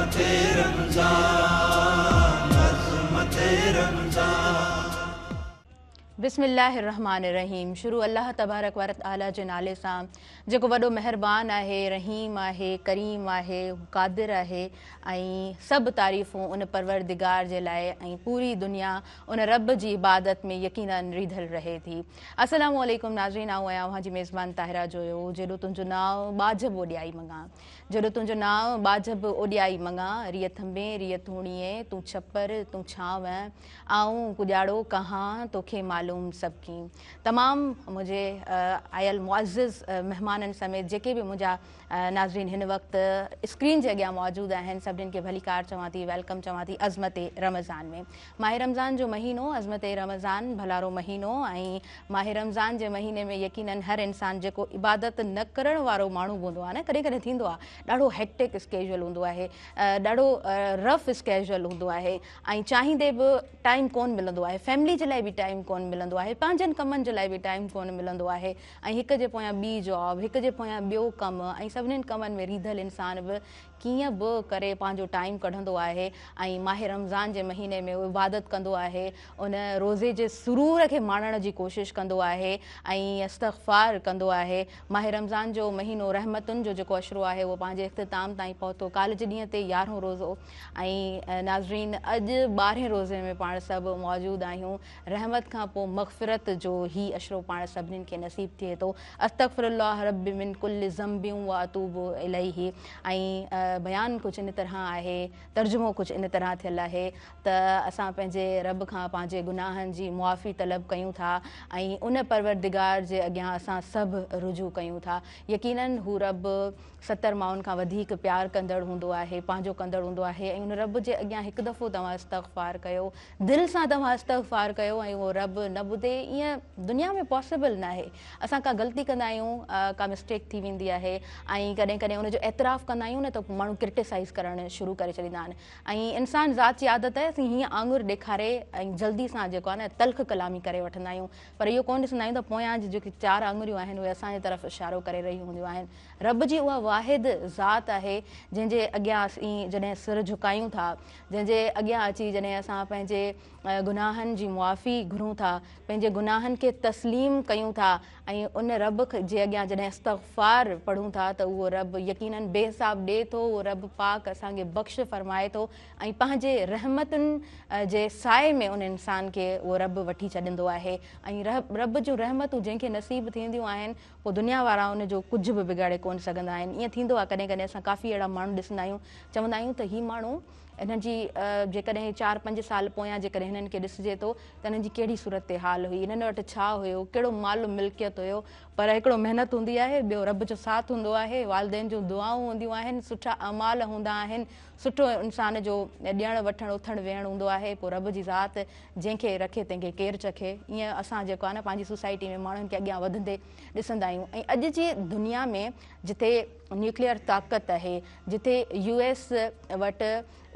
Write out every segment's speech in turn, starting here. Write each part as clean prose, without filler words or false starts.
عظمت رمضان، عظمت رمضان. بسم الله الرحمٰن الرحيم شروع الله تبارڪ و تعالي جي نالي سان جيڪو وڏو مهربان آهي، رحيم آهي، ڪريم آهي، قادر آهي ۽ سڀ تعريفون ان پروردگار جي لاء ۽ پوري دنيا ان رب جي عبادت ۾ يقيناً ريڌل رهي ٿي. السلام عليڪم ناظرين آئون آهيان اوهان جي ميزبان طاهره جويو جيڏو تنهنجو نانء ٻاجهه به اوڏيائي مڱان جيڏو تنهنجو نانء ٻاجهه به اوڏيائي مڱان ريء ٿنڀين ريء ٿوڻيين تون ڇپر تون ڇانو آئون ڪڄاڙو ڪهان توکي معلوم سڀ ڪين تمام منهنجي آيل معزز مهمانن سميت جيڪي به منهنجا ناظرين هن وقت اسڪرين جي اڳيان موجود آهن سڀني کي ڀليڪار چوان ٿي welcome چوان ٿي عظمت رمضان ۾ ماه رمضان جو مهينو عظمت رمضان ڀلارو مهينو ۽ ماه رمضان جي مهيني ۾ يقينن هر انسان جيڪو عبادت نه ڪرڻ وارو ماڻهو به هوندو آهي نه ڪڏهن ڪڏهن ٿيندو آهي ڏاڍو هيڪٽڪ اسڪيجول هوندو آهي ڏاڍو رف اسڪيجول هوندو آهي ۽ چاهيندي به ٽائيم ڪون ملندو آهي فيملي جي لاء به ٽائيم ڪون ملندو آهي پنهنجن ڪمن جي لاء به ٽائيم ڪون ملندو آهي ۽ هڪ جي پويان ٻي جاب، هڪ جي پويان ٻيو ڪم ۽ سڀنين ڪمن ۾ ريڌل انسان به ڪيئن به ڪري پنهنجو ٽائيم ڪڍندو آهي ۽ ماه رمضان جي مهيني ۾ عبادت ڪندو آهي، ان روزي جي سرور کي ماڻڻ جي ڪوشش ڪندو آهي ۽ استغفار ڪندو آهي. ماه رمضان جو مهينو رحمتن جو جيڪو عشرو آهي اهو پنهنجي اختتام تائين پهتو. ڪالهه جي ڏينهن تي يارهون روزو ۽ ناظرين اڄ ٻارهين روزي ۾ پاڻ سڀ موجود آهيون. رحمت کان پوء مغفرت جو هي عشرو پاڻ سڀنين کي نصيب ٿئي ٿو. استغفر الله ربي من ڪل ذنب و اتوب اليه ۽ بيان ڪجهه ان طرح آهي، ترجمو ڪجهه ان طرح ٿيل آهي ته اسان پنهنجي رب کان پنهنجي گناهن جي معافي طلب ڪيون ٿا ۽ ان پروردگار جي اڳيان اسان سڀ رجوع ڪيون ٿا. يقيناً هو رب ستر مائن کان وڌيڪ پيار ڪندڙ هوندو آهي، پنهنجو ڪندڙ هوندو آهي ۽ ان رب جي اڳيان هڪ دفعو توهان استغفار ڪيو، دل سان توهان استغفار ڪيو ۽ اهو رب نه ٻڌي ائين دنيا ۾ پاسيبل ناهي. اسان ڪا غلطي ڪندا آهيون، ڪا مسٽيڪ ٿي ويندي آهي ۽ ڪڏهن ڪڏهن ان جو اعتراف ڪندا آهيون نه ته ماڻهو ڪرٽيسائيز ڪرڻ شروع ڪري ڇڏيندا آهن ۽ انسان ذات جي عادت آهي اسين هيئن آڱر ڏيکاري ۽ جلدي سان جيڪو آهي نه تلخ ڪلامي ڪري وٺندا آهيون پر اهو ڪونه ڏسندا آهيون ته پويان جون جيڪي چار آڱريون آهن اهي اسان جي طرف اشارو ڪري رهيون هونديون آهن. رب جي اها واحد ذات آهي جنهن جي اڳيان اسين جڏهن سر جهڪايون ٿا، جنهن جي اڳيان اچي جڏهن اسان پنهنجي گناهن جي معافي گهرون ٿا، پنهنجي گناهن کي تسليم ڪيون ٿا ۽ ان رب جي اڳيان جڏهن استغفار پڙهون ٿا ته اهو رب يقيناً بي حساب ڏئي ٿو، اهو رب پاڪ اسان کي بخش فرمائي ٿو ۽ پنهنجي رحمتن جي سائي ۾ ان انسان کي اهو رب وٺي ڇڏيندو آهي ۽ رب جون رحمتون جنهن کي نصيب ٿينديون آهن پوء دنيا وارا ان جو ڪجهه به بگاڙي ڪونه سگهندا آهن. ائين ٿيندو آهي ڪڏهن ڪڏهن اسان ڪافي اهڙا ماڻهو ڏسندا آهيون چوندا آهيون ته هي ماڻهو انهن جي جيڪڏهن چار پنج سال پويان جيڪڏهن هنن کي ڏسجي ٿو ته انهن جي ڪهڙي صورتحال هئي انهن وٽ ڇا هيو ڪهڙو مال ملڪيت هيو پر هڪڙو محنت هوندي آهي ٻيو رب جو ساٿ هوندو آهي والدين جون دعائون هونديون آهن سٺا اعمال هوندا آهن سٺو انسان جو ڏيڻ وٺڻ اٿڻ ويهڻ هوندو آهي پوء رب جي ذات جنهن کي رکي تنهن کي ڪير چکي ائين اسان جيڪو آهي نه پنهنجي سوسائٽي ۾ ماڻهن کي اڳيان وڌندي ڏسندا آهيون ۽ اڄ جي دنيا ۾ جتي نيوڪليئر طاقت آهي جتي يو ايس وٽ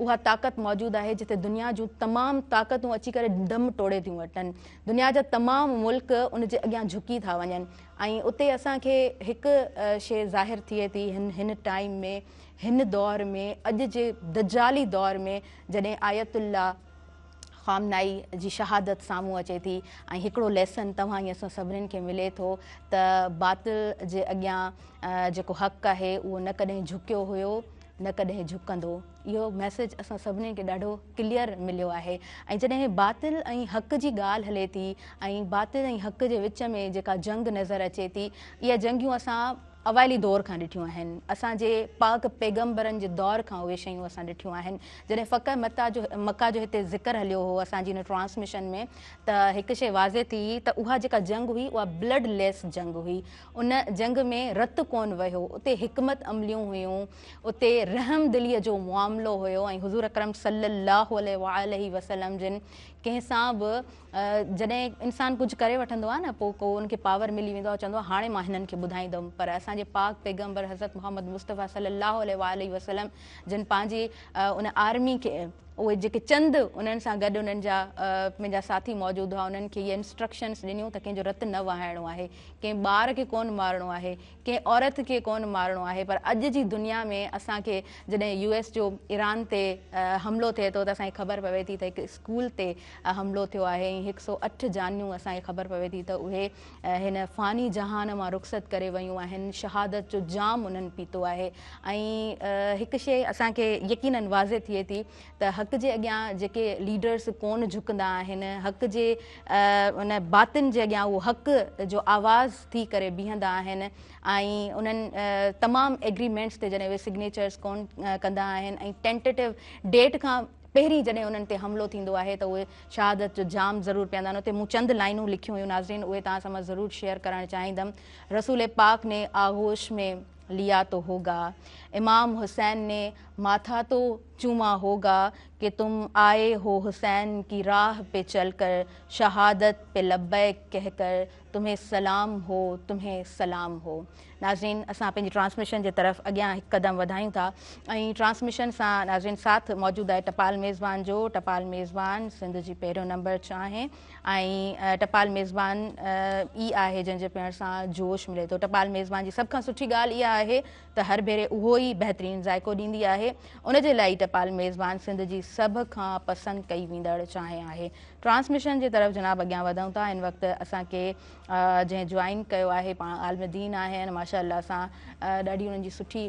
اها طاقت موجود آهي جتي دنيا جون تمام طاقتون اچي ڪري دم ٽوڙي ٿيون وٺن دنيا جا تمام ملڪ ان جي اڳيان جهڪي ٿا وڃن ۽ اتي اسان کي هڪ شيء ظاهر ٿئي ٿي هن هن ٽائيم ۾ هن دور ۾ اڄ جي دجالي دور ۾ جڏهن آيت الله خامنائي جي شهادت سامهون اچي ٿي ۽ هڪڙو ليسن توهان ۽ اسان سڀنين کي ملي ٿو ته باطل جي اڳيان جيڪو حق آهي اهو نه ڪڏهن جهڪيو هيو نه ڪڏهن جهڪندو اهو ميسيج اسان سڀنين کي ڏاڍو ڪليئر مليو آهي ۽ جڏهن باطل ۽ حق جي ڳالهه هلي ٿي ۽ باطل ۽ حق جي وچ ۾ جيڪا جنگ نظر اچي ٿي اها جنگيون اسان اوائلي دور کان ڏٺيون آهن. اسان جي پاڪ پيغمبرن جي دور کان اهي شيون اسان ڏٺيون آهن. جڏهن فقه متا جو مڪه جو هتي ذڪر هليو هو اسان جي هن ٽرانسميشن ۾ ته هڪ شيء واضح ٿي ته اها جيڪا جنگ هئي اها بلڊ ليس جنگ هئي. ان جنگ ۾ رت ڪونه وهيو. اتي حڪمت عمليون هيون. اتي رحم دليء جو معاملو هيو ۽ حضور اڪرم صلي الله عليه واٰله وسلم جن ڪنهن سان به جڏهن انسان ڪجهه ڪري وٺندو آهي نه پوء ڪو ان کي پاور ملي ويندو آهي چوندو آهي هاڻي مان هنن کي ٻڌائيندم پر اسان جي پاڪ پيغمبر حضرت محمد مصطفيٰ صلي الله عليه واٰله وسلم جن پنهنجي ان آرمي کي اهي جيڪي چند انهن سان گڏ انهن جا پنهنجا ساٿي موجود هئا انهن کي اهي انسٽرڪشنس ڏنيون ته ڪنهن جو رت نه وهائڻو آهي، ڪنهن ٻار کي ڪونه مارڻو آهي، ڪنهن عورت کي ڪونه مارڻو آهي پر اڄ جي دنيا ۾ اسان کي جڏهن يو ايس جو ايران تي حملو ٿئي ٿو ته اسان کي خبر پوي ٿي ته هڪ اسڪول تي حملو ٿيو آهي ۽ هڪ سو اٺ جانيون اسان کي خبر پوي ٿي ته اهي هن فاني جهان مان رخصت ڪري ويون آهن، شهادت جو جام انهن پيتو آهي ۽ هڪ شيء اسان کي يقينن واضح ٿئي ٿي ته حق جي اڳيان جيڪي ليڊرس ڪونه جهڪندا آهن، حق جي ان باطن جي اڳيان اهو حق جو آواز ٿي ڪري بيهندا آهن ۽ انهن تمام ايگريمينٽس تي جڏهن اهي سگنيچرس ڪونه ڪندا آهن ۽ ٽينٽيٽو ڊيٽ کان پهرين جڏهن انهن تي حملو ٿيندو آهي ته اهي شهادت جو جام ضرور پيئندا آهن. اتي مون چند لائنون لکيون هيون ناظرين اهي توهان سان مان ضرور شيئر ڪرڻ چاهيندم. رسول پاڪ ني آغوش ۾ ليا تو هوگا، امام حسين ني ماٿا تو چوما هوگا ڪه تم آئي هو حسين ڪي راهه پي چل ڪر شهادت پي لبيڪ ڪهه ڪر تمهين سلام هو تمهين سلام هو. ناظرين اسان پنهنجي ٽرانسميشن جي طرف اڳيان هڪ قدم وڌايون ٿا ۽ ٽرانسميشن سان ناظرين ساٿ موجود آهي ٽپال ميزبان جو ٽپال ميزبان سنڌ جي پهريون نمبر چانهه ۽ ٽپال ميزبان ئي آهي جنهن جي پيئڻ سان جوش ملي ٿو ٽپال ميزبان جي سڀ کان سٺي ڳالهه اها آهي ته هر ڀيري اهو ئي بهترين ذائقو ڏيندي آهي ان جي لاء ئي ٽپال ميزبان سنڌ جي سڀ کان پسند ڪئي ويندڙ چانهه آهي ٽرانسميشن جي طرف جناب اڳيان وڌون ٿا هن وقت اسان کي جنهن جوائن ڪيو آهي پاڻ عالم دين آهن ماشاء الله سان ڏاڍي انهن جي سٺي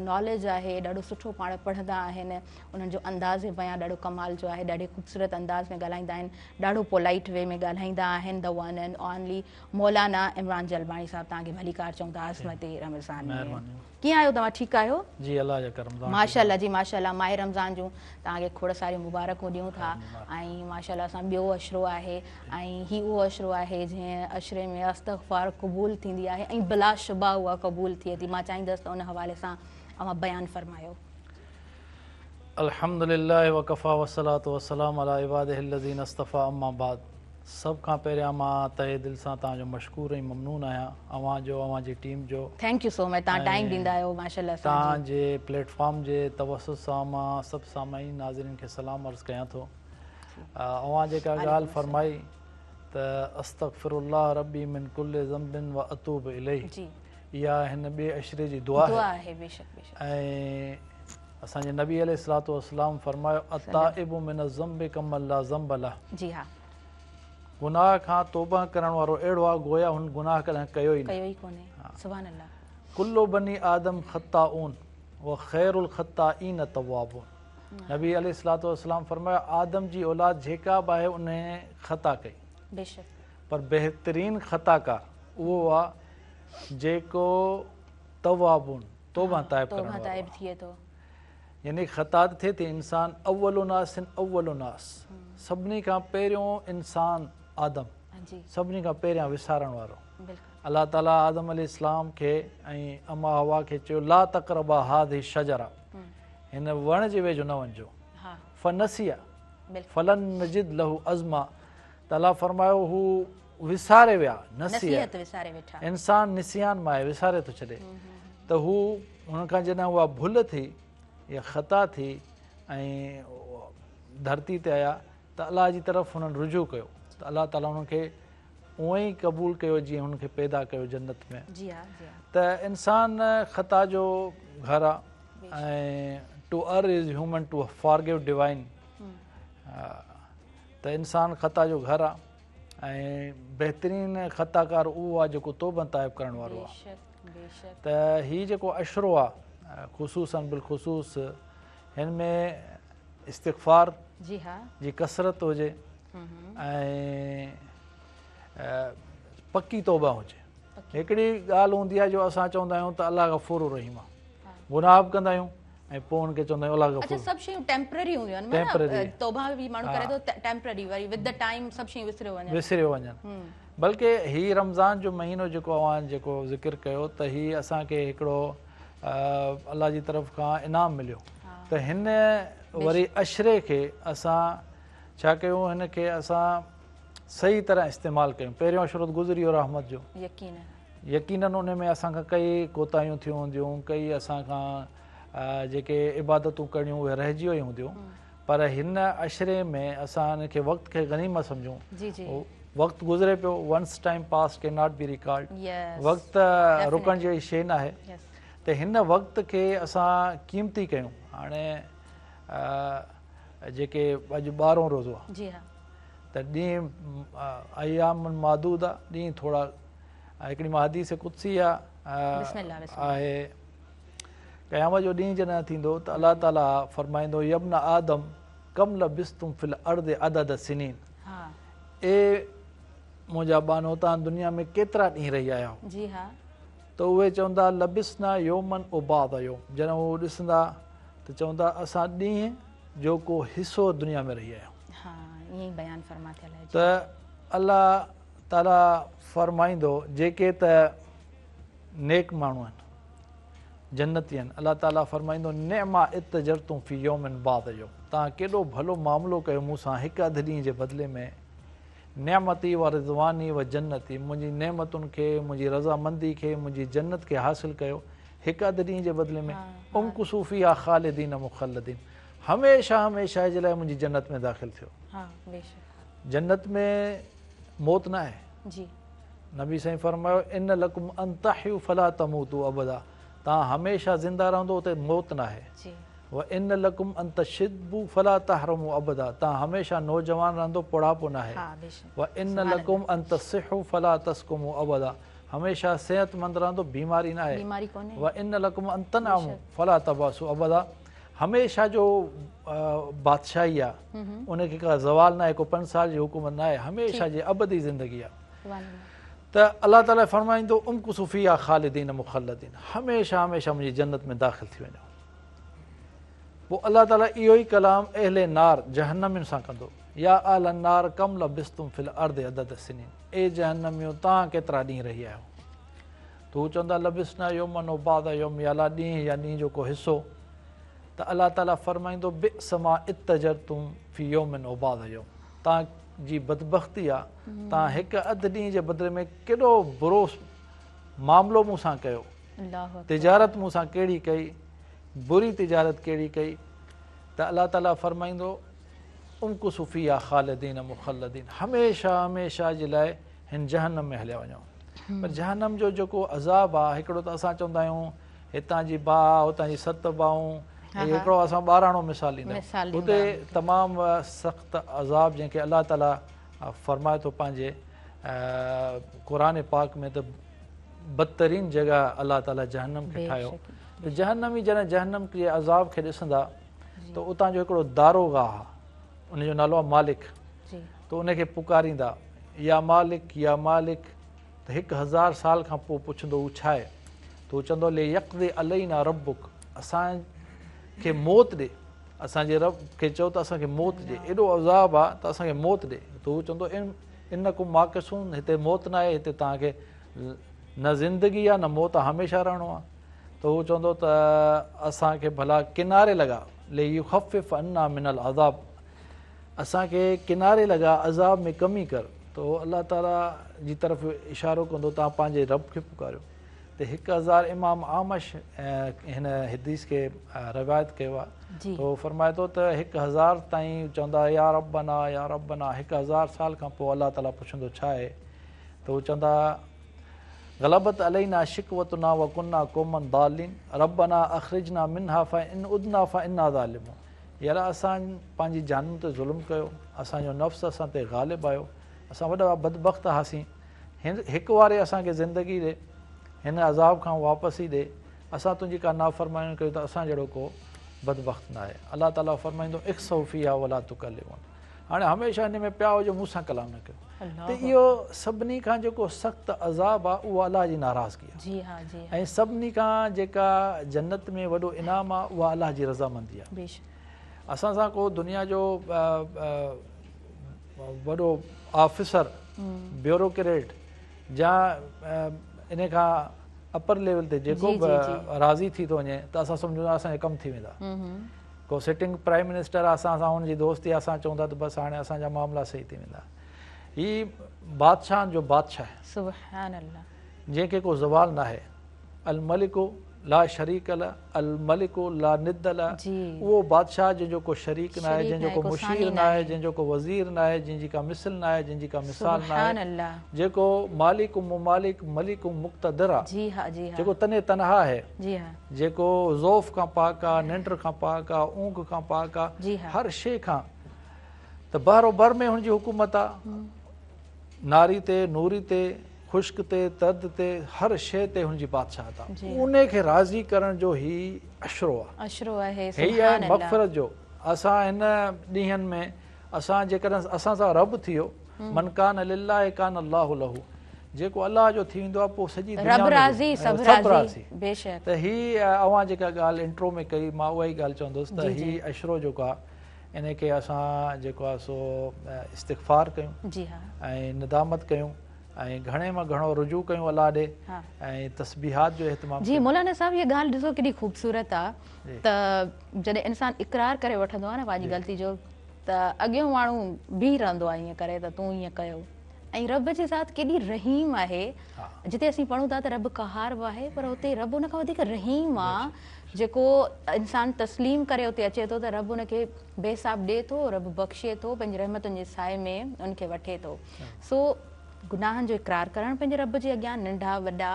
ناليج آهي ڏاڍو سٺو پاڻ پڙهندا آهن انهن جو انداز بيان ڏاڍو ڪمال جو آهي ڏاڍي خوبصورت انداز ۾ ڳالهائيندا آهن ڏاڍو پولائيٽ وي ۾ ڳالهائيندا آهن the one and only Maulana Imran Jalbani صاحب توهان کي ڀليڪار چئون ٿا عظمت رمضان ۾ ڪيئن آهيو توهان ٺيڪ آهيو؟ جي الله جا ڪرم توهان ماشاء الله جي ماشاء الله ماهه رمضان جون توهان کي کوڙ ساريون مبارڪون ڏيون ٿا ۽ ماشاء الله سان ٻيو عشرو آهي ۽ هي اهو عشرو آهي جنهن عشري ۾ استغفار قبول ٿيندي آهي ۽ بلا شبه اها قبول ٿئي ٿي مان چاهيندس ته ان حوالي سان اوهان بيان فرمايو. الحمد لله وڪفيٰ والصلوة والسلام علي عباده الذين اصطفيٰ اما بعد سڀ کان پهريان مان تهه دل سان توهان جو مشڪور ۽ ممنون آهيان اوهان جو اوهان جي ٽيم جو thank you سو مچ توهان ٽائيم ڏيندا آهيو ماشاءالله سان توهان جي پليٽ فارم جي توسط سان مان سڀ سامعين ناظرين کي سلام عرض ڪيان ٿو اوهان جيڪا ڳالهه فرمائي ته استغفر الله ربي من ڪل ذنب و اتوب اليه اها هن ٻئي عشري جي دعا آهي بيشڪ بيشڪ ۽ اسان جي نبي عليه الصلوة والسلام فرمايو التائب من الذنب ڪمن لا ذنب له جي ها گناهه کان توبه ڪرڻ وارو اهڙو آهي گويا هن گناهه ڪڏهن ڪيو ئي نه ڪيو ئي ڪونهي سبحان الله ڪل بني آدم خطاؤن وخير الخطائين التوابون نبي عليه الصلوة والسلام فرمايو آدم جي اولاد جيڪا به آهي انهي خطا ڪئي بيشڪ پر بهترين خطاڪار اهو آهي جيڪو توابون توبه تائب ڪرڻ وارو تائب ٿئي ٿو. يعني خطا ته ٿئي ٿي انسان اول اناس اول اناس سڀني کان پهريون انسان آدم سڀني کان پهريان وسارڻ وارو الله تعالي آدم عليه السلام کي ۽ اما حوا کي چيو لا تقربا هذه الشجره هن وڻ جي ويجهو نه وڃجو فنسيا فلم نجد له عزما ته الله فرمايو هو وساري ويا، نسي، انسان نسيان مان آهي، وساري ٿو ڇڏي ته هو هن کان جڏهن اها ڀل ٿي يا خطا ٿي ۽ ڌرتي تي آيا ته الله جي طرف هنن رجوع ڪيو ته الله تعالي هنن کي اونئن ئي قبول ڪيو جيئن هن کي پيدا ڪيو جنت ۾ ته انسان خطا جو گهر آ ۽ to err is human to forgive divine ته انسان خطا جو گهر آ ۽ بهترين خطاڪار اهو آ جيڪو توبه تائب ڪرڻ وارو آ ته هي جيڪو عشرو آ خصوصا بالخصوص هن ۾ استغفار جي ها جي ڪثرت هجي ۽ پڪي توبه هجي هڪڙي ڳالهه هوندي آ جو اسان چوندا آهيون ته الله غفور رحيم آ گناهه به ڪندا آهيون ۽ پوء ان کي چوندا آهيون الله غفور. اڇا سڀ شيون ٽيمپرري هونديون آهن معنيٰ توبه به ماڻهو ڪري ٿو ٽيمپرري وري ود the time سڀ شيون وسريو وڃن. وسريو وڃن بلڪه هي رمضان جو مهينو جيڪو اوهان جيڪو ذڪر ڪيو ته هي اسان کي هڪڙو الله جي طرف کان انعام مليو ته هن وري عشري کي اسان ڇا ڪيون هن کي اسان صحيح طرح استعمال ڪيون پهريون عشرو ته گذري ويو رحمت جو يقينن يقينن ان ۾ اسان کان ڪئي ڪوتاهيون ٿيون هونديون ڪئي اسان کان جيڪي عبادتون ڪرڻيون اهي رهجي ويون هونديون. پر هن عشري ۾ اسان ان کي وقت کي غنيمت سمجهون. وقت گذري پيو، once time pass can not be recalled, وقت رڪڻ جهڙي شيء ناهي ته هن وقت کي اسان قيمتي ڪيون. هاڻي جيڪي اڄ 12هون روزو آهي ته ڏينهن ايام معدوده، ڏينهن ٿورا. هڪڙي مان حديث قدسي آهي، قيامت جو ڏينهن جڏهن ٿيندو ته الله تعالي فرمائيندو يا ابن آدم ڪم لبثتم في الارض عدد سنين، اي منهنجا ٻانهو توهان دنيا ۾ ڪيترا ڏينهن رهي آيا آهيو؟ ته اهي چوندا لبثنا يوما او بعض يوم، جڏهن هو ڏسندا ته چوندا اسان ڏينهن جو ڪو حصو دنيا ۾ رهي آيا آهيون. ته الله تعالي فرمائيندو جيڪي ته نيڪ ماڻهو آهن، جنتي آهن، الله تعالي فرمائيندو نعم ما اتجرتم في يوم بعض يوم، توهان ڪيڏو ڀلو معاملو ڪيو مون سان هڪ اڌ ڏينهن جي بدلي ۾، نعمتي و رضواني و جنتي، منهنجي نعمتن کي، منهنجي رضامندي کي، منهنجي جنت کي حاصل ڪيو هڪ اڌ ڏينهن جي بدلي ۾، امڪثوا فيها خالدين مخلدين، هميشه هميشه جي لاء منهنجي جنت ۾ داخل ٿيو. جنت ۾ موت ناهي. نبي سائين فرمايو ان لڪم ان تحيوا فلا تموتوا ابدا، توهان هميشه زنده رهندو اتي موت ناهي. و ان لڪم ان تشبوا فلا تهرموا ابدا، توهان هميشه نوجوان رهندو پوڙهاپو ناهي. و ان لڪم ان تصحوا فلا تسقموا ابدا، هميشه صحتمند رهندو بيماري ناهي. و ان لڪم ان تنعموا فلا تباسوا ابدا، هميشه جو بادشاهي آ ان کي ڪا زوال ناهي، ڪو 5 سال جي حڪومت ناهي، هميشه جي ابدي زندگي آ. ته الله تعالي فرمائيندو امڪثوا فيها خالدين مخلدين، هميشه هميشه منهنجي جنت ۾ داخل ٿي وڃو. پوء الله تعالي اهو ئي ڪلام اهل نار جهنمين سان ڪندو، يا اهل النار ڪم لبثتم في الارض عدد سنين، اي جهنميو توهان ڪيترا ڏينهن رهي آهيو؟ ته هو چوندا لبثنا يوما او بعض يوم، يا الله ڏينهن يا ڏينهن جو ڪو حصو. ته الله تعالي فرمائيندو بئس ما اتجرتم في يوم او بعض يوم، توهان جي بدبختي آ توهان هڪ اڌ ڏينهن جي بدلي ۾ ڪيڏو برو معاملو مون سان ڪيو، تجارت مون سان ڪهڙي ڪئي، بري تجارت ڪهڙي ڪئي. ته الله تعالي فرمائيندو امڪثوا فيها خالدين مخلدين، هميشه هميشه جي لاء هن جهنم ۾ هليا وڃو. پر جهنم جو جيڪو عذاب آ، هڪڙو ته اسان چوندا آهيون هتان جي باهه هتان جي 7 باهون، هڪڙو اسان ٻاراڻو مثال ڏيندا آهيون. هتي تمام سخت عذاب جنهن کي الله تعالي فرمائي ٿو پنهنجي قرآن پاڪ ۾ ته بدترين جڳهه الله تعالي جهنم کي ٺاهيو. ته جهنمي جڏهن جهنم جي عذاب کي ڏسندا ته اتان جو هڪڙو داروغا آ، ان جو نالو آ مالڪ، ته ان کي پڪاريندا يا مالڪ يا مالڪ، ته 1000 سال کان پوء پڇندو هو ڇا آهي؟ ته هو چوندو ليقضي علينا ربڪ، اسان کي موت ڏي، اسان جي رب کي چئو ته اسان کي موت ڏي، ايڏو عذاب آ ته اسان کي موت ڏي. ته هو چوندو انڪم ماڪثون، هتي موت ناهي، هتي توهان کي نه زندگي آ نه موت آ، هميشه رهڻو آ. ته هو چوندو ته اسان کي ڀلا ڪناري لڳا، ليخفف عنا من العذاب، اسان کي ڪناري لڳا، عذاب ۾ ڪمي ڪر. ته هو الله تعاليٰ جي طرف اشارو ڪندو توهان پنهنجي رب کي پڪاريو. ته 1000 امام اعمش هن حديث کي روايت ڪيو آهي ته هو فرمائي ٿو ته 1000 تائين چوندا يا ربنا يا ربنا، 1000 سال کان پوء الله تعاليٰ پڇندو ڇا آهي؟ ته هو چوندا غلبت علينا شقوتنا وڪنا قوما ضالين ربنا اخرجنا منها فان عدنا فانا ظالمون، يا الله اسان پنهنجي جانن تي ظلم ڪيو، اسان جو نفس اسان تي غالب آيو، اسان وڏا بدبخت هئاسين، هڪ واري اسان کي زندگي ڏي، هن عذاب کان واپسي ڏي، اسان تنهنجي ڪا نافرماني ڪئي ته اسان جهڙو ڪو بدبخت ناهي. الله تعاليٰ فرمائيندو اخسئوا فيها ولا تڪلمون، هاڻي هميشه هن ۾ پيا هجو مون سان ڪلام نه ڪيو. ته اهو سڀني کان جيڪو سخت عذاب آهي اهو الله جي ناراضگي آهي، ۽ سڀني کان جيڪا جنت ۾ وڏو انعام آهي اها الله جي رضامندي آهي. اسان سان ڪو دنيا جو وڏو آفيسر، بيوروڪريٽ يا ان کان اپر ليول تي جيڪو به راضي ٿي ٿو وڃي ته اسان سمجهون ٿا اسان جا ڪم ٿي ويندا. ڪو سٽنگ پرائم منسٽر آ، اسان سان ان جي دوستي آ، اسان چئون ٿا ته بس هاڻي اسان جا معاملا صحيح ٿي ويندا. هي بادشاهن جو بادشاهه آهي. سبحان الله. جنهن کي ڪو زوال ناهي. الملڪ لا شريڪ له، الملڪ لا ند له، اهو بادشاهه جنهن جو ڪو شريڪ ناهي، جنهن جو ڪو مشير ناهي، جنهن جو ڪو وزير ناهي، جنهن جي ڪا مثل ناهي، جنهن جي ڪا مثال ناهي، جيڪو مالڪ ممالڪ ملڪ مقتدر آ، جيڪو تن تنها آهي، جيڪو ضعف کان پاڪ آ، ننڊ کان پاڪ آ، اونگهه کان پاڪ آ، هر شيء کان ته بحر و بر ۾ هن جي حڪومت آ. ناري تي، نوري تي، خشڪ تي، ترد تي، هر شيء تي هن جي بادشاهت آ. انهي کي راضي ڪرڻ جو هي عشرو آ. عشرو آهي، هي سبحان آهي الله. مغفرت جو. اسان هن ڏينهن ۾ اسان جيڪڏهن اسان سان رب ٿي ويو، من ڪان لله ڪان الله له، جيڪو الله جو ٿي ويندو آ پوء سڄي دنيا رب ان جو راضي سڀ سڀ راضي، راضي. بيشڪ. ته هي اوهان جيڪا ڳالهه انٽرو ۾ ڪئي مان اها ئي ڳالهه چوندس ته جي جي. هي عشرو جيڪو آ انهي کي اسان جيڪو آهي سو استغفار ڪيون جي ها ۽ ندامت ڪيون ۽ گهڻي مان گهڻو رجوع ڪيون الله ڏي ۽ تسبيحات جو اهتمام جي مولانا صاحب هي ڳالهه ڏسو ڪيڏي خوبصورت آ ته جڏهن انسان اقرار ڪري وٺندو آ نه پنهنجي غلطي جو ته اڳيون ماڻهو بيهي رهندو آ ائين ڪري ته تون ائين ڪيو ۽ رب جي ذات ڪيڏي رحيم آهي جتي اسين پڙهون ٿا ته رب قهار به آهي پر اتي رب ان کان وڌيڪ رحيم آ جيڪو انسان تسليم ڪري اتي اچي ٿو ته رب ان کي بي حساب ڏي ٿو رب بخشي ٿو پنهنجي رحمتن جي سائي ۾ ان کي وٺي ٿو سو گناهن جو اقرار ڪرڻ پنهنجي رب جي اڳيان ننڍا وڏا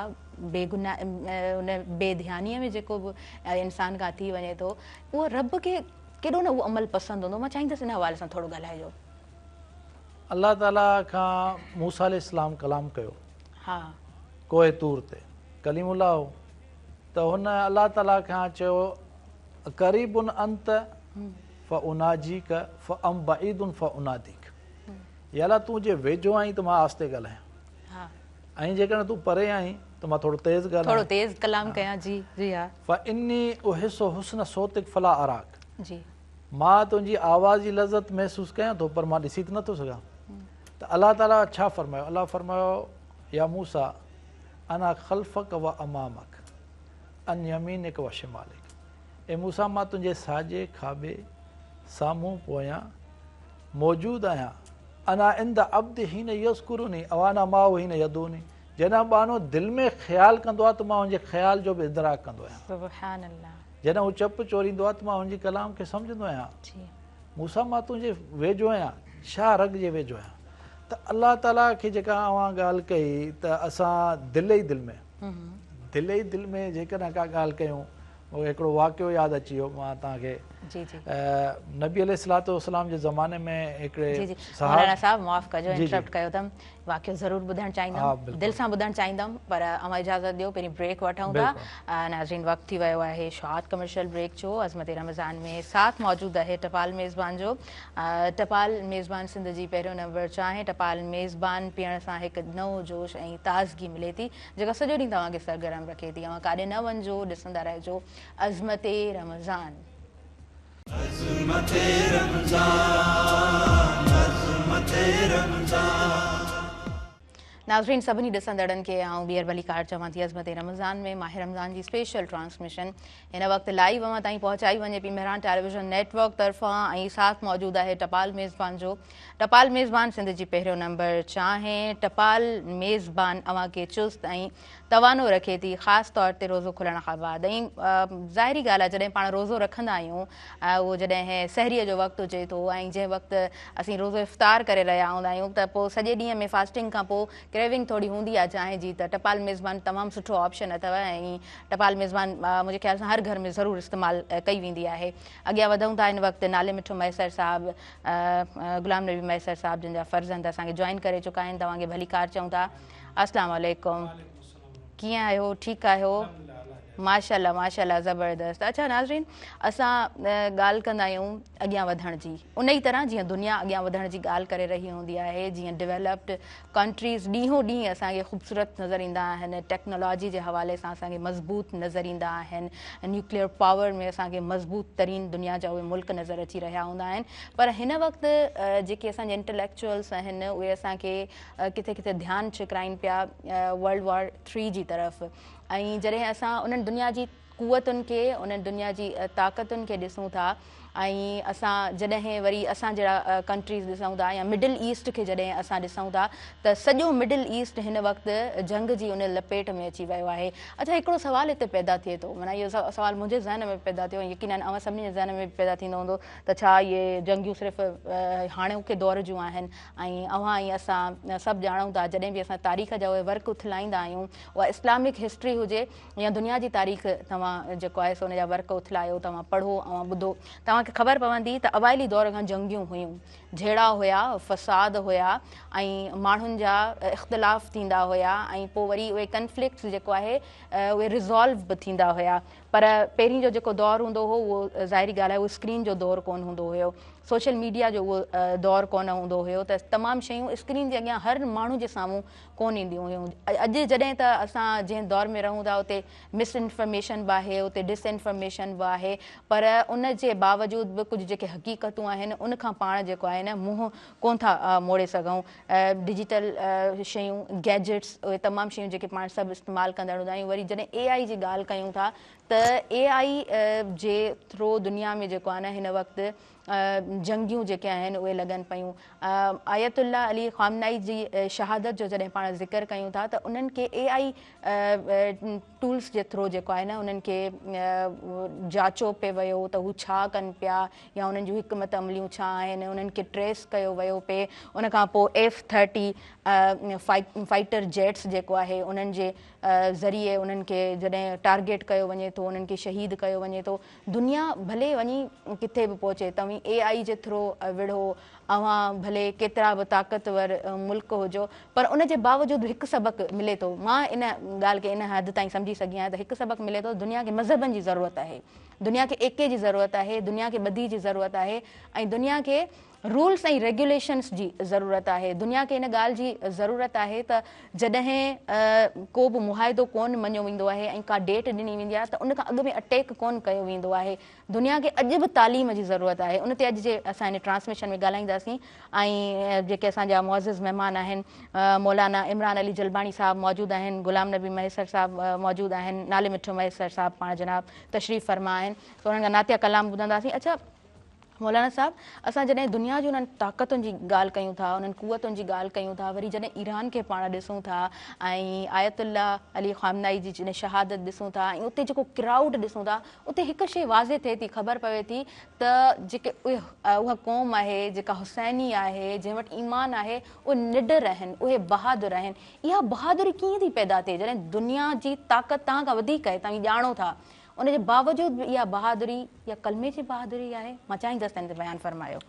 بي گناهه ان بي ڌيانيء ۾ جيڪو به انسان کان ٿي وڃي ٿو اهو رب کي ڪيڏو نه اهو عمل پسند هوندو مان چاهيندس ان حوالي سان ٿورو ڳالهائجو. الله تعالي کان موسيٰ عليه السلام ڪلام ڪيو ها ڪوه طور تي ڪليم الله هو ته هن الله تعالي کان چيو قريب انت فاناجيڪ ام بعيد فاناديڪ يا الله تون جي ويجهو آهين ته مان آهستي ڳالهايان ها ۽ جيڪڏهن تون پري آهين ته مان ٿورو تيز ڳالهايان ٿورو تيز ڪلام ڪيان جي جي ها فاني احس حسن صوتڪ فلا اراڪ جي مان تنهنجي آواز جي لذت محسوس ڪيان ٿو پر مان ڏسي ته نٿو سگهان ته الله تعالي ڇا فرمايو الله فرمايو يا موسيٰ انا خلفک و امامک عن يمينک و شمالک اي موسيٰ مان تنهنجي ساڄي کاٻي سامهون پويان موجود آهيان انا عند عبدي حين يذڪرني و انا معه حين يدعوني جڏهن ٻانهو دل ۾ خيال ڪندو آهي ته مان ان جي خيال جو به ادراڪ ڪندو آهيان سبحان الله جڏهن هو چپ چوريندو آهي ته مان هن جي ڪلام کي سمجهندو آهيان. موسيٰ مان تنهنجي ويجهو آهيان، شاهه رڳ جي ويجهو آهيان. ته الله تعاليٰ کي جيڪا اوهان ڳالهه ڪئي ته اسان دل ئي دل ۾ دل ئي دل ۾ جيڪڏهن ڪا ڳالهه ڪيون، مون کي هڪڙو واقعو ياد اچي ويو مان توهان کي نبي عليه الصلوة والسلام جي زماني ۾ هڪڙي صحابي. مولانا صاحب معاف ڪجو انٽرپٽ ڪيو اٿم. واقعو ضرور ٻڌڻ چاهيندم دل سان ٻڌڻ چاهيندم پر اوهان اجازت ڏيو پهرين بريڪ وٺون ٿا ناظرين وقت ٿي ويو آهي شارٽ ڪمرشل بريڪ جو عظمت رمضان ۾ ساٿ موجود آهي ٽپال ميزبان جو ٽپال ميزبان سنڌ جي پهريون نمبر چانهه ٽپال ميزبان پيئڻ سان هڪ نئون جوش ۽ تازگي ملي ٿي جيڪا سڄو ڏينهن توهان کي سرگرم رکي ٿي اوهان ڪاڏي نه وڃجو ڏسندا رهجو عظمت رمضان. عظمت رمضان عظمت رمضان. ناظرين سڀني ڏسندڙن کي آئون ٻيهر ڀليڪار چوان ٿي عظمت رمضان ۾ ماه رمضان جي اسپيشل ٽرانسميشن هن وقت لائيو اوهان تائين پهچائي وڃي پئي مهراڻ ٽيليويزن نيٽ ورڪ طرفان ۽ ساٿ موجود آهي ٽپال ميزبان جو ٽپال ميزبان سنڌ جي پهريون نمبر چانهه ٽپال ميزبان اوهان کي چست ۽ توانو رکي ٿي خاص طور تي روزو کلڻ کان بعد ۽ ظاهري ڳالهه آهي جڏهن پاڻ روزو رکندا آهيون اهو جڏهن سحريء جو وقت هجي ٿو ۽ جنهن وقت اسين روزو افطار ڪري رهيا هوندا آهيون ته پوء سڄي ڏينهن ۾ فاسٽنگ کان پوء ڪريونگ ٿوري هوندي آهي چانهه جي ته ٽپال ميزبان تمام سٺو آپشن اٿو ۽ ٽپال ميزبان منهنجي خيال سان هر گهر ۾ ضرور استعمال ڪئي ويندي آهي اڳيان وڌون ٿا هن وقت نالي مٺو مهيسر صاحب غلام نبي مهيسر صاحب جن جا فرزند اسان کي جوائن ڪري چڪا آهن توهان کي ڀليڪار چئون ٿا اسلام عليڪم ڪيئن آهيو ٺيڪ آهيو ماشاءالله ماشاءالله زبردست اڇا ناظرين اسان ڳالهه ڪندا آهيون اڳيان وڌڻ جي ان ئي طرح جيئن دنيا اڳيان وڌڻ جي ڳالهه ڪري رهي هوندي آهي جيئن ڊيولپڊ ڪنٽريز ڏينهون ڏينهن اسان کي خوبصورت نظر ايندا آهن ٽيڪنالاجي جي حوالي سان اسان کي مضبوط نظر ايندا آهن نيوڪليئر پاور ۾ اسان کي مضبوط ترين دنيا جا اهي ملڪ نظر اچي رهيا هوندا آهن پر هن وقت جيڪي اسان جا انٽليڪچوئلس آهن اهي اسان کي ڪٿي ڪٿي ڌيان ڇڪرائين پيا ورلڊ وار ٿري جي طرف ۽ جڏهن اسان انهن دنيا جي قوتن کي، انهن دنيا جي طاقتن کي ڏسون ٿا ۽ اسان جڏهن وري اسان جهڙا ڪنٽريز ڏسون ٿا يا مڊل ايسٽ کي جڏهن اسان ڏسون ٿا ته سڄو مڊل ايسٽ هن وقت جنگ جي ان لپيٽ ۾ اچي ويو آهي. اڇا هڪڙو سوال هتي پيدا ٿئي ٿو معنيٰ اهو سوال منهنجي ذهن ۾ به پيدا ٿيو ۽ يقينن اوهان سڀني جي ذهن ۾ به پيدا ٿيندو هوندو ته ڇا اهي جنگيون صرف هاڻوڪي دور جون آهن ۽ اوهان ۽ اسان سڀ ڄاڻون ٿا جڏهن به اسان تاريخ جا اهي ورق اٿلائيندا آهيون اها اسلامڪ هسٽري هجي يا دنيا جي تاريخ توهان جيڪو آهي سو ان جا ورق اٿلايو توهان پڙهو اوهان ٻڌو توهان کي خبر پوندي ته اوائلي دور کان جنگيون هيون جهيڙا هيا فساد هيا ۽ ماڻهن جا اختلاف ٿيندا هيا ۽ پوء وري اهي ڪنفلڪٽس جيڪو آهي اهي ريزالو به ٿيندا هيا پر پهرين جو جيڪو دور هوندو هو اهو ظاهري ڳالهه آهي اهو اسڪرين جو دور ڪونه هوندو هيو سوشل ميڊيا جو اهو دور ڪونه هوندو هيو ته تمام شيون اسڪرين جي اڳيان هر ماڻهو جي سامهون ڪونه اينديون هيون. اڄ جڏهن ته اسان جنهن دور ۾ رهون ٿا اتي مس انفارميشن به آهي اتي ڊس انفارميشن به آهي پر ان جي باوجود به ڪجهه جيڪي حقيقتون آهن ان کان پاڻ جيڪو آهي نه منهن ڪونه ٿا موڙي سگهون. ڊجيٽل شيون گيجيٽس اهي تمام شيون جيڪي پاڻ سڀ استعمال ڪندڙ هوندا آهيون وري جڏهن اي آئي جي ڳالهه ڪيون ٿا ته اي آئي جي ٿرو دنيا ۾ جيڪو آهي نه هن وقت جنگيون جيڪي آهن اهي لڳن پيون. آيت الله علي خامنائي جي شهادت جو جڏهن پاڻ ذڪر ڪيون ٿا ته انهن کي اي آئي ٽولز جي ٿرو جيڪو آهي نه انهن کي جاچو پي ويو ته هو ڇا ڪن پيا يا انهن جون حڪمت عمليون ڇا آهن انهن کي ٽريس ڪيو ويو پي ان کان پوء ايف ٿرٽي فائٽر جيٽس جيڪو آهي انهن جي ذريعي انهن کي جڏهن ٽارگيٽ ڪيو وڃي ٿو انهن کي شهيد ڪيو وڃي ٿو دنيا ڀلي وڃي ڪٿي به پهچي، توهين اي آئي جي ٿرو وڙهو، اوهان ڀلي ڪيترا به طاقتور ملڪ هجو، پر ان جي باوجود به هڪ سبق ملي ٿو، مان ان ڳالهه کي ان حد تائين سمجهي سگهي آهيان ته هڪ سبق ملي ٿو، دنيا کي مذهبن جي ضرورت آهي، دنيا کي ايڪي جي ضرورت آهي، دنيا کي ٻڌي جي ضرورت آهي ۽ دنيا کي رولس ۽ ريگيوليشنس جي ضرورت آهي. دنيا کي ان ڳالهه جي ضرورت آهي ته جڏهن ڪو به معاهدو ڪونه مڃيو ويندو آهي ۽ ڪا ڊيٽ ڏني ويندي آهي ته ان کان اڳ ۾ اٽيڪ ڪونه ڪيو ويندو آهي. دنيا کي اڄ به تعليم جي ضرورت آهي. ان تي اڄ جي اسان هن ٽرانسميشن ۾ ڳالهائينداسين ۽ جيڪي اسان جا معزز مهمان آهن مولانا عمران علي جلباڻي صاحب موجود آهن، غلام نبي مهيسر صاحب موجود آهن، نالي مٺو مهيسر صاحب پاڻ جناب تشريف فرما آهن ته انهن کان نعتيه ڪلام ٻڌنداسين. اڇا مولانا صاحب اسان جڏهن دنيا جي انهن طاقتن جي ڳالهه ڪيون ٿا انهن قوتن جي ڳالهه ڪيون ٿا وري جڏهن ايران کي پاڻ ڏسون ٿا ۽ آيت الله علي خامنائي جي جڏهن شهادت ڏسون ٿا ۽ اتي جيڪو ڪرائوڊ ڏسون ٿا اتي هڪ شيء واضح ٿئي ٿي خبر پوي ٿي ته جيڪي اها قوم آهي جيڪا حسيني آهي جنهن وٽ ايمان آهي اهي نڊر آهن اهي بهادر آهن اها بهادري ڪيئن ٿي پيدا ٿئي جڏهن دنيا جي طاقت توهان کان وڌيڪ آهي توهين ڄاڻو ٿا ان جي باوجود به اها بهادري يا ڪلمي جي بهادري آهي؟ مان چاهيندس ته ان تي بيان فرمايو.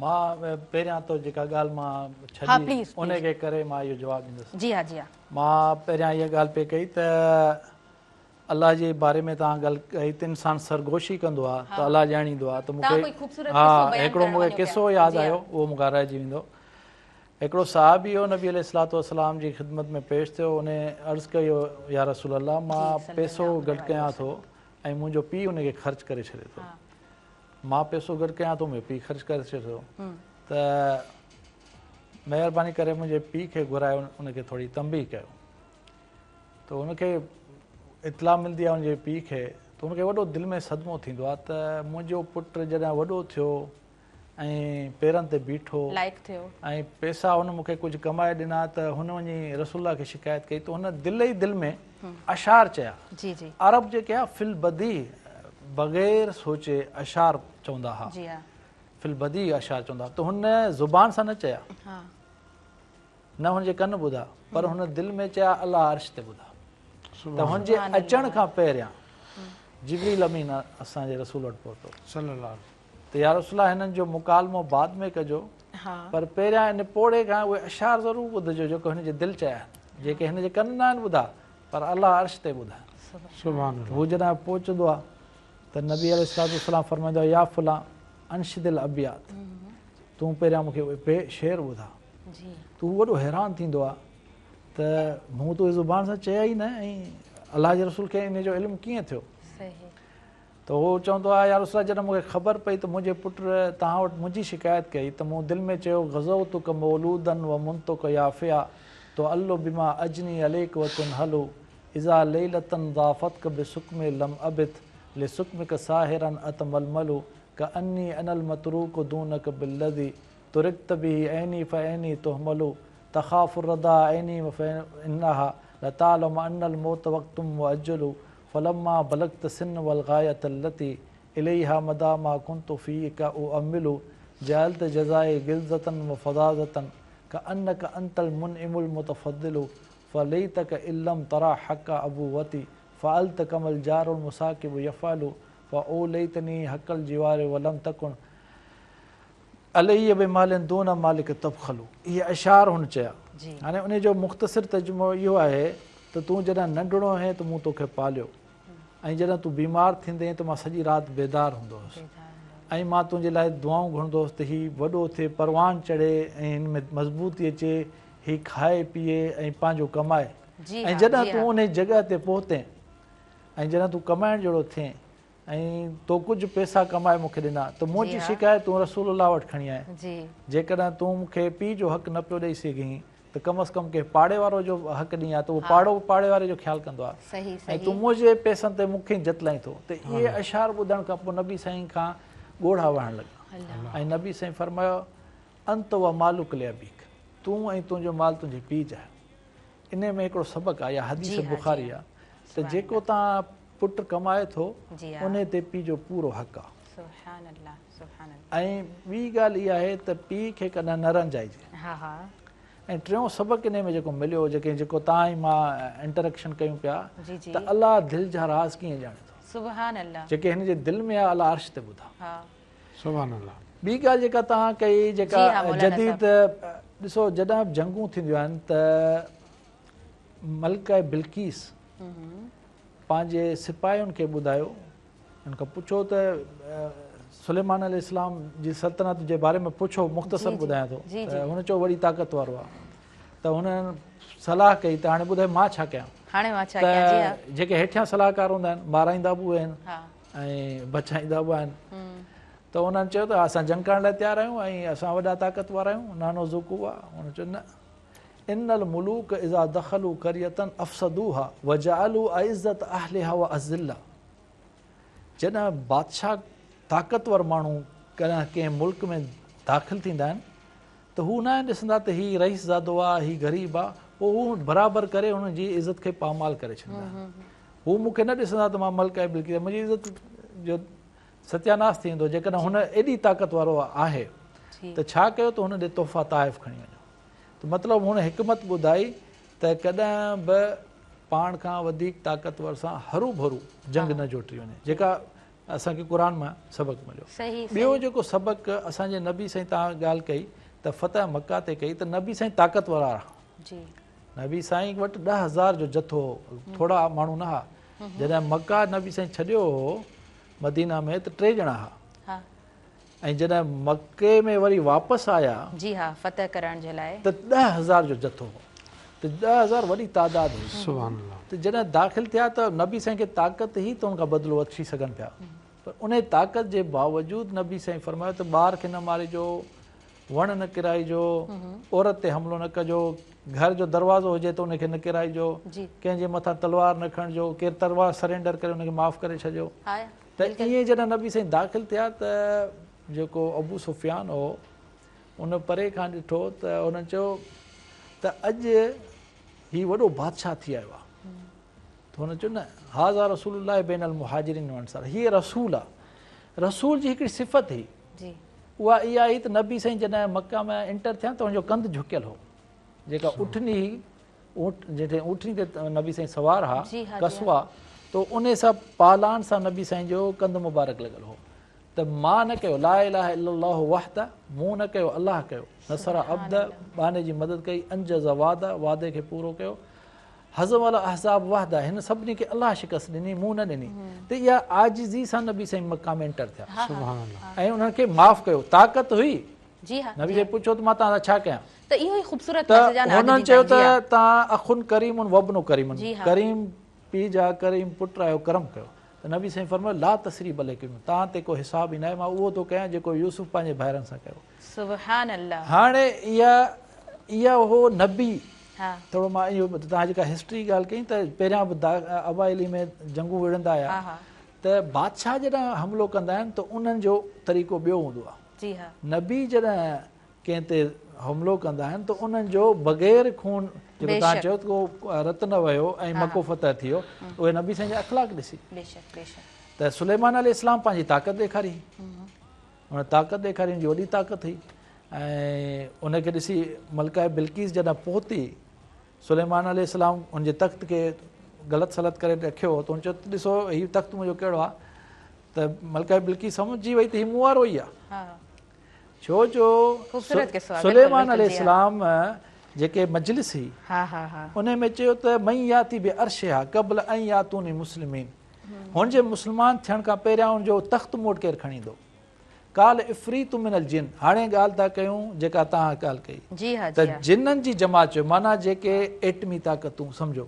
مان پهريان ته جيڪا ڳالهه مان ڇڏي ان کي ڪري مان اهو جواب ڏيندس. جي ها جي ها. مان پهريان اها ڳالهه پئي ڪئي ته الله جي باري ۾ توهان ڳالهه ڪئي ته انسان سرگوشي ڪندو آهي ته الله ڄاڻيندو آهي ته مون کي ها هڪڙو مون کي قصو ياد آيو اهو مون کان رهجي ويندو. هڪڙو صحابي هو نبي عليه الصلوة والسلام جي خدمت ۾ پيش ٿيو ان عرض ڪيو يا رسول الله مان پئسو گڏ ڪيان ٿو ۽ منهنجو پيء ان کي خرچ ڪري ڇڏي ٿو مان پئسو گڏ ڪيان ٿو منهنجو پيء خرچ ڪري ڇڏي ٿو ته مهرباني ڪري منهنجي پيء کي گهرائي ان کي ٿوري تنبيهه ڪيو ته ان کي اطلاع ملندي آهي ان جي پيء کي ته ان کي وڏو دل ۾ صدمو ٿيندو آهي ته منهنجو پٽ جڏهن وڏو ٿيو ۽ پيرن تي بيٺو لائق ٿيو. ۽ پئسا هن مون کي ڪجهه ڪمائي ڏنا ته هن وڃي رسول الله کي شڪايت ڪئي ته هن دل ئي دل ۾ اشعار چيا. جي جي. عرب جيڪي ها في البديهه بغير سوچي اشعار چوندا ها. جي ها. في البديهه اشعار چوندا ها ته هن زبان سان نه چيا. ها. نه هن جي ڪن ٻڌا پر هن دل ۾ چيا الله عرش تي ٻڌا ته هن جي اچڻ کان پهريان جبريل امين اسان جي رسول وٽ پهتو. صلي الله عليه. ته يا رسول الله هنن جو مڪالمو بعد ۾ ڪجو پر پهريان ان پوڙهي کان اهي اشعار ضرور ٻڌجو جيڪو هن جي دل چيا آهن جيڪي هن جي ڪن ناهن ٻڌا پر الله عرش تي ٻڌا آهن. سبحان الله. هو جڏهن پهچندو آهي ته نبي عليه الصلوة والسلام فرمائيندو آهي يا فلان انشد الابيات تون پهريان مون کي اهي شعر ٻڌا ته هو وڏو حيران ٿيندو آهي ته مون ته اهي زبان سان چيا ئي نه ۽ الله جي رسول کي ان جو علم ڪيئن ٿيو؟ ته هو چوندو آهي يا رسول الله جڏهن مون کي خبر پئي ته منهنجي پٽ توهان وٽ منهنجي شڪايت ڪئي ته مون دل ۾ چيو غزوتک مولودا و منتک يافعا تعل بما اجني عليک و تنهل اذا ليلة ضافتک بسقم لم ابت لسقمک ساهرا اتململ ڪاني انا المتروڪ دونک بالذي ترڪت به عيني فعيني تهمل تخاف الرديٰ عيني فانها لتعلم ان الموت وقت معجل فلما بلغت السن والغاية التي اليها مضيٰ ما ڪنت فيک اؤمل جعلت جزائي غلظة وفظاظة ڪانک انت المنعم المتفضل فليتک ان لم ترع حق ابوتي فعلت ڪما الجار المصاحب يفعل فاوليتني حق الجوار ولم تڪن علي بمال دون مالک تبخل اهي اشعار هن چيا. هاڻي انهي جو مختصر ترجمو اهو آهي ته تون جڏهن ننڍڙو هئين ته مون توکي پاليو ۽ جڏهن تون بيمار ٿيندين ته مان سڄي رات بيدار هوندو هوس ۽ مان تنهنجي لاء دعائون گهرندو هوس ته هي وڏو ٿئي پروان چڙهي ۽ هن ۾ مضبوطي اچي هي کائي پيئي ۽ پنهنجو ڪمائي ۽ جڏهن تون انهي جڳهه تي پهتين ۽ جڏهن تون ڪمائڻ جهڙو ٿئين ۽ تو ڪجهه پئسا ڪمائي مون کي ڏنا ته منهنجي شڪايت تون رسول الله وٽ کڻي آئين. جيڪڏهن تون مون کي پيء جو حق نه پيو ڏئي سگهين ته ڪم از ڪم ڪنهن پاڙي وارو جو حق ڏين ها ته اهو پاڙو به پاڙي واري جو خيال ڪندو آهي ۽ تون منهنجي پئسن تي مون کي جتلائين ٿو ته اهي اشعار ٻڌڻ کان پوء نبي سائين کان ڳوڙها وهڻ لڳا ۽ نبي سائين فرمايو انت و مالک لابيک تون ۽ تنهنجو مال تنهنجي پيء جا آهي. انهي ۾ هڪڙو سبق آهي يا حديث بخاري آهي ته جيڪو توهان پٽ ڪمائي ٿو انهي تي پيء جو پورو حق آهي. سبحان الله سبحان الله. ۽ ٻي ڳالهه اها آهي ته پيء کي ڪڏهن نه رنجائجي. ۽ ٽيون سبق انهي ۾ جيڪو مليو جيڪي جيڪو توهان ۽ مان انٽريڪشن ڪيون پيا ته الله دل جا راز ڪيئن ڄاڻي ٿو. سبحان الله. جيڪي هن جي دل ۾ آهي الله عرش تي ٻڌا. سبحان الله. ٻي ڳالهه جيڪا توهان ڪئي جيڪا جديد ڏسو جڏهن به جنگون ٿينديون آهن ته ملڪه بلقيس پنهنجي سپاهين کي ٻڌايو ان کان پڇو ته سليمان عليه السلام جي سلطنت جي باري ۾ پڇو مختصر ٻڌايان ٿو ته هن چيو وڏي طاقت وارو آهي ته هن صلاح ڪئي ته هاڻي ٻڌايو مان ڇا ڪيان هاڻي مان ڇا ڪيان جي ها جيڪي هيٺيان صلاحڪار هوندا آهن مارائيندا به اهي آهن ۽ بچائيندا به آهن ته انهن چيو ته اسان جنگ ڪرڻ لاء تيار آهيون ۽ اسان وڏا طاقتور آهيون نحن ذو قوة هن چيو نه ان الملوڪ اذا دخلوا قرية افسدوها وجعلوا اعزة اهلها اذلة جڏهن بادشاهه طاقتور ماڻهو ڪڏهن ڪنهن ملڪ ۾ داخل ٿيندا آهن ته هو ناهن ڏسندا ته هي رئيس زادو آ هي غريب آ پوء هو برابر ڪري هن جي عزت کي پامال ڪري ڇڏيندا آهن هو مون کي نه ڏسندا ته مان ملڪه بلقيس منهنجي عزت جو ستياناس ٿي ويندو جيڪڏهن هن ايڏي طاقت وارو آهي ته ڇا ڪيو ته هن ڏي تحفا تحائف کڻي وڃو ته مطلب هن حڪمت ٻڌائي ته ڪڏهن به پاڻ کان وڌيڪ طاقتور سان هرو ڀرو جنگ نه جوٽي وڃي جيڪا اسان کي قرآن مان سبق مليو. ٻيو جيڪو سبق اسان جي نبي سائين توهان ڳالهه ڪئي ته فتح مڪه تي ڪئي ته نبي سائين طاقتور آ. نبي سائين وٽ 10,000 جو جٿو هو ٿورا ماڻهو نه ها. جڏهن مڪه نبي سائين ڇڏيو هو مدينه ۾ ته ٽي ڄڻا ها. ۽ جڏهن مڪي ۾ وري واپس آيا. جي ها فتح ڪرڻ جي لاء. ته 10,000 جو جٿو هو ته 10,000 وڏي تعداد هئي. سبحان الله. ته جڏهن داخل ٿيا ته نبي سائين کي طاقت هئي ته ان کان بدلو وٺي سگهن پيا پر انهي طاقت جي باوجود نبي سائين فرمايو ته ٻار کي نه مارجو، وڻ نه ڪيرائجو، عورت تي حملو نه ڪجو، گهر جو دروازو هجي ته ان کي نه ڪيرائجو، ڪنهن جي مٿان تلوار نه کڻجو، ڪير تلوار سرينڊر ڪري ان کي معاف ڪري ڇڏجو. ته ائين جڏهن نبي سائين داخل ٿيا ته جيڪو ابو سفيان هو ان پري کان ڏٺو ته هن چيو ته اڄ هي وڏو بادشاهه ٿي آيو آهي ته هن چيو نه هذا رسول الله بين المهاجرين والانصار هي رسول آهي رسول جي هڪڙي صفت هئي جي اها اها هئي ته نبي سائين جڏهن مڪه ۾ انٽر ٿيا ته هن جو ڪنڌ جهڪيل هو جيڪا اٺني هئي اونٽ جنهن اونٽني تي نبي سائين سوار ها قصوا ته انهي سان پالان سان نبي سائين جو ڪنڌ مبارڪ لڳل هو ته مان نه ڪيو لا اله الا الله وحده مون نه ڪيو الله ڪيو نصر عبده ٻانهي جي مدد ڪئي انجز وعده وعدي کي پورو ڪيو هزم الاحزاب وحده هن سڀني کي الله شڪست ڏني مون نه ڏني ته اها عاجزي سان نبي سائين مڪه ۾ انٽر ٿيا سبحان الله ۽ انهن کي معاف ڪيو طاقت هئي جي ها نبي سائين پڇيو ته مان توهان سان ڇا ڪيان ته اهو ئي خوبصورت ميسيج آهي ته هنن چيو ته توهان اخ ڪريم وابن ڪريم ڪريم پيء جا ڪريم پٽ آهيو ڪرم ڪيو ته نبي سائين فرمايو لا تثريب عليڪم توهان تي ڪو حساب ئي ناهي مان اهو ٿو ڪيان جيڪو يوسف پنهنجي ڀائرن سان ڪيو سبحان الله هاڻي اها اها هو نبي ٿورو مان اهو توهان جيڪا هسٽري ڳالهه ڪئي ته پهريان به اوائلي ۾ جنگون وڙهندا آيا ته بادشاهه جڏهن حملو ڪندا آهن ته انهن جو طريقو ٻيو هوندو آهي. نبي جڏهن ڪنهن تي حملو ڪندا آهن ته انهن جو بغير خون جيڪو توهان چيو ته ڪو رت نه وهيو ۽ مڪو فتح ٿي ويو اهي نبي سائين جا اخلاق ڏسي ته سليمان عليه السلام پنهنجي طاقت ڏيکاري هن طاقت ڏيکاري هن جي وڏي طاقت هئي ۽ ان کي ڏسي ملڪه بلقيس جڏهن پهتي سليمان عليه السلام ان جي تخت کي غلط سلط ڪري رکيو هو ته هن چيو ته ڏسو هي تخت منهنجو ڪهڙو آهي ته ملڪه بلقيس سمجهي وئي ته هي مون وارو ئي آهي ڇو جو سليمان عليه السلام جيڪي مجلس هئي ان ۾ چيو ته من ياتي بعرشها قبل ان ياتوني مسلمين هن جي مسلمان ٿيڻ کان پهريان ان جو تخت مون وٽ ڪير کڻي ايندو قال عفريت من الجن هاڻي ڳالهه ٿا ڪيون جيڪا توهان ڳالهه ڪئي جي ها ته جنن جي جماعت چيو معنيٰ جيڪي ايٽمي طاقتون سمجهو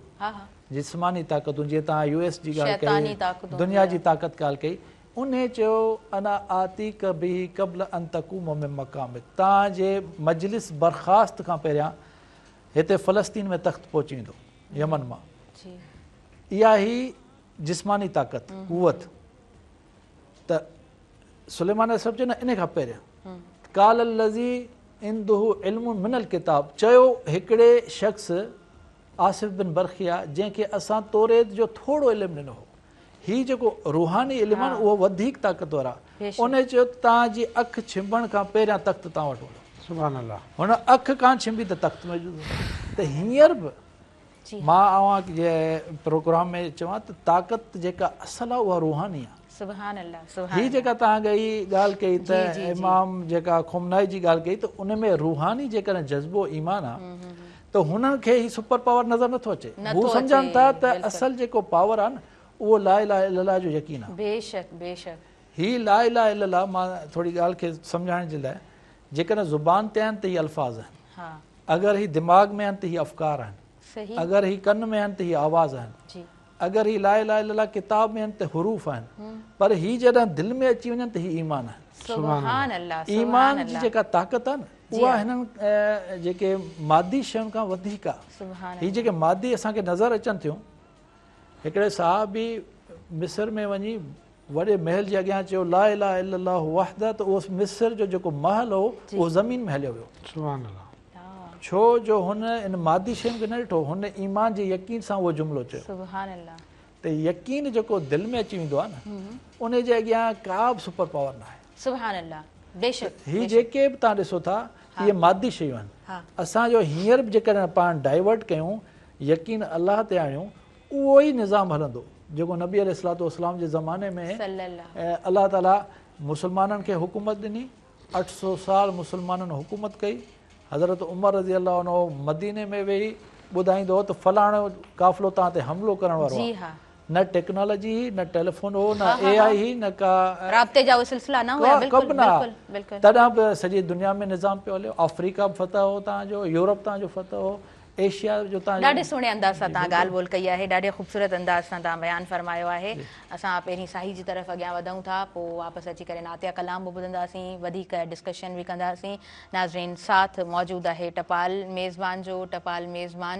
جسماني طاقتون جيئن توهان يو ايس جي ڳالهه ڪئي دنيا جي طاقت ڳالهه ڪئي انهي چيو انا آتيڪ به قبل ان تقوم من مقامڪ توهان جي مجلس برخاست کان پهريان هتي فلسطين ۾ تخت پهچي ويندو يمن مان اها هي جسماني طاقت قوت ته سليمان عليه السلام چيو نه ان کان پهريان قال الذي عنده علم من الڪتاب چيو هڪڙي شخص آصف بن برخيا جنهن کي اسان توريت جو ٿورو علم ڏنو هو هي جيڪو روحاني علم آهي اهو وڌيڪ طاقتور آهي ان چيو ته توهان جي اک ڇنڀڻ کان پهريان تخت توهان وٽ هوندو سبحان الله هن اک ڪانه ڇنڀي ته تخت موجود هوندو ته هينئر به مان اوهان جي پروگرام ۾ چوان ته طاقت جيڪا اصل آهي اها روحاني آهي. سبحان الله سبحان هي جيڪا توهان ڳئي ڳالهه ڪئي ته امام جيڪا خميني جي ڳالهه ڪئي ته ان ۾ روحاني جيڪڏهن جذبو ايمان آهي ته هنن کي هي سپر پاور نظر نٿو اچي هو سمجهن ٿا ته اصل جيڪو پاور آهي نه اهو لا اله الا الله جو يقين آهي. بيشڪ بيشڪ. هي لا اله الا الله مان ٿوري ڳالهه کي سمجهائڻ جي لاء جيڪڏهن زبان تي آهن ته هي الفاظ آهن. اگر هي دماغ ۾ آهن ته هي افڪار آهن. اگر هي ڪن ۾ آهن ته هي آواز آهن. اگر هي لا اله الا الله ڪتاب ۾ آهن ته حروف آهن. پر هي جڏهن دل ۾ اچي وڃن ته هي ايمان آهن. سبحان الله ايمان جي جيڪا طاقت آهي نه اها هنن جيڪي مادي شين کان وڌيڪ آهي. هي جيڪي مادي اسان کي نظر اچن ٿيون هڪڙي صحابي مصر ۾ وڃي وڏي محل جي اڳيان چيو لا اله الا الله وحده ته اهو مصر جو جيڪو محل هو اهو زمين ۾ هليو ويو. سبحان الله. ڇو جو هن ان مادي شين کي نه ڏٺو هن ايمان جي يقين سان اهو جملو چيو. سبحان الله. ته يقين جيڪو دل ۾ اچي ويندو آهي نه ان جي اڳيان ڪا به سپر پاور نه آهي. سبحان الله بيشڪ. هي جيڪي به توهان ڏسو ٿا اهي مادي شيون آهن. اسان جو هينئر به جيڪڏهن پاڻ ڊائيورٽ ڪيون يقين الله تي آڻيون اهو ئي نظام هلندو جيڪو نبي عليه الصلوة والسلام جي زماني ۾ الله تعالي مسلمانن کي حڪومت ڏني 800 سال مسلمانن حڪومت ڪئي حضرت عمر رضي الله عنه مديني ۾ ويهي ٻڌائيندو هو ته فلاڻو قافلو توهان تي حملو ڪرڻ وارو آهي نه ٽيڪنالاجي هئي نه ٽيليفون هو نه اي آئي هئي نه ڪا رابطي جا اهي سلسلا نه هيا بلڪل بلڪل بلڪل تڏهن به سڄي دنيا ۾ نظام پيو هليو آفريڪا به فتح هو توهان جو يورپ توهان جو فتح هو ايشيا جو توهان ڏاڍي سهڻي انداز سان توهان ڳالهه ٻولهه ڪئي آهي ڏاڍي خوبصورت انداز سان توهان بيان فرمايو آهي اسان پهرين ساهي جي طرف اڳيان وڌون ٿا پوء واپس اچي ڪري نعتيه ڪلام به ٻڌنداسين وڌيڪ ڊسڪشن به ڪنداسين ناظرين ساٿ موجود آهي ٽپال ميزبان جو ٽپال ميزبان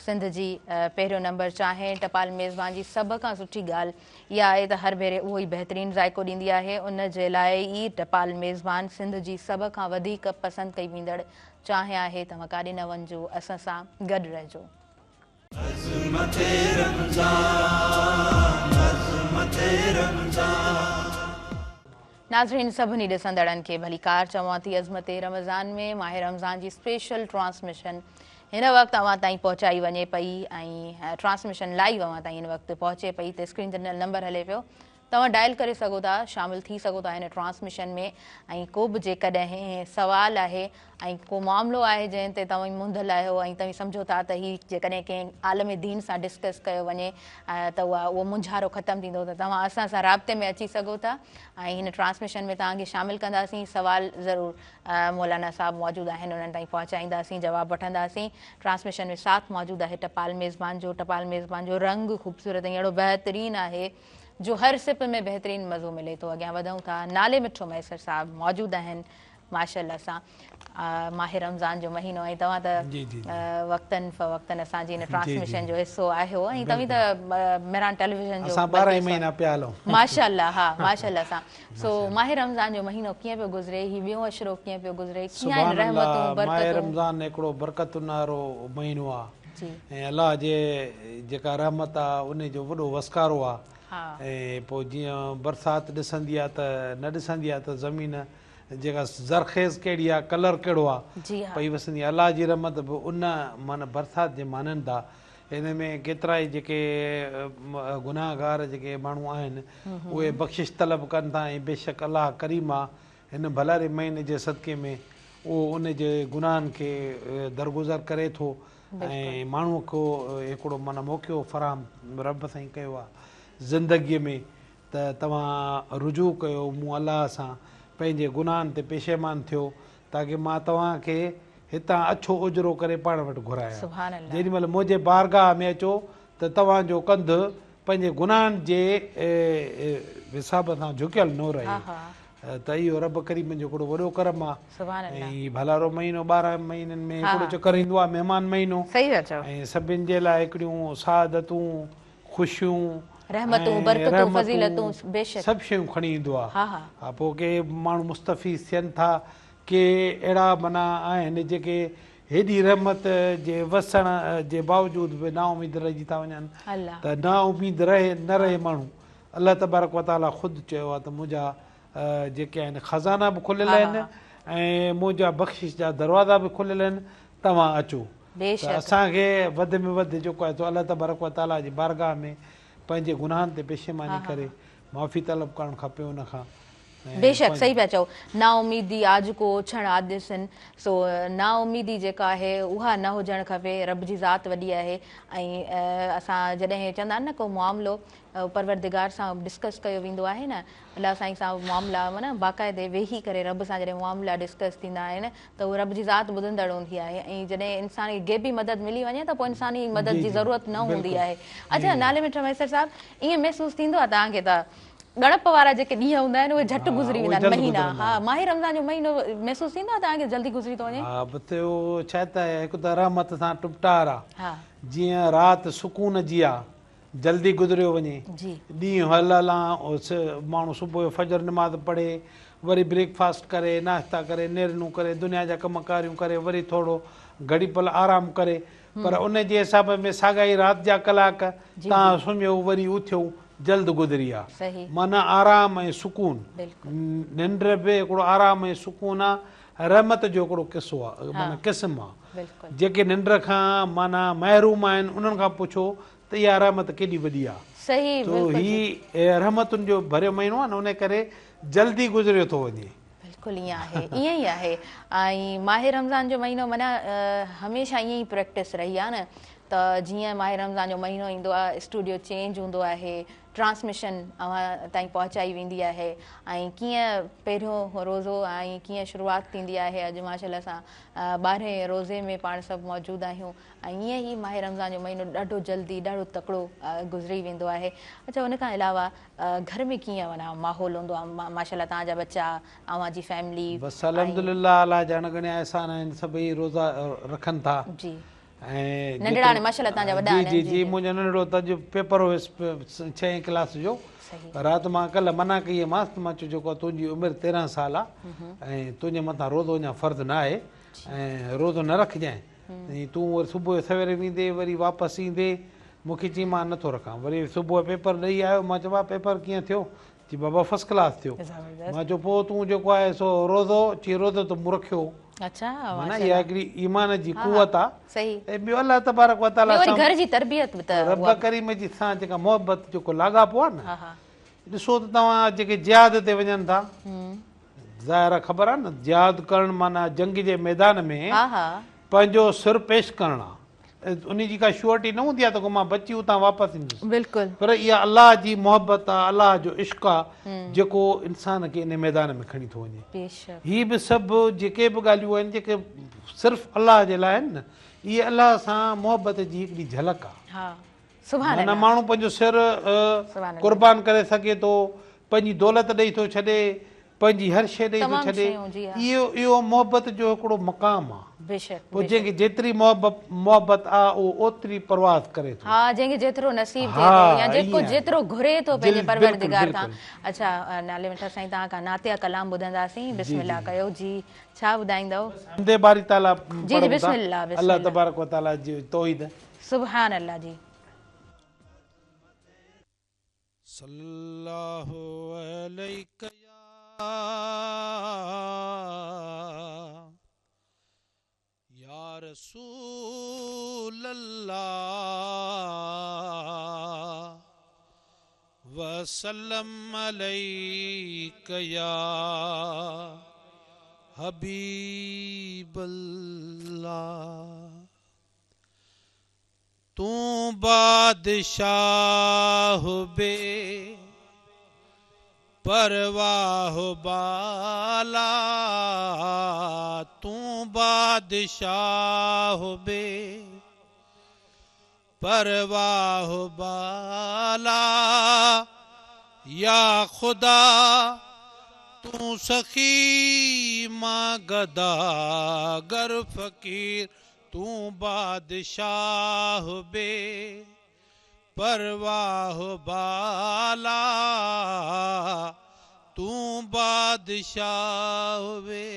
سنڌ جي پهريون نمبر چانهه ٽپال ميزبان جي سڀ کان سٺي ڳالهه اها آهي ته هر ڀيري اهو ئي بهترين ذائقو ڏيندي آهي ان جي لاء ئي ٽپال ميزبان سنڌ جي سڀ کان وڌيڪ پسند ڪئي ويندڙ چانهه آهي توهان ڪاڏي نه وڃجو اسان سان گڏ رهجو. عظمت رمضان عظمت رمضان. ناظرين سڀني ڏسندڙن کي ڀليڪار چوان ٿي عظمت رمضان ۾ ماه رمضان جي اسپيشل ٽرانسميشن هن وقت اوهان تائين پهچائي وڃي پئي ۽ ٽرانسميشن لائيو اوهان تائين هن وقت پهچي پئي ته اسڪرين تي ڏنل نمبر هلي پيو توهان ڊائل ڪري سگهو ٿا شامل ٿي سگهو ٿا هن ٽرانسميشن ۾ ۽ ڪو به جيڪڏهن سوال آهي ۽ ڪو معاملو آهي جنهن تي توهين منڌل آهيو ۽ توهين سمجهو ٿا ته هي جيڪڏهن ڪنهن عالم دين سان ڊسڪس ڪيو وڃي ته اها اهو مونجهارو ختم ٿيندو ته توهان اسان سان رابطي ۾ اچي سگهو ٿا ۽ هن ٽرانسميشن ۾ توهان کي شامل ڪنداسين سوال ضرور مولانا صاحب موجود آهن انهن تائين پهچائينداسين جواب وٺنداسين ٽرانسميشن ۾ ساٿ موجود آهي ٽپال ميزبان جو ٽپال ميزبان جو رنگ خوبصورت ۽ اهڙو بهترين آهي جو هر سپ ۾ بهترين مزو ملي ٿو اڳيان وڌون ٿا نالي مٺو مهيسر صاحب موجود آهن ماشاءالله سان ماه رمضان جو مهينو ۽ توهان ته وقتن فوقتن اسان جي هن ٽرانسميشن جو حصو آهيو ۽ توهين ته مهراڻ ٽيليويزن جو اسان 12 ئي مهينا پيا هلون. ماشاءالله ها ماشاءالله سان سو ماه رمضان جو مهينو ڪيئن پيو گذري هي ٻيون عشرو ڪيئن پيو گذري ڪيئن آهن سبحان الله رحمتون ماه برڪتون. رمضان هڪڙو برڪتن وارو مهينو آ ۽ الله جي جيڪا رحمت آ انهي جو وڏو وسڪارو آ ۽ پوء جيئن برسات ڏسندي آ ته نه ڏسندي آ ته زمين جيڪا زرخيز ڪهڙي آ ڪلر ڪهڙو آ پئي وسندي آ الله جي رحمت به ان معنيٰ برسات جي مانند آ ان ۾ ڪيترائي جيڪي گناهگار جيڪي ماڻهو آهن اهي بخشش طلب ڪن ٿا ۽ بيشڪ الله ڪريم آ هن ڀلاري مهيني جي صدقي ۾ اهو ان جي گناهن کي درگذر ڪري ٿو ۽ ماڻهو کي هڪڙو معنيٰ موقعو فراهم رب سائين ڪيو آ زندگي ۾ ته توهان رجوع ڪيو مون الله سان پنهنجي گناهن تي پشيمان ٿيو تاڪه مان توهان کي هتان اڇو اجرو ڪري پاڻ وٽ گهرايان. جيڏي مهل منهنجي بارگاهه ۾ اچو ته توهان جو ڪنڌ پنهنجي گناهن جي حساب سان جهڪيل نه رهي. ته اهو رب ڪريم جو هڪڙو وڏو ڪرم آهي. ۽ ڀلارو مهينو 12 مهينن ۾ هڪڙو چڪر ايندو آهي مهمان مهينو ۽ سڀن جي لاء هڪڙيون سعادتون خوشيون رحمتون ۽ برڪتون فضيلتون رحمتون بيشڪ. سڀ شيون کڻي ايندو آ. ها ها. ها پوء ڪي ماڻهو مستفيض ٿين ٿا ڪي اهڙا معنيٰ آهن جيڪي هيڏي رحمت جي وسڻ جي باوجود به نااميد رهجي ٿا وڃن الله. ته نااميد رهي نه رهي ماڻهو الله تبارڪ وتعاليٰ خود چيو آ ته منهنجا جيڪي آهن خزانا به کليل ها آهن ها. ۽ منهنجا بخشش جا دروازا به کليل آهن توهان اچو ته بيشڪ. اسان کي وڌ ۾ وڌ جيڪو آهي سو الله تبارڪ و تعاليٰ جي بارگاهه ۾ پنهنجي گناهن تي پشيماني ڪري معافي طلب ڪرڻ کپي ان کان ۽ بيشڪ پنهنجي. صحيح پيا چئو نااميدي آج ڪو اوڇڻ آديسن سو نااميدي جيڪا آهي اها نه هجڻ کپي رب جي ذات وڏي آهي ۽ اسان جڏهن چوندا آهن نه ڪو معاملو پروردگار سان ڊسڪس ڪيو ويندو آهي نه الله سائين سان معاملا معنيٰ باقاعدي ويهي ڪري رب سان جڏهن معاملا ڊسڪس ٿيندا آهن ته اهو رب جي ذات ٻڌندڙ هوندي آهي ۽ جڏهن انسان کي غيبي مدد ملي وڃي ته پوء انساني مدد جي ضرورت نه هوندي آهي. اڇا نالي مٺ مهيسر صاحب ائين محسوس ٿيندو آهي توهان کي ته ڳڻپ وارا جيڪي ڏينهن هوندا آهن اهي جهٽ گذري ويندا آهن مهينا ها ماهه رمضان جو مهينو محسوس ٿيندو آهي توهان کي جلدي گذري ٿو وڃي؟ ها بس اهو ڇا ته هڪ ته رحمت سان ٽمٽار آ جيئن رات سڪون جي آ جلدي گذريو وڃي. ڏينهن هل هلان ماڻهو صبح جو فجر نماز پڙهي وري بريڪ فاسٽ ڪري ناشتا ڪري نيرنون ڪري دنيا جا ڪم ڪاريون ڪري وري ٿورو گهڙي پل آرام ڪري پر ان جي حساب ۾ ساڳا ئي رات جا ڪلاڪ تان سمهيو وري اٿيو جلد گذري ويا معنيٰ آرام ۽ سڪون ننڊ به هڪڙو آرام ۽ سڪون آ رحمت جو هڪڙو قصو آ معنيٰ قسم آ جيڪي ننڊ کان معنيٰ محروم آهن انهن کان پڇو ته اها رحمت ڪيڏي وڏي آ. صحيح تو بلڪل هي رحمتن جو ڀريو مهينو آ نه ان ڪري جلدي گذريو ٿو وڃي. بلڪل ائين آهي ائين ئي آهي ۽ ماهه رمضان جو مهينو معنيٰ هميشه ائين ئي پريڪٽس رهي آ نه ته جيئن ماهه رمضان جو مهينو ايندو آ اسٽوڊيو چينج هوندو آهي ٽرانسميشن اوهان تائين پهچائي ويندي آهي ۽ ڪيئن پهريون روزو ۽ ڪيئن شروعات ٿيندي آهي اڄ ماشاءالله سان ٻارهين روزي ۾ پاڻ سڀ موجود آهيون ۽ ائين ئي ماهه رمضان جو مهينو ڏاڍو جلدي ڏاڍو تڪڙو گذري ويندو آهي. اڇا ان کان علاوه گهر ۾ ڪيئن معنيٰ ماحول هوندو آهي ماشاء الله توهان جا ٻچا اوهان جي فيملي بس الحمدلله الله جا اڻ ڳڻيا احسان آهن سڀئي روزا رکن ٿا جي ۽ ننڍڙا هاڻي ماشاء الله توهان جا وڏا جي آهن جي جي منهنجو ننڍڙو ته اڄ پيپر هيس ڇهين ڪلاس جو رات مان ڪلهه منع ڪئي مانس ته مان چيو جيڪو تنهنجي عمر 13 سال آ ۽ تنهنجي مٿان روزو اڃا فرض نه آهي ۽ روزو نه رکجانء ۽ تون وري صبح جو سوير ويندين وري واپس ايندين. مون کي چيائين مان نٿو رکان. وري صبح جو پيپر ڏئي آيو. مان چيو بابا پيپر ڪيئن ٿيو؟ چي بابا فرسٽ ڪلاس ٿيو. مان چيو پوء تون جيڪو آهي سو روزو؟ چي روزو ته مون رکيو. معنيٰ اها هڪڙي ايمان جي قوت آ. ۽ ٻيو الله تبارڪ و تعاليٰ سان رب ڪريم جي سان جيڪا محبت جيڪو لاڳاپو آ نه ڏسو ته توهان جيڪي جهاد تي وڃن ٿا ظاهر آ خبر آ نه جهاد ڪرڻ معنيٰ جنگ جي ميدان ۾ پنهنجو سر پيش ڪرڻ آ انهي جي ڪا شوئرٽي نه هوندي آ ته ڪو مان بچي اتان واپس ايندس بلڪل پر اها الله جي محبت آ الله جو عشق آ جيڪو انسان کي انهي ميدان ۾ کڻي ٿو وڃي بيشڪ هي به سڀ جيڪي به ڳالهيون آهن جيڪي صرف الله جي لاء آهن نه اهي الله سان محبت جي هڪڙي جهلڪ آ ها سبحان معنيٰ الله ماڻهو پنهنجو سر سبحان الله قربان ڪري سگهي ٿو پنهنجي دولت ڏئي ٿو ڇڏي. پنهنجي هر شيء ڏئي ٿو تمام ڇڏي. شيون جي ها. اهو اهو محبت جو هڪڙو مقام آ. بيشڪ پوء بيشڪ. جنهن کي جيتري محبت محبت آ اهو اوتري پرواز ڪري ٿو. ها جنهن کي جيترو نصيب ٿئي ها ٿو يا جيڪو ائين آهي. جيترو گهري ٿو پنهنجي جل بلڪل پروردگار کان. بلڪل. اڇا نالي مٺا سائين توهان کان نعتيه ڪلام ٻڌنداسين جي بسم جي الله جي. ڪيو جي ڇا ٻڌائيندؤ. بس حمد باري تعاليٰ جي جي پڙهون ٿا بسم الله بسم الله الله. تبارڪ و تعاليٰ جي توحيد. سبحان الله جي. صلي الله عليڪ يا رسول الله وسلم عليڪ يا حبيب الله. تون بادشاهه بي پرواهه بالا تون بادشاهه بي پرواهه بالا يا خدا تون سخي مان گداگر فقير تون بادشاهه بي پرواهه بالا تون بادشاهه بي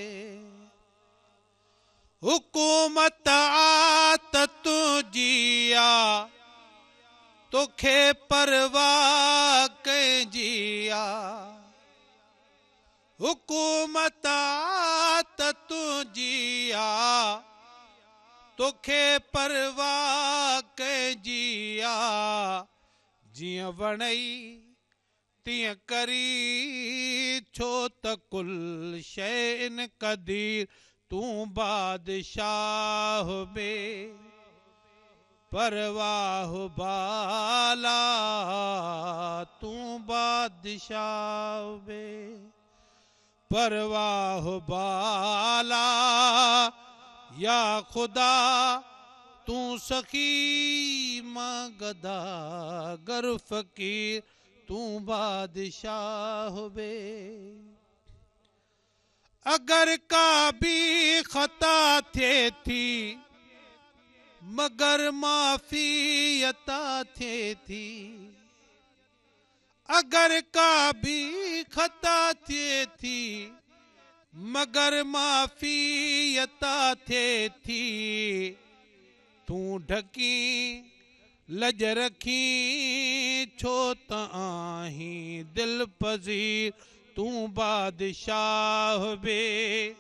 حڪومت آ ته تنهنجي آ توکي پرواهه ڪنهن جي آ حڪومت آ ته تنهنجي آ، توکي پرواهه ڪنهن جي آ، جيئن وڻئي تيئن ڪرين، ڇو ته ڪل شيء قدير، تون بادشاهه بي پرواهه بالا، تون بادشاهه بي پرواهه بالا، يا خدا تون سخي مان گداگر فقير، تون بادشاهه بي. اگر ڪا به خطا ٿئي ٿي، مگر معافي عطا ٿئي ٿي. اگر ڪا به خطا ٿئي ٿي، مگر معافي عطا ٿئي ٿي. تون ڍڪين لڄ رکين، ڇو ته آهين دلپذير، تون بادشاهه بي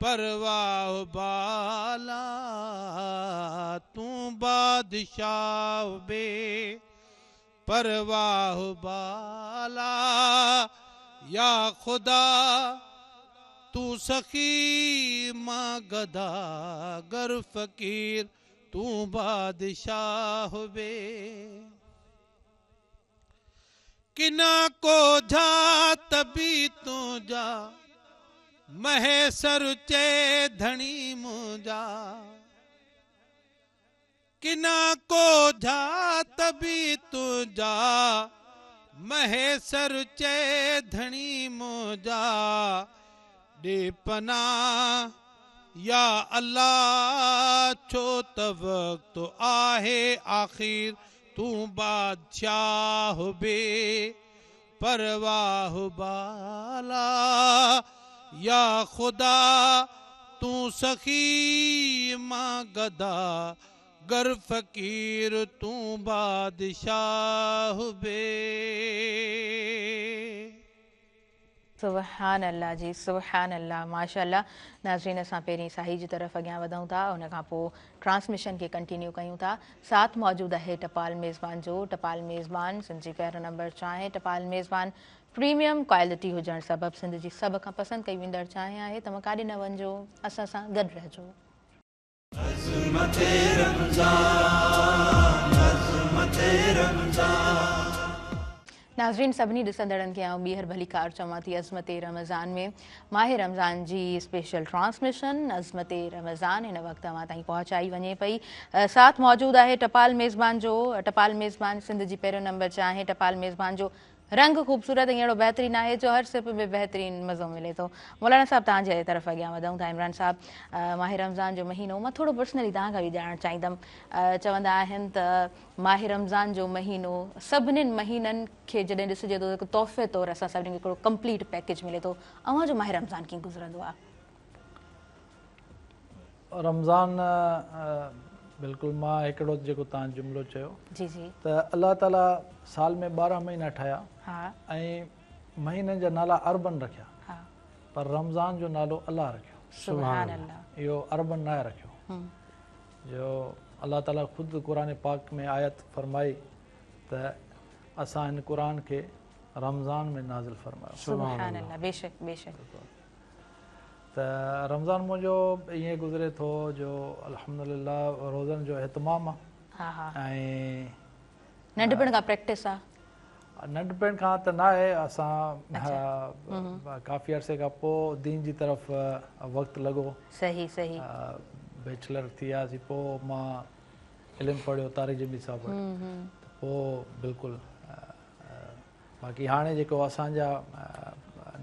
پرواهه بالا، تون بادشاهه بي پرواهه بالا، يا خدا تون سخي مان گداگر فقير، تون بادشاهه بي. ڪنا ڪوجها ته به تنهنجا، مهيسر چئي ڌڻي منهنجا. ڪنا ڪوجها ته به تنهنجا، مهيسر چئي ڌڻي منهنجا. ڏي پناهه يا الله، ڇو ته وقت آهي آخر، تون بادشاهه بي پرواهه بالا، يا خدا تون سخي مان گدا گر فقير، تون بادشاهه بي. سبحان الله جي سبحان الله ماشاء الله. ناظرين اسان پهرين ساهي جي طرف اڳيان وڌون ٿا، ان کان پوء ٽرانسميشن کي ڪنٽينيو ڪيون ٿا. ساٿ موجود آهي ٽپال ميزبان جو. ٽپال ميزبان سنڌ جي پهريون نمبر چانهه. ٽپال ميزبان پريميم ڪوالٽي هجڻ سبب سنڌ جي سڀ کان پسند ڪئي ويندڙ چانهه آهي. توهان ڪاڏي نه وڃجو، اسان سان گڏ رهجو. عظمت رمضان، عظمت رمضان. ناظرين سڀني ڏسندڙن کي آئون ٻيهر ڀليڪار چوان ٿي عظمت رمضان ۾. ماهه رمضان جي اسپيشل ٽرانسميشن عظمت رمضان هن وقت اوهان تائين پهچائي وڃي پئي. ساٿ موجود آهي ٽپال ميزبان جو. ٽپال ميزبان سنڌ جي پهريون نمبر چانهه. ٽپال ميزبان جو رنگ خوبصورت ۽ اهڙو بهترين آهي جو هر سپ ۾ بهترين مزو ملي ٿو. مولانا صاحب توهان جي طرف اڳيان وڌون ٿا عمران صاحب ماهه رمضان جو مهينو مان ٿورو پرسنلي توهان کان به ڄاڻڻ چاهيندم چوندا آهن ته ماهه رمضان جو مهينو سڀنين مهينن کي جڏهن ڏسجي ٿو ته هڪ تحفي طور اسان سڀني کي هڪڙو ڪمپليٽ پيڪيج ملي ٿو اوهان جو ماهه رمضان ڪيئن گذرندو آهي؟ رمضان بلڪل مان هڪڙو جيڪو توهان جملو چيو جي جي ته الله تعالي سال ۾ 12 مهينا ٺاهيا ها ۽ مهينن جا نالا عربن رکيا ها پر رمضان جو نالو الله رکيو. سبحان الله. اهو عربن ناهي رکيو. جو الله تعالي خود قرآن پاڪ ۾ آيت فرمائي ته اسان هن قرآن کي رمضان ۾ نازل فرمايو. سبحان الله بيشڪ بيشڪ. ته رمضان منهنجو ائين گذري ٿو جو الحمدلله روزن جو اهتمام آ ۽ ننڍپڻ کان پريڪٽس آ. ننڍپڻ کان ته ناهي اسان ڪافي عرصي کان پوء دين جي طرف وقت لڳو. صحيح صحيح. بيچلر ٿي وياسين پوء مان علم پڙهيو طارق جميل صاحب وٽ ته پوء بلڪل باقي هاڻي جيڪو اسان جا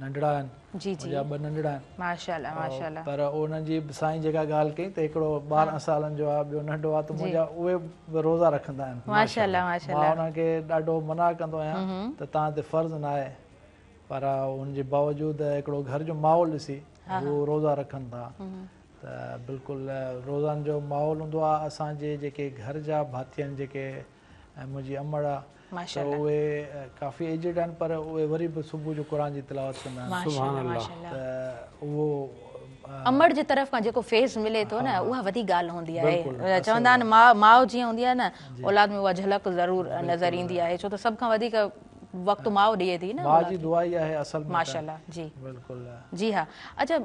ننڍڙا آهن جي جي منهنجا ٻه ننڍڙا آهن ماشاءالله ماشاءالله پر انهن جي به سائين جيڪا ڳالهه ڪئي ته هڪڙو 12 سالن جو آهي ٻيو ننڍو آهي ته منهنجا اهي به روزا رکندا آهن ماشاءالله ماشاءالله مان انهن کي ڏاڍو منع ڪندو آهيان ته توهان تي فرض نه آهي پر ان جي باوجود هڪڙو گهر جو ماحول ڏسي هو روزا رکن ٿا ته بلڪل روزن جو ماحول هوندو آهي اسان جي جيڪي گهر جا ڀاتي آهن جيڪي ۽ منهنجي امڙ آ ته اهي ڪافي ايجڊ آهن پر اهي وري به صبح جو قرآن جي تلاوت ڪندا آهن. سبحان الله. ته اهو امڙ جي طرف کان جيڪو فيض ملي ٿو نه اها وڏي ڳالهه هوندي آهي. چوندا آهن ماء ماء جيئن هوندي آهي نه اولاد ۾ اها جهلڪ ضرور نظر ايندي آهي ڇو ته سڀ کان وڌيڪ وقت ماء ڏئي ٿي نه ماء جي دعا ئي آهي اصل ۾ ماشاءالله جي بلڪل جي ها اڇا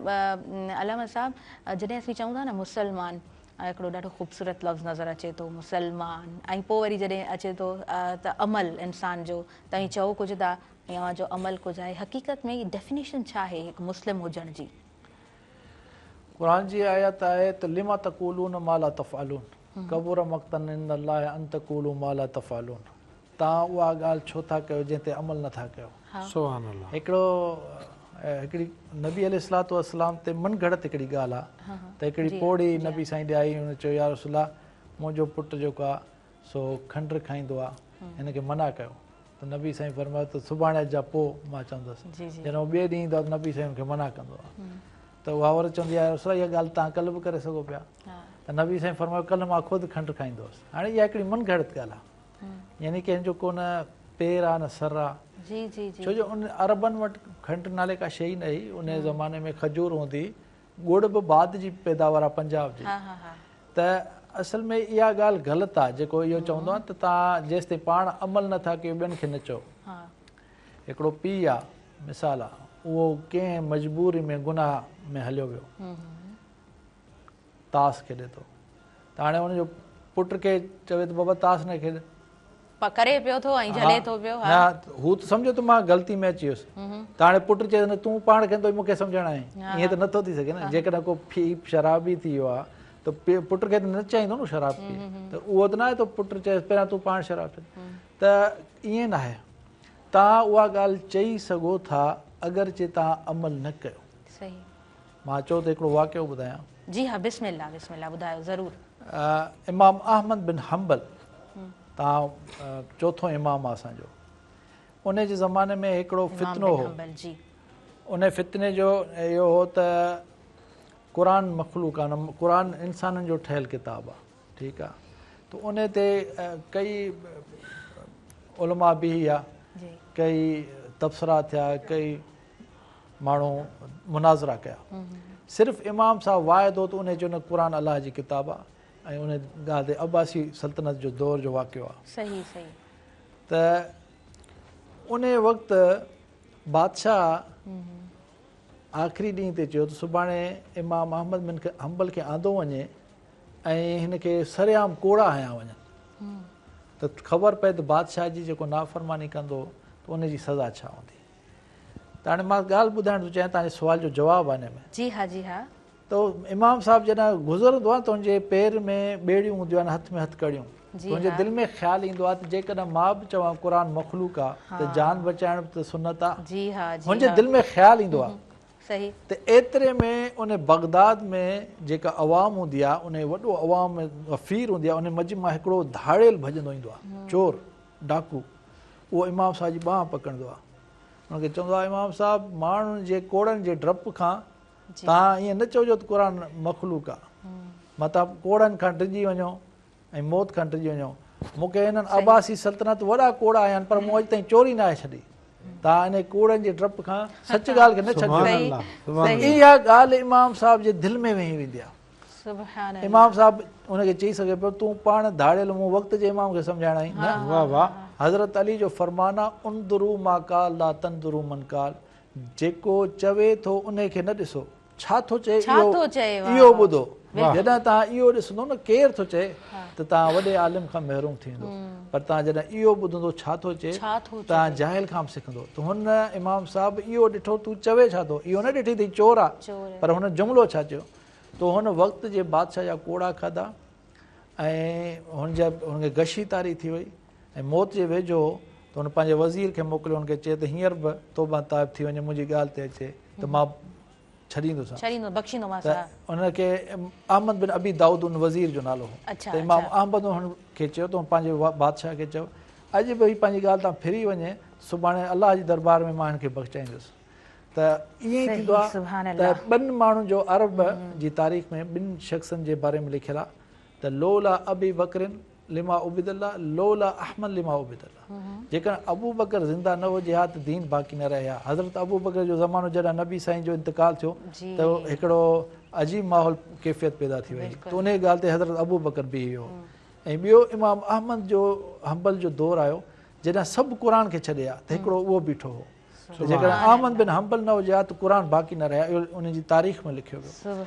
علامه صاحب جڏهن اسين چئون ٿا نه مسلمان هڪڙو ڏاڍو خوبصورت لفظ نظر اچي ٿو مسلمان ۽ پوء وري جڏهن اچي ٿو ته عمل انسان جو توهين چئو ڪجهه ٿا ۽ اوهان جو عمل ڪجهه آهي حقيقت ۾ ڊيفينيشن ڇا آهي هڪ مسلم هجڻ جي؟ قرآن جي آيت آهي ته لم تقولون ما لا تفعلون ڪبر مقتا عند الله ان تقولوا ما لا تفعلون توهان اها ڳالهه ڇو ٿا ڪيو جنهن تي عمل نه ٿا ڪيو. سبحان الله. هڪڙو هڪڙي نبي عليه الصلوة والسلام تي من گهڙت هڪڙي ڳالهه آ ته هڪڙي پوڙهي نبي سائين ڏي آئي هن چيو يا رسول الله منهنجو پٽ جيڪو آ سو کنڊ کائيندو آ هن کي منع ڪيو ته نبي سائين فرمايو ته سڀاڻي اچجان پوء مان چوندس جڏهن هو ٻئي ڏينهن ايندو آ ته نبي سائين هن کي منع ڪندو آ ته اها عورت چوندي آ يا رسول الله اها ڳالهه توهان ڪلهه به ڪري سگهو پيا ته نبي سائين فرمايو ڪلهه مان خود کنڊ کائيندو هوس هاڻي اها هڪڙي من گهڙت ڳالهه آ يعني ڪنهن جو ڪو نه پير آ نه سر آ. جي جي جي. ڇو جو ان عربن وٽ کنڊ نالي ڪا شيء ئي نه هئي. ان زماني ۾ کجور هوندي هئي. ڳڙ به بعد جي پيداوار آ پنجاب جي. ها ها ها. ته اصل ۾ اها ڳالهه غلط آ جيڪو اهو چوندو آ ته توهان جيستائين پاڻ عمل نه ٿا ڪيو ٻين کي نه چئو. ها. هڪڙو پيء آ مثال آ اهو ڪنهن مجبوري ۾ گناهه ۾ هليو ويو. تاس کيڏي ٿو ته هاڻي ان جو پٽ کي چوي ته بابا تاس نه کيڏ. ڪري پيو ٿو ۽ جهلي ٿو پيو ها. نه هو ته سمجهي ٿو مان غلطي ۾ اچي ويس ته هاڻي پٽ چئي ٿو نه تون پاڻ کيڏندو مون کي سمجهائڻ آئين ائين ته نٿو ٿي سگهي نه جيڪڏهن ڪو پيء شرابي ٿي ويو آهي ته پٽ کي ته نه چاهيندو نه شراب پيئي ته اهو ته ناهي ته پٽ چئيس پهريان تون پاڻ شراب ڇڏ ته ائين ناهي توهان اها ڳالهه چئي سگهو ٿا اگرچه توهان عمل نه ڪيو. صحيح. مان چئو ته هڪڙو واقعو ٻڌايان. جي ها بسم الله بسم الله ٻڌايو ضرور. امام احمد بن حنبل تان چوٿون امام آ اسان جو ان جي زماني ۾ هڪڙو فتنو هو ان فتني جو اهو هو ته قرآن مخلوق آ قرآن انسانن جو ٺهيل ڪتاب آ ٺيڪ آ ته ان تي ڪئي علماء بيهي ويا ڪئي تبصرا ٿيا ڪئي ماڻهو مناظرا ڪيا. صرف امام صاحب واحد هو ته انهي چيو نه قرآن الله جي ڪتاب آ ۽ ان ڳالهه تي عباسي سلطنت جو دور جو واقعو آ. صحيح صحيح. ته انهي وقت بادشاهه آخري ڏينهن تي چيو ته سڀاڻي امام احمد بن حنبل کي آندو وڃي ۽ هن کي سرعام ڪوڙا هنيا وڃن ته خبر پئي ته بادشاهه جي جيڪو نافرماني ڪندو ته ان جي سزا ڇا هوندي. ته هاڻي مان ڳالهه ٻڌائڻ ٿو چاهيان توهان جي سوال جو جواب آهي ان ۾. جي ها جي ها. ته امام صاحب جڏهن گذرندو آهي ته ان جي پير ۾ ٻيڙيون هونديون آهن هٿ ۾ هٿڪڙيون. ته هن جي دل ۾ خيال ايندو آهي ته جيڪڏهن مان به چوان قرآن مخلوق آهي ته جان بچائڻ به ته سنت آهي. هن جي دل ۾ خيال ايندو آهي ته ايتري ۾ ان بغداد ۾ جيڪا عوام هوندي آهي ان وڏو عوام غفير هوندي آهي ان منجهه مان هڪڙو ڌاڙيل ڀڄندو ايندو آهي، چور، ڊاڪو، اهو امام صاحب جي ٻانهن پڪڙندو آهي، ان کي چوندو آهي امام صاحب ماڻهن جي ڪوڙن جي ڊپ کان توهان ائين نه چئجو ته قرآن مخلوق آهي، متان ڪوڙن کان ڊڄي وڃو ۽ موت کان ڊڄي وڃو. مون کي هنن عباسي سلطنت وڏا ڪوڙا آيا آهن پر مون اڄ تائين چوري ناهي ڇڏي. توهان انهي ڪوڙن جي ڊپ کان سچ ڳالهه کي نه ڇڏجو. اها ڳالهه امام صاحب جي دل ۾ ويهي ويندي آهي. امام صاحب ان کي چئي سگهي پيو تون پاڻ ڌاڙيل مون وقت جي امام کي سمجهائڻ آئين نه. حضرت علي جو فرمان آهي انظروا ما قال لا تنظروا من قال جيڪو چوي ٿو انهي کي نه ڏسو. ڇا ٿو چئي اهو ٻڌو. جڏهن توهان اهو ڏسندو نه ڪير ٿو چئي ته توهان وڏي عالم کان محروم ٿي ويندو پر توهان جڏهن اهو ٻڌندو ڇا ٿو چئي توهان جاهل کان به سکندو ته هن امام صاحب اهو ڏٺو تون چوي ڇا ٿو اهو نه ڏٺي ته هي چور آ پر هن جملو ڇا چيو تو هن وقت جي بادشاهه جا ڪوڙا کاڌا ۽ هن جا هن کي غشي طاري ٿي وئي ۽ موت جي ويجهو هو ته هن پنهنجي وزير کي موڪليو هن کي چئي ته هينئر به توبه تائب ٿي وڃي منهنجي ڳالهه تي اچي ته مان ڇڏيندوسانس. ڇڏيندو بخشيندومانس ته ان کي احمد بن ابي دائود ان وزير جو نالو هو ته امام احمد هن کي چيو ته پنهنجي بادشاهه کي چئو اڄ به هي پنهنجي ڳالهه تان ڦري وڃي سڀاڻي الله جي دربار ۾ مان هن کي بخشائيندس ته ائين ئي ٿيندو آهي ته ٻن ماڻهن جو عرب جي تاريخ ۾ ٻن شخصن جي باري ۾ لکيل آهي ته لولا ابي بڪر لما عبد الله لولا احمد لما عبد الله جيڪڏهن ابوبڪر زنده نه هجي ها ته دين باقي نه رهي ها حضرت ابوبڪر جو زمانو جڏهن نبي سائين جو انتقال ٿيو ته هڪڙو عجيب ماحول ڪيفيت پيدا ٿي وئي ته انهي ڳالهه تي حضرت ابوبڪر بيهي ويو ۽ ٻيو امام احمد جو حنبل جو دور آيو جڏهن سڀ قرآن کي ڇڏي ها ته هڪڙو اهو بيٺو هو ته جيڪڏهن احمد بن حنبل نه هجي ها ته قرآن باقي نه رهي ها اهو ان جي تاريخ ۾ لکيو ويو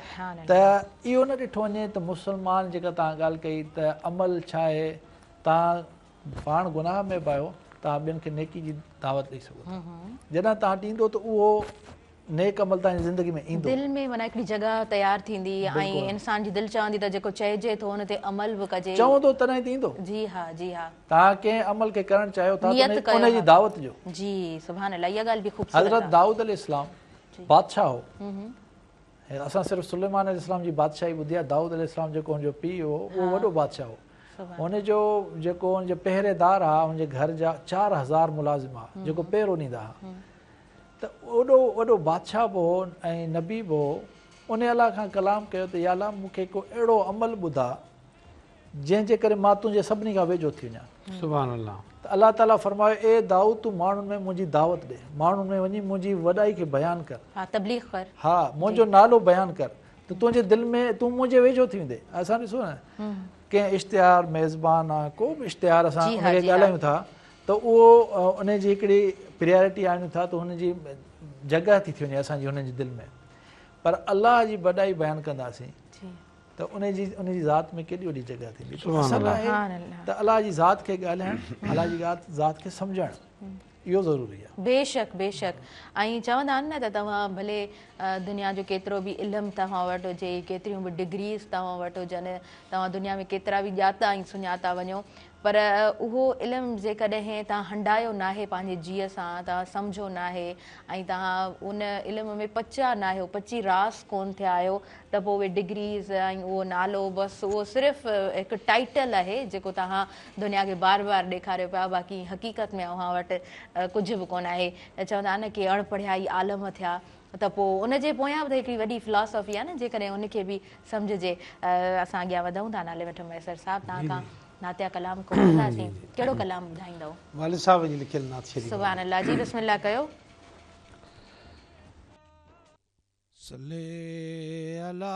ته اهو نه ڏٺو وڃي ته مسلمان جيڪا توهان ڳالهه ڪئي ته عمل ڇا آهي توهان پاڻ گناهه ۾ به آهيو توهان ٻين کي نيڪي جي دعوت ڏئي سگهو ٿا جڏهن توهان ڏيندو ته اهو نيڪ عمل توهان جي زندگي ۾ ايندو. دل ۾ معنيٰ هڪڙي جڳهه تيار ٿيندي ۽ انسان جي دل چوندي ته جيڪو چئجي ٿو ان تي عمل به ڪجي. چوندو تڏهن ته ايندو. جي ها جي ها. توهان ڪنهن عمل کي ڪرڻ چاهيو ٿا ته ان جي دعوت ڏيو. جي سبحان الله اها ڳالهه به خوبصورت آهي. حضرت دائود عليه السلام بادشاهه هو. اسان صرف سليمان عليه السلام جي بادشاهي ٻڌي آهي دائود عليه السلام جيڪو هن جو پيء هو اهو وڏو بادشاهه هو. هن جو جيڪو هن جي پهريدار ها هن جي گهر جا 4000 ملازم ها جيڪو پهرو ڏيندا ها. ته اوڏو وڏو بادشاهه به هو ۽ نبي به هو، انهي الله کان ڪلام ڪيو ته يا الله مون کي ڪو اهڙو عمل ٻڌاء جنهن جي ڪري مان تنهنجي سڀني کان ويجهو ٿي وڃان. سبحان الله. ته الله تعاليٰ فرمايو اي دائود تون ماڻهن ۾ منهنجي دعوت ڏي، ماڻهن ۾ وڃي منهنجي وڏائي کي بيان ڪر. ها تبليغ ڪر. ها منهنجو نالو بيان ڪر ته تنهنجي دل ۾ تون منهنجي ويجهو ٿي ويندين. اسان ڏسو نه ڪنهن اشتهار ميزبان آ ڪو به اشتهار اسان ان کي ڳالهايون ٿا ته اهو ان جي هڪڙي پريارٽي آڻيون ٿا ته هن جي جڳهه ٿي ٿي وڃي اسان جي هن جي دل ۾ پر الله جي وڏائي بيان ڪنداسين ته ان جي ان جي ذات ۾ ڪيڏي وڏي جڳهه ٿيندي اصل آهي ته الله جي ذات کي ڳالهائڻ الله جي ذات کي سمجهڻ اهو ضروري آهي. بيشڪ بيشڪ ۽ چوندا آهن نه ته توهان ڀلي دنيا جو ڪيترو به علم توهان وٽ هجي ڪيتريون به ڊگريز توهان وٽ هجن توهان دنيا ۾ ڪيترا به ڄاتا ۽ سڃاتا وڃو پر اهو علم جيڪڏهن توهان هنڊايو ناهي پنهنجي جيء سان، توهان سمجهيو ناهي ۽ توهان ان علم ۾ پچيا ناهيو، پچي راس ڪونه ٿيا آهيو ته پوء اهي ڊگريز ۽ اهو نالو بس اهو صرف هڪ ٽائيٽل آهي جيڪو توهان دنيا کي بار بار ڏيکاريو پيا باقي حقيقت ۾ اوهان وٽ ڪجهه به ڪونه آهي. چوندا آهن نه ڪي اڻ پڙهيا ئي عالم ٿيا ته پوء ان جي پويان به ته هڪڙي وڏي فلاسافي آهي نه جيڪڏهن ان کي به سمجهجي. اسان اڳيان وڌون ٿا نالي وٺ مهيسر صاحب توهان کان نعتيه ڪلام ڪو ٻڌنداسين ڪهڙو ڪلام ٻڌائيندؤ؟ والد صاحب جي لکيل نعت شريف. سبحان الله جي بسم الله ڪيو. صلي علي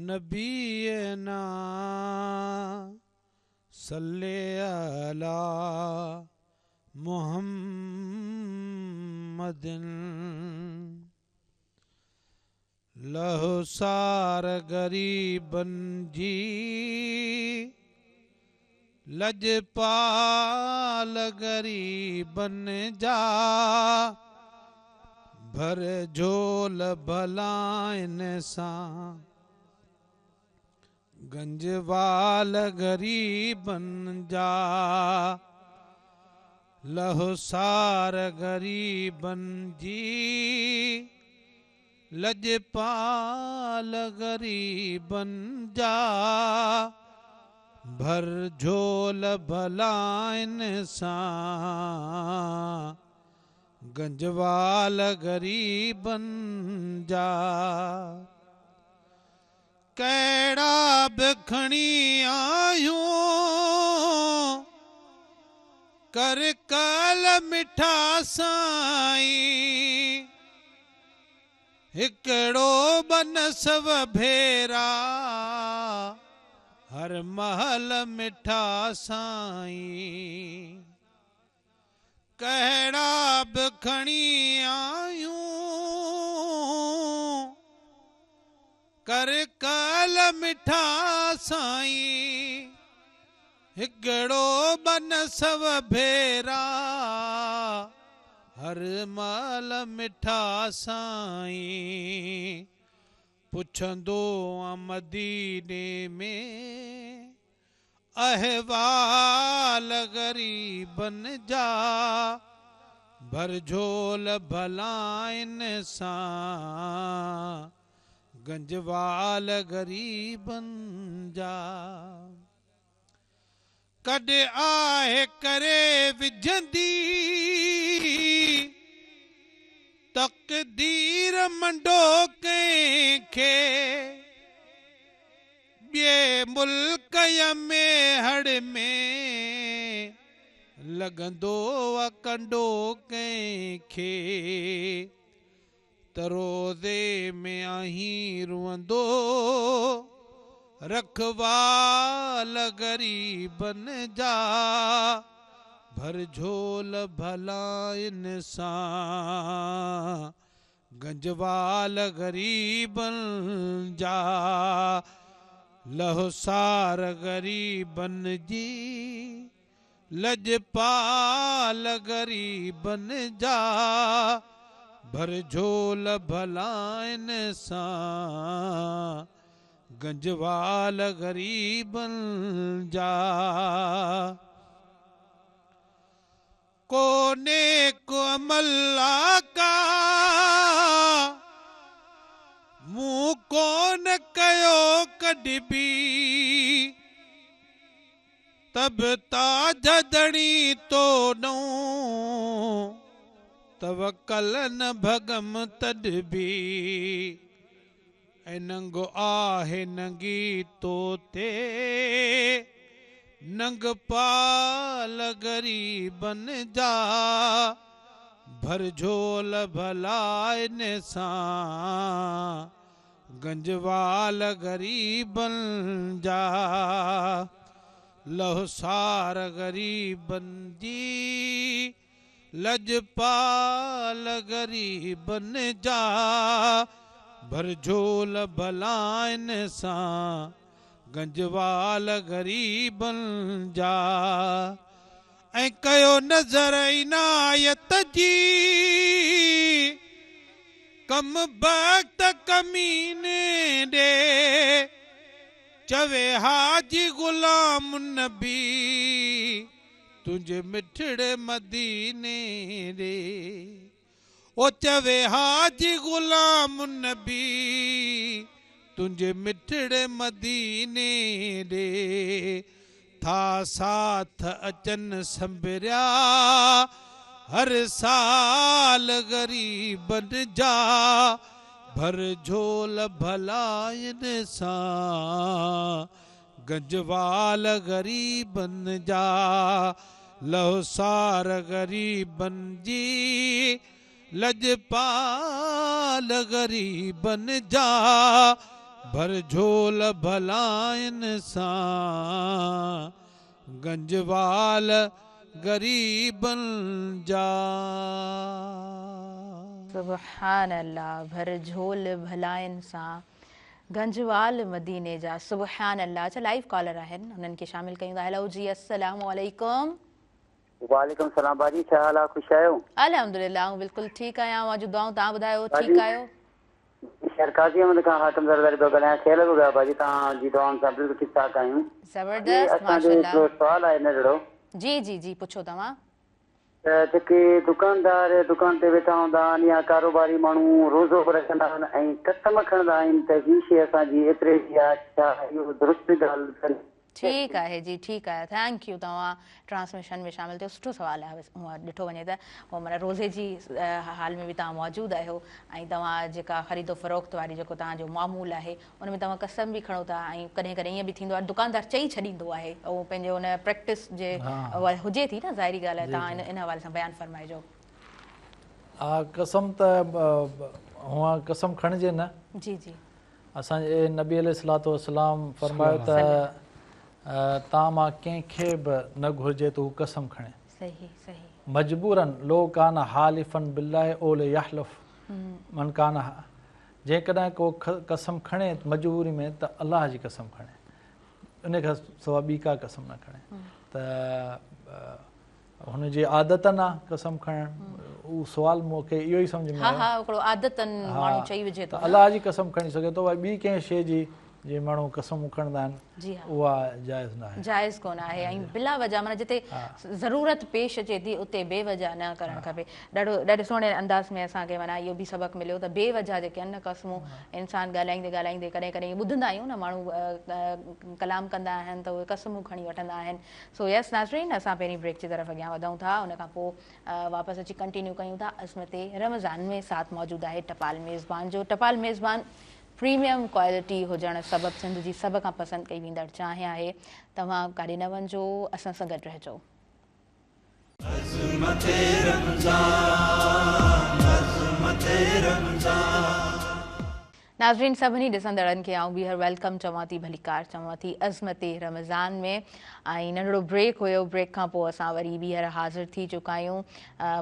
نبينا صلي علي محمد. لهو سار غريبن جي، لڄپال غريبن جا، ڀر جهول ڀلائن سان. گنجوال غريبن جا، لهو سار غريبن جي، لڄپال غريبن جا، ڀر جهول ڀلائن سان، گنجوال غريبن جا. ڪهڙا به کڻي آهيون، ڪر ڪل مٺا سائين، هڪڙو ٻه نه سو ڀيرا، هر مهل مٺا سائين. ڪهڙا به کڻي آهيون، ڪر ڪل مٺا سائين، هڪڙو ٻه نه سو ڀيرا، هر مهل مٺا سائين. پڇندو آ مديني ۾ احوال غريبن جا، ڀر جهول ڀلائن سان، گنجوال غريبن جا. ڪڏ آهه ڪري وجهندي، تقدير منڊو ڪنهن کي، ٻئي ملڪ يا ميهڙ ۾، لڳندو آ ڪنڊو ڪنهن کي. ته روضي ۾ آهين روئندو، رکوال غريبن جا، ڀر جهول ڀلائن سان، گنجوال غريبن جا. لهو سار غريبن جي، لڄپال غريبن جا، ڀر جهول ڀلائن سان، گنجوال غريبن جا. ڪو نيڪ عمل آقا مون ڪونه ڪيو ڪڏهن به، ته به تاج ڌڻي تو ڏئون، توڪل نه ڀڳم تڏهن به. ۽ ننگ آهي ننگي تو تي، ننگ پال غريبن جا، ڀر جهول ڀلائن سان، گنجوال غريبن جا. لهو سار غريبن جي، لڄپال غريبن جا، ڀر جهول ڀلائن سان، گنجوال غريبن جا. ۽ ڪيو نظر عنايت جي، ڪم بخت ڪميني ڏي، چوي حاجي غلام النبي، تنهنجي مٺڙي مديني ڏي. او چوي حاجي غلام النبي، تنهنجي مٺڙي مديني ڏي. ٿا ساٿ اچن سنبريا، هر سال غريبن جا، ڀر جهول ڀلائن سان، گنجوال غريبن جا. لهو سار غريبن جي، لڄپال غريبن جا، ڀر جهول ڀلائن سان، گنجوال غريبن جا. سبحان الله، ڀر جهول ڀلائن سان، گنجوال مديني جا. سبحان الله. اڇا لائيو ڪالر آهن، انهن کي شامل ڪيون ٿا. هيلو جي، السلام عليڪم. وعليڪم السلام باجي، ڇا حال آ، خوش آهيو؟ الحمدلله آئون بلڪل ٺيڪ آهيان، اوهان جون دعائون، توهان ٻڌايو ٺيڪ آهيو؟ شهر قاضي احمد کان حاڪم زرداري پيو ڳالهايان خير لڳو پيو آهي باجي توهان جي دعائن سان بلڪل ٺيڪ ٺاڪ آهيون. باجي زبردست اسان جو ماشاءالله. هڪڙو سوال آهي ننڍڙو. جي جي جي پڇو توهان. ته جيڪي دڪاندار دڪان تي ويٺا هوندا آهن يا ڪاروباري ماڻهو روزو به رکندا آهن ۽ قسم کڻندا آهن ته هي شيء اسان جي ايتري جي آهي ڇا اهو درست ڳالهه ته ناهي؟ ٺيڪ آهي جي ٺيڪ آهي thank you توهان ٽرانسميشن ۾ شامل ٿيو سٺو سوال آهي هونء ڏٺو وڃي ته هو معنيٰ روزي جي حال ۾ به توهان موجود آهيو ۽ توهان جيڪا خريد و فروخت واري جيڪو توهان جو معمول آهي ان ۾ توهان قسم به کڻو ٿا ۽ ڪڏهن ڪڏهن ائين به ٿيندو آهي دڪاندار چئي ڇڏيندو آهي اهو پنهنجي ان پريڪٽس جي هجي ٿي نه ظاهري ڳالهه آهي توهان ان حوالي سان بيان فرمائجو. ها قسم ته هونء قسم کڻجي نه. جي جي. اسان جي نبي عليه الصلوة والسلام فرمايو ته توهان مان ڪنهن کي به نه گهرجي ته هو قسم کڻي. صحيح صحيح. مجبورا لو ڪان حالفا بالله او ليحلف من ڪان جيڪڏهن ڪو قسم کڻي مجبوري ۾ ته الله جي قسم کڻي ان کان سواء ٻي ڪا قسم نه کڻي ته هن جي عادتن آ قسم کڻڻ اهو سوال مون کي اهو ئي سمجهه ۾ آيو. ها ها هڪڙو عادتن ماڻهو چئي وجهي ٿو نه. الله جي قسم کڻي سگهي ٿو ٻي ڪنهن شيء جي جي ماڻهو قسمون کڻندا آهن اها جائز ناهي. جائز ڪونه آهي ۽ بلا وجه معنيٰ جتي ضرورت پيش اچي ٿي اتي بي وجه نه ڪرڻ کپي. ڏاڍو ڏاڍي سهڻي انداز ۾ اسان کي معنيٰ اهو به سبق مليو ته بي وجه جيڪي آهن نه قسمون انسان ڳالهائيندي ڳالهائيندي ڪڏهن ڪڏهن ائين ٻڌندا آهيون نه ماڻهو ڪلام ڪندا آهن ته اهي قسمون کڻي وٺندا آهن. سو يس ناظرين اسان پهرين بريڪ جي طرف اڳيان وڌون ٿا ان کان پوء واپس اچي ڪنٽينيو ڪيون ٿا عظمت رمضان ۾ ساٿ موجود آهي ٽپال ميزبان جو ٽپال ميزبان پريميم ڪوالٽي هجڻ سبب سنڌ جي سڀ کان پسند ڪئي ويندڙ چانهه آهي. توهان ڪاڏي نه وڃجو اسان سان گڏ رهجو. عظمت رمضان عظمت رمضان. ناظرين سڀني ڏسندڙن کي آئون ٻيهر welcome چوان ٿي ڀليڪار چوان ٿي عظمت رمضان ۾ ۽ ننڍڙو بريڪ هيو بريڪ کان پوء اسان وري ٻيهر حاضر ٿي چڪا آهيون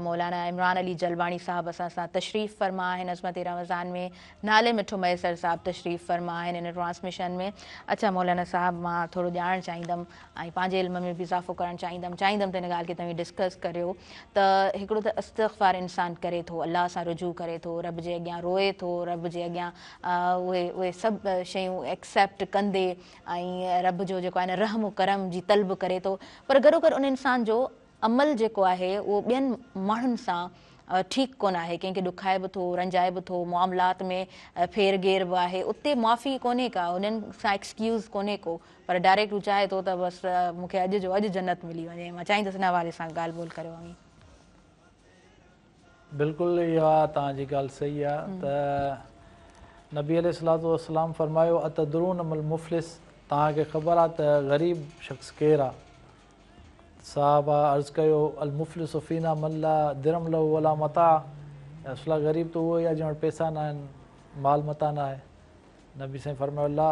مولانا عمران علي جلباڻي صاحب اسان سان تشريف فرما آهن عظمت رمضان ۾ نالي مٺو مهيسر صاحب تشريف فرما آهن ان ٽرانسميشن ۾. اڇا مولانا صاحب مان ٿورو ڄاڻڻ چاهيندم ۽ پنهنجي علم ۾ به اضافو ڪرڻ چاهيندم چاهيندم ته ان ڳالهه کي توهين ڊسڪس ڪريو ته هڪڙو ته استغفار انسان ڪري ٿو الله سان رجوع ڪري ٿو رب جي اڳيان روئي ٿو رب جي اڳيان اهي اهي سڀ شيون ايڪسيپٽ ڪندي ۽ رب جو جيڪو آهي نه رحم و ڪرم جي طلب ڪري ٿو پر گڏوگڏ ان انسان جو عمل جيڪو آهي اهو ٻين ماڻهن سان ٺيڪ ڪونه آهي، ڪنهن کي ڏکائي به ٿو، رنجائي به ٿو، معاملات ۾ ڦير گير به آهي، اتي معافي ڪونهي ڪا، انهن سان ايڪسڪيوز ڪونهي ڪو، پر ڊائريڪٽ هو چاهي ٿو ته بس مون کي اڄ جو اڄ جنت ملي وڃي، مان چاهيندس ان حوالي سان ڳالهه ٻولهه ڪريو اوهين. بلڪل اها توهان جي ڳالهه صحيح آهي ته نبي عليه الصلوة والسلام فرمايو اتدرون ما المفلس توهان کي خبر آهي ته غريب شخص ڪير آهي؟ صحابه عرض ڪيو، المفلس فينا من لا درهم له ولا متاع، يا رسول الله غريب ته اهو ئي آهي جنهن وٽ پئسا ناهن، مال متاع ناهي. نبي سائين فرمايو، لا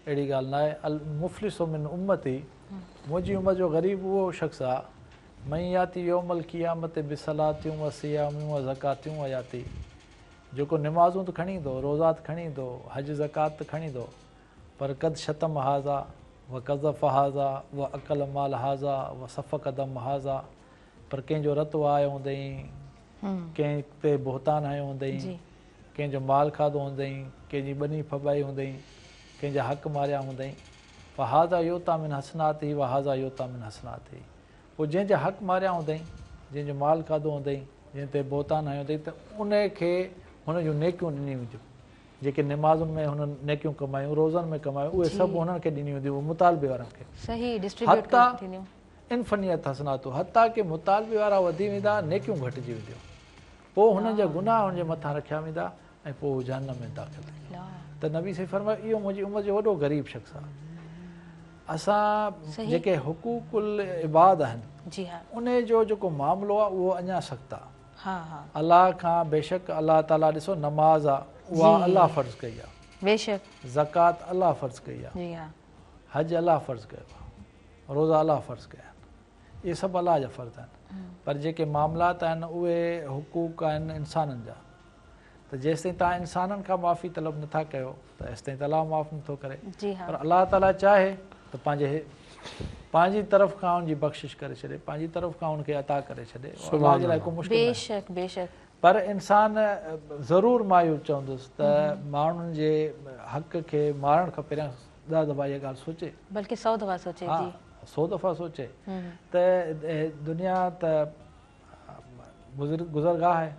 اهڙي ڳالهه ناهي، المفلس من امتي، منهنجي امت جو غريب اهو شخص آهي، من ياتي يوم القيامة بصلاة و صيام و زڪاة و ياتي، جيڪو نمازون ته کڻي ايندو، روزا ته کڻي ايندو، حج زڪوات ته کڻي ايندو، پر قد شتم هذا و قذف هذا و اڪل مال هذا و سفڪ دم هذا پر ڪنهن جو رت وهايو هوندئين، ڪنهن تي بهتان هنيو هوندئين، ڪنهن جو مال کاڌو هوندئين، ڪنهن جي ٻني ڦٻائي هوندئين، ڪنهن جا حق ماريا هوندئين، فهذا يعطي من حسناته و هذا يعطي من حسناته پوء جنهن جا حق ماريا هوندئين، جنهن جو مال کاڌو هوندئين، جنهن تي بهتان هنيو هوندئين ته ان کي هن جون نيڪيون ڏنيون وينديون. جيڪي نمازن ۾ هنن نيڪيون ڪمايون، روزن ۾ ڪمايون، اهي سڀ هنن کي ڏنيون وينديون، مطالبي وارن کي. حتيٰ ان فنيت حسناته، حتيٰ ڪه مطالبي وارا وڌي ويندا، نيڪيون گهٽجي وينديون. پوء هنن جا گناهه هن جي مٿان رکيا ويندا ۽ پوء هو جهنم ۾ داخل ٿيندو. ته نبي سائين فرمايو، اهو منهنجي امت جو وڏو غريب شخص آهي. اسان جيڪي حقوق العباد آهن، انهي جو جيڪو معاملو آهي، اهو اڃا سخت آهي. الله کان بيشڪ الله تعالي ڏسو نماز آ اها الله فرض ڪئي آ بيشڪ زڪوات الله فرض ڪئي آ جي ها حج الله فرض ڪيو آ روزا الله فرض ڪيا آهن اهي سڀ الله جا فرض آهن پر جيڪي معاملات آهن اهي حقوق آهن انسانن جا ته جيستائين توهان انسانن کان معافي طلب نٿا ڪيو ته ايستائين ته الله معاف نٿو ڪري پر الله تعالي چاهي ته پنهنجي پنهنجي طرف کان ان جي بخشش ڪري ڇڏي پنهنجي طرف کان ان کي عطا ڪري ڇڏي الله جي لاء ڪو مشڪل ناهي. بيشڪ بيشڪ. پر انسان ضرور مان اهو چوندس ته ماڻهن جي حق کي مارڻ کان پهريان 10 دفعا اها ڳالهه سوچي. بلڪه سو دفعا سوچي جي. ها سو دفعا سوچي ته دنيا ته گذرگاهه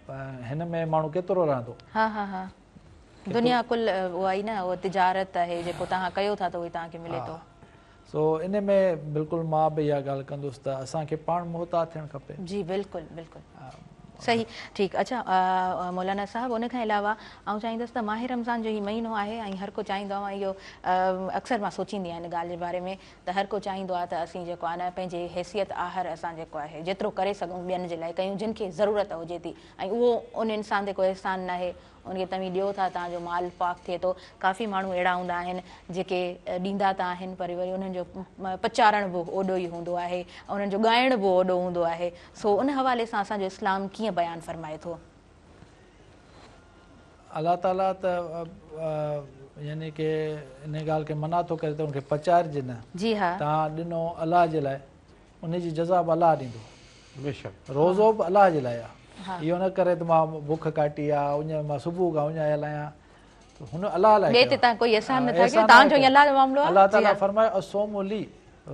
آهي هن ۾ ماڻهو ڪيترو رهندو. ها ها ها دنيا ڪل اها ئي نه اها تجارت آهي جيڪو توهان ڪيو ٿا ته اهو ئي توهان کي ملي ٿو. سو ان ۾ بلڪل مان به اها ڳالهه ڪندس ته اسان کي پاڻ محتاط ٿيڻ کپي. جي بلڪل بلڪل صحيح ٺيڪ اڇا مولانا صاحب ان کان علاوه آئون چاهيندس ته ماه رمضان جو هي مهينو آهي ۽ هر ڪو چاهيندو آهي اهو اڪثر مان سوچيندي آهيان ان ڳالهه جي باري ۾ ته هر ڪو چاهيندو آهي ته اسين جيڪو آهي نه پنهنجي حيثيت آهر اسان جيڪو آهي جيترو ڪري سگهون ٻين جي لاء ڪيون جن کي ضرورت هجي ٿي ۽ اهو ان انسان تي ڪو احسان ناهي ان کي توهين ڏيو ٿا توهان جو مال پاڪ ٿئي ٿو. ڪافي ماڻهو اهڙا هوندا آهن جيڪي ڏيندا ته آهن پر وري انهن جو پچارڻ به اوڏو ئي هوندو آهي ۽ انهن جو ڳائڻ به اوڏو هوندو آهي. سو ان حوالي سان اسان جو اسلام ڪيئن بيان فرمائي ٿو؟ الله تعاليٰ ته يعني ڪه ان ڳالهه کي منع ٿو ڪري ته ان کي پچارجي نه. جي ها. توهان ڏنو الله جي لاء ان جي جزا به الله ڏيندو. بيشڪ. روزو به الله جي لاء آ. اهو نه ڪري ته مان بک ڪاٽي آ، اڃ مان صبح کان اڃايل آهيان. ته هن الله لاء ٻئي تي توهان ڪوئي احسان نه ٿا ڪيو، توهان جو ئي الله جو معاملو آ. الله تعاليٰ فرمايو الصوم لي،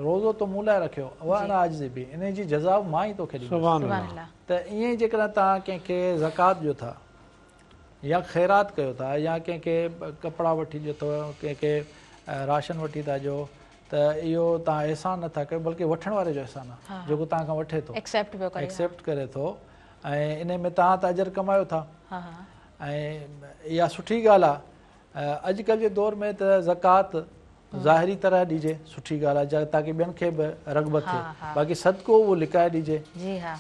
روزو تو مون لاء رکيو، وانا اجزي به، انهي جي جزا به مان ئي توکي ڏيندس. سبحان الله. ته ائين ئي جيڪڏهن توهان ڪنهن کي زڪوات ڏيو ٿا يا خيرات ڪيو ٿا يا ڪنهن کي ڪپڙا وٺي ڏيو ٿو، ڪنهن کي راشن وٺي ٿا ڏيو ته اهو توهان احسان نه ٿا ڪيو بلڪه وٺڻ واري جو احسان آهي جيڪو توهان کان وٺي ٿو ايڪسيپٽ پيو ڪري ايڪسيپٽ ڪري ٿو ۽ انهي ۾ توهان ته اجر ڪمايو ٿا ۽ اها سٺي ڳالهه آهي اڄڪلهه جي دور ۾ ته زڪوات ظاهري طرح ڏجي سٺي ڳالهه آهي تاڪه ٻين کي به رغبت ٿئي باقي صدقو اهو لڪائي ڏجي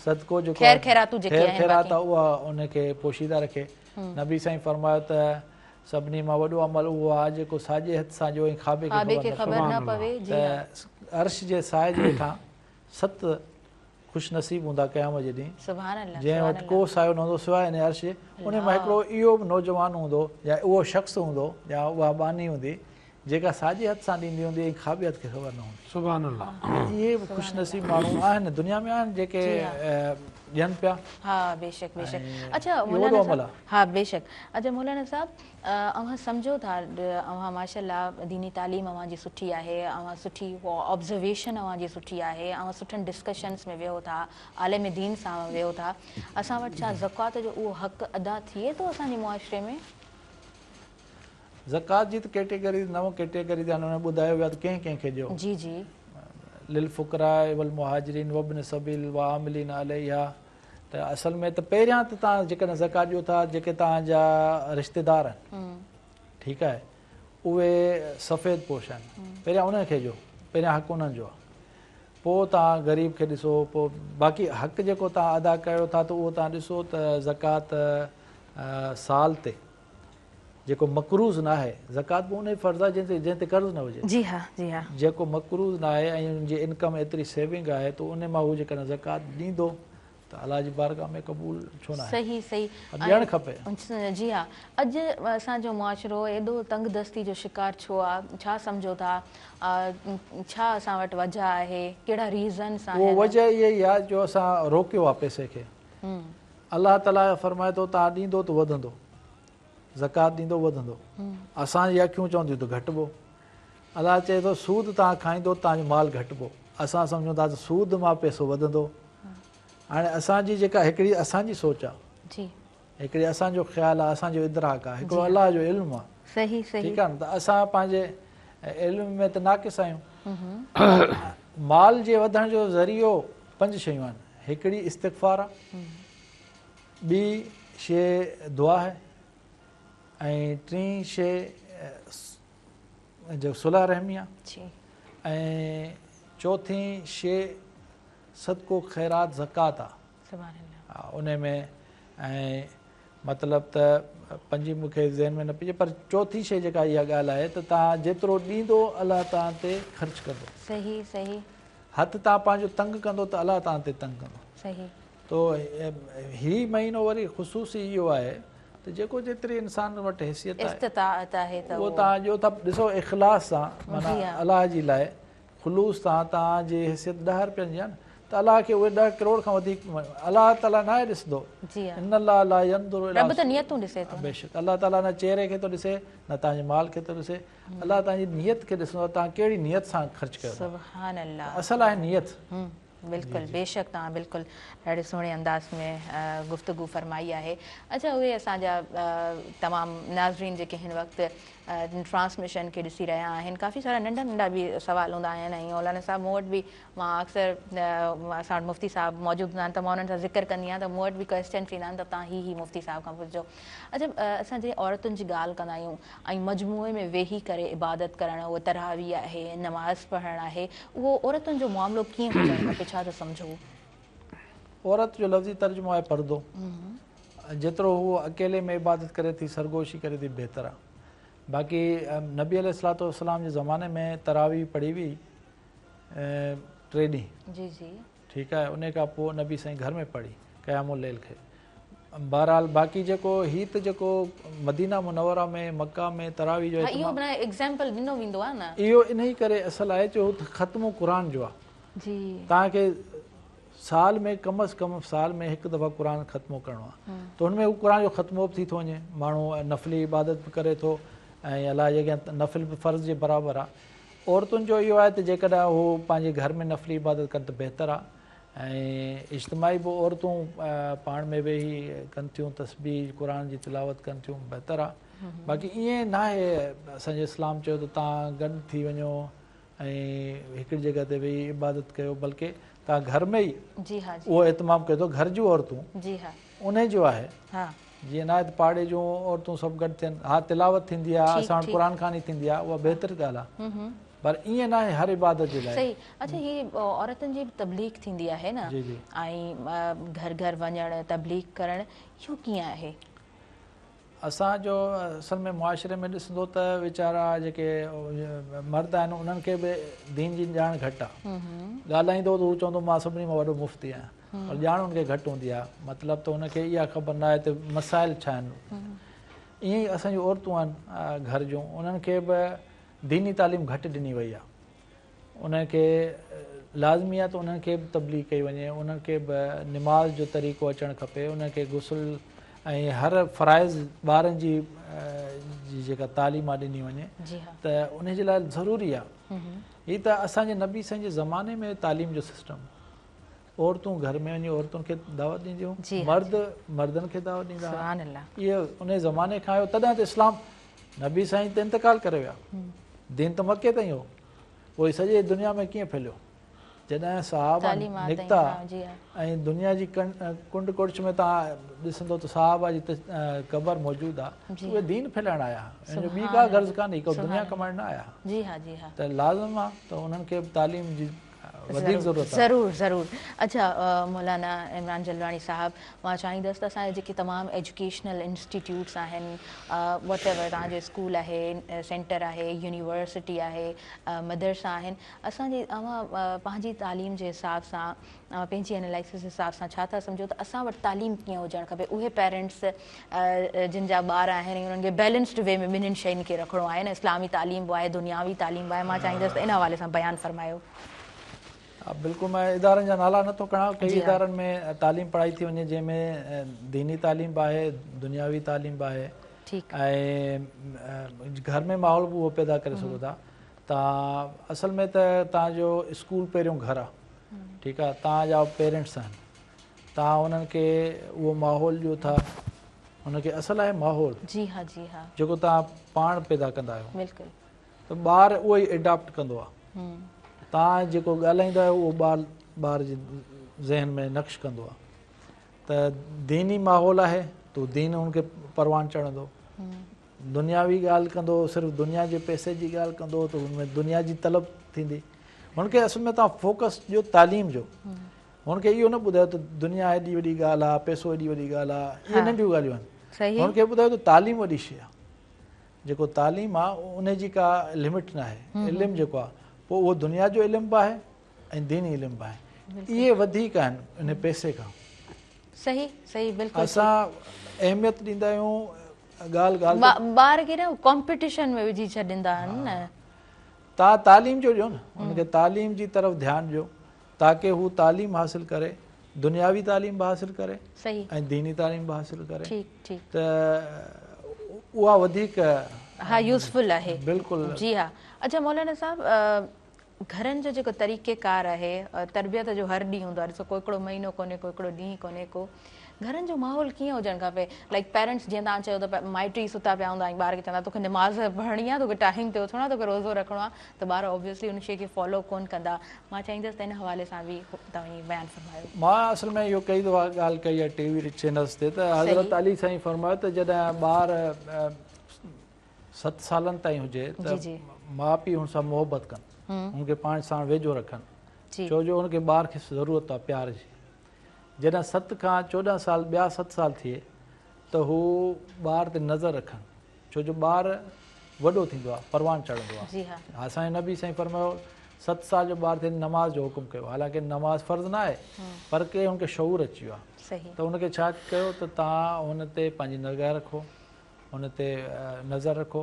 صدقو جيڪو خير خيراتون جيڪي خير خيرات آهي اها ان کي پوشيده رکي نبي سائين فرمايو ته سڀني مان وڏو عمل اهو آهي جيڪو ساڄي هٿ سان ڏيو ۽ کاٻي کي خبر نه پوي ته عرش جي سائي جي هيٺان ست خوش نصيب هوندا قيامت جي ڏينهن جنهن وٽ ڪو سايو نه هوندو سواء ان عرش جي انهي مان هڪڙو اهو به نوجوان هوندو يا اهو شخص هوندو يا اها ٻانهي هوندي جيڪا ساڄي هٿ سان ڏيندي هوندي ۽ کاٻي هٿ کي خبر نه هوندي. سبحان الله. اهي به خوش نصيب ماڻهو آهن دنيا ۾ آهن جيڪي ڏين پيا. ها بيشڪ بيشڪ اڇا مولانا صاحب ها بيشڪ اڇا مولانا صاحب اوهان سمجهو ٿا اوهان ماشاءالله ديني تعليم اوهان جي سٺي آهي اوهان سٺي آبزرويشن اوهان جي سٺي آهي اوهان سٺن ڊسڪشنس ۾ ويهو ٿا عالم دين سان ويهو ٿا اسان وٽ ڇا زڪوات جو اهو حق ادا ٿئي ٿو اسان جي معاشري ۾؟ زڪوات جي ته ڪيٽيگريز نو ڪيٽيگريز آهن ان ۾ ٻڌايو ويو آهي ته ڪنهن ڪنهن کي ڏيو. جي جي. للفقراء والمهاجرين وابن السبيل والعاملين عليها ته اصل ۾ ته پهريان ته توهان جيڪڏهن زڪوات ڏيو ٿا جيڪي توهان جا رشتيدار آهن ٺيڪ آهي اهي سفيد پوش آهن پهريان انهن کي ڏيو پهريان حق انهن جو آهي پوء توهان غريب کي ڏسو پوء باقي حق جيڪو توهان ادا ڪيو ٿا ته اهو توهان ڏسو ته زڪوات سال تي جيڪو مقروض ناهي، زڪوات به انهي فرض آهي جنهن تي قرض نه هجي. جي ها جي ها. جيڪو مقروض ناهي ۽ ان جي انڪم ايتري سيونگ آهي ته انهي مان هو جيڪڏهن زڪوات ڏيندو ته الله جي بارگاهه ۾ قبول ڇو ناهي. صحيح صحيح ڏيڻ کپي. جي ها اڄ اسان جو معاشرو ايڏو تنگ دستي جو شڪار ڇو آ ڇا سمجهو ٿا ڇا اسان وٽ وجه آهي ڪهڙا ريزنس آهن. اهو وجه اها ئي آهي جو اسان روڪيو آ پئسي کي. الله تعالي فرمائي ٿو توهان ڏيندو ته وڌندو زڪوات ڏيندو وڌندو اسان جي اکيون چونديون ته گهٽبو الله چئي ٿو سود توهان کائيندو توهان جو مال گهٽبو اسان سمجهون ٿا ته سود مان پئسو وڌندو هاڻي اسان جي جيڪا هڪڙي اسان جي سوچ آ جي هڪڙي اسان جو خيال آ اسان جو ادراڪ آ هڪڙو الله جو علم آ صحيح صحيح ٺيڪ آ نه ته اسان پنهنجي علم ۾ ته ناقص آهيون مال جي وڌڻ جو ذريعو پنج شيون آهن هڪڙي استغفار آ، ٻي شيء دعا آهي ۽ ٽين شيء جو صله رحمي آ ۽ چوٿين شيء صدقو خيرات زڪوات آ. انهي ۾ ۽ مطلب ته پنجين مون کي ذهن ۾ نه پئي اچي پر چوٿين شيء جيڪا اها ڳالهه آهي ته توهان جيترو ڏيندو الله توهان تي خرچ ڪندو. صحيح صحيح. هٿ توهان پنهنجو تنگ ڪندو ته الله توهان تي تنگ ڪندو. صحيح. تو هي مهينو وري خصوصي اهو آهي ته جيڪو جيتري انسان وٽ حيثيت آهي استطاعت آهي ته اهو توهان ڏيو ٿا ڏسو اخلاص سان معنيٰ الله جي لاء خلوص سان توهان جي حيثيت 10 رپين جي آهي نه ته الله کي اهي 10 ڪروڙ کان وڌيڪ الله تعالي ناهي ڏسندو ان الله لا ينظر الي رب ته نيتون ڏسي ٿو. بيشڪ الله تعالي نه چهري کي ٿو ڏسي نه توهان جي مال کي ٿو ڏسي الله توهان جي نيت کي ڏسندو آهي توهان ڪهڙي نيت سان خرچ ڪيو ٿا. سبحان الله. اصل آهي نيت. بلڪل بيشڪ توهان بلڪل ڏاڍي سهڻي انداز ۾ گفتگو فرمائي آهي. اڇا اهي اسان جا تمام ناظرين جيڪي هن وقت ٽرانسميشن کي ڏسي رهيا آهن ڪافي سارا ننڍا ننڍا به سوال هوندا آهن ۽ مولانا صاحب مون وٽ به مان اڪثر اسان وٽ مفتي صاحب موجود هوندا آهن ته مان انهن سان ذڪر ڪندي آهيان ته مون وٽ به ڪويسچنس ايندا آهن ته توهان هي هي مفتي صاحب کان پڇجو. اڇا اسان جڏهن عورتن جي ڳالهه ڪندا آهيون ۽ مجموعي ۾ ويهي ڪري عبادت ڪرڻ اهو تراويح آهي نماز پڙهڻ آهي اهو عورتن جو معاملو ڪيئن هجڻ کپي ڇا ٿا سمجهو؟ عورت جو لفظي ترجمو آهي پردو. جيترو هوء اڪيلي ۾ عبادت ڪري ٿي سرگوشي ڪري ٿي بهتر آهي. باقي نبي عليه الصلوة والسلام جي زماني ۾ تراويح پڙهي وئي ٽي ڏينهن جي جي ٺيڪ آهي انهي کان پوء نبي سائين گهر ۾ پڙهي قيام الليل کي بهرحال باقي جيڪو هي ته جيڪو مدينه منوره ۾ مڪه ۾ تراويح جو ها اهو معنيٰ ايگزامپل ڏنو ويندو آهي نه. اهو انهي ڪري اصل آهي جو هو ختمو قرآن جو آهي جي توهان کي سال ۾ ڪم از ڪم سال ۾ هڪ دفعا قرآن ختمو ڪرڻو آهي ته ان ۾ هو قرآن جو ختمو به ٿي ٿو وڃي ماڻهو نفلي عبادت به ڪري ٿو ۽ الله جي اڳيان نفل به فرض جي برابر آهي عورتن جو اهو آهي ته جيڪڏهن هو پنهنجي گهر ۾ نفلي عبادت ڪن ته بهتر آهي ۽ اجتماعي به عورتون پاڻ ۾ ويهي ڪن ٿيون تسبيح قرآن جي تلاوت ڪن ٿيون بهتر آهي باقي ائين ناهي اسان جي اسلام چيو ته توهان گڏ ٿي وڃو ۽ هڪڙي جڳهه تي ويهي عبادت ڪيو بلڪه توهان گهر ۾ ئي اهو اهتمام ڪيو ته گهر جون عورتون انهي جو آهي جيئن ناهي ته پاڙي جون عورتون سڀ گڏ ٿين ها تلاوت ٿيندي آهي اسان وٽ قرآن خواني ٿيندي آهي اها بهتر ڳالهه آهي پر ائين ناهي هر عبادت جي لاء. صحيح اڇا هي عورتن جي به تبليغ ٿيندي آهي نه ۽ گهر گهر وڃڻ تبليغ ڪرڻ اهو ڪيئن آهي؟ اسان جو اصل ۾ معاشري ۾ ڏسندو ته ويچارا جيڪي مرد آهن انهن کي به دين جي ڄاڻ گهٽ آهي ڳالهائيندو ته هو چوندو مان سڀني مان وڏو مفتي آهيان پر ڄاڻ ان کي گهٽ هوندي آهي مطلب ته ان کي اها خبر نه آهي ته مسائل ڇا آهن ائين ئي اسان جون عورتون آهن گهر جون انهن کي به ديني تعليم گهٽ ڏني وئي آهي انهن کي لازمي آهي ته انهن کي به تبليغ ڪئي وڃي، انهن کي به نماز جو طريقو اچڻ کپي، انهن کي غسل ۽ هر فرائض ٻارن جي جي جيڪا تعليم آهي ڏني وڃي ته انهي جي لاء ضروري آهي. هي ته اسان جي نبي سائين جي زماني ۾ تعليم جو سسٽم عورتون گهر ۾ وڃي عورتن کي دعوت ڏينديون مرد مردن کي دعوت ڏيندا هئا اهو انهي زماني کان آيو تڏهن ته اسلام نبي سائين ته انتقال ڪري ويا دين ته مڪي تائين هو پوء سڄي دنيا ۾ ڪيئن ڦهليو؟ جڏهن صحابه نڪتا ۽ دنيا جي ڪنڊ ڪڙڇ ۾ توهان ڏسندو ته صحابه جي قبر موجود آهي اهي دين ڦهلائڻ آيا ان جو ٻي ڪا غرض ڪانه ڪو دنيا ڪمائڻ نه آيا ته لازم آهي ته انهن کي به تعليم جي وڌيڪ ضرورت آهي. ضرور ضرور اڇا مولانا عمران جلباڻي صاحب مان چاهيندس ته اسان جا جيڪي تمام ايجوڪيشنل انسٽيٽيوٽس آهن واٽ ايور توهان جو اسڪول آهي سينٽر آهي يونيورسٽي آهي مدرسا آهن اسان جي اوهان پنهنجي تعليم جي حساب سان پنهنجي انالائسس حساب سان ڇا ٿا سمجهو ته اسان وٽ تعليم ڪيئن هجڻ کپي اهي پيرنٽس جن جا ٻار آهن ۽ انهن کي بيلنسڊ وي ۾ ٻنهين شين کي رکڻو آهي نه اسلامي تعليم به آهي دنياوي تعليم به آهي مان چاهيندس ته ان حوالي سان بيان فرمايو. ها بلڪل مان ادارن جا نالا نٿو کڻان ڪئي ادارن ۾ تعليم پڙهائي ٿي وڃي جنهن ۾ ديني تعليم به آهي دنياوي تعليم به آهي ۽ گهر ۾ ماحول به اهو پيدا ڪري سگهو ٿا توهان اصل ۾ ته توهان جو اسڪول پهريون گهر آهي ٺيڪ آهي توهان جا پيرنٽس آهن توهان انهن کي اهو ماحول ڏيو ٿا ان کي اصل آهي ماحول جي ها جي ها جيڪو توهان پاڻ پيدا ڪندا آهيو بلڪل ته ٻار اهو ئي اڊاپٽ ڪندو آهي توهان جيڪو ڳالهائيندا آهيو اهو ٻار ٻار جي ذهن ۾ نقش ڪندو آهي ته ديني ماحول آهي ته دين ان کي پروان چڙهندو دنياوي ڳالهه ڪندو صرف دنيا جي پئسي جي ڳالهه ڪندو ته ان ۾ دنيا جي طلب ٿيندي هن کي اصل ۾ توهان فوڪس ڏيو تعليم جو هن کي اهو نه ٻڌايو ته دنيا ايڏي وڏي ڳالهه آهي، پئسو ايڏي وڏي ڳالهه آهي، اهي ننڍيون ڳالهيون آهن. هن کي ٻڌايو ته تعليم وڏي شيء آهي. جيڪو تعليم آهي ان جي ڪا لمٽ ناهي. علم جيڪو آهي پوء اهو دنيا جو علم به آهي ۽ ديني علم به آهي. اهي وڌيڪ آهن ان پئسي کان. صحيح صحيح بلڪل. اسان اهميت ڏيندا آهيون ڳالهه ڳالهه تي. ٻار کي نه ڪامپيٽيشن ۾ وجهي ڇڏيندا آهن نه. توهان تعليم جو ڏيو نه ان کي تعليم جي طرف ڌيان ڏيو. تاڪه هو تعليم حاصل ڪري، دنياوي تعليم به حاصل ڪري ۽ ديني تعليم به حاصل ڪري ته اها وڌيڪ ها يوزفل آهي. بلڪل. جي ها اڇا مولانا صاحب گهرن جو جيڪو طريقه ڪار آهي تربيت جو هر ڏينهن هوندو آهي ڏسو ڪو هڪڙو مهينو ڪونهي ڪو هڪڙو ڏينهن ڪونهي ڪو گهرن جو ماحول ڪيئن هجڻ کپي لائيڪ پيرنٽس جيئن توهان چيو ته مائٽ ئي ستا پيا هوندا آهن ٻار کي چوندا توکي نماز پڙهڻي آهي توکي ٽائيم تي اٿڻو آهي توکي روزو رکڻو آهي ته ٻار اوبويسلي ان شي کي فالو ڪون ڪندا مان چاهيندس ته ان حوالي سان به توهين بيان فرمايو. مان اصل ۾ اهو ڪئي دفعا ڳالهه ڪئي آهي ٽي وي چينلز تي ته حضرت علي سائين فرمايو ته جڏهن ٻار ست سالن تائين هجي ته ماء پيء هن سان محبت ڪن هن کي پاڻ سان ويجهو رکن ڇو جو هن کي ٻار کي ضرورت آهي پيار جي جڏهن ست کان 14 سال ٻيا ست سال ٿئي ته هو ٻار تي نظر رکن ڇو جو ٻار وڏو ٿيندو آهي پروان چڙهندو آهي اسان جي نبي سائين فرمايو ست سال جو ٻار ٿئي نماز جو حڪم ڪيو حالانڪه نماز فرض نه آهي پر ڪي هن کي شعور اچي ويو آهي ته هن کي ڇا ڪيو ته توهان هن تي پنهنجي نگاهه رکو هن تي نظر رکو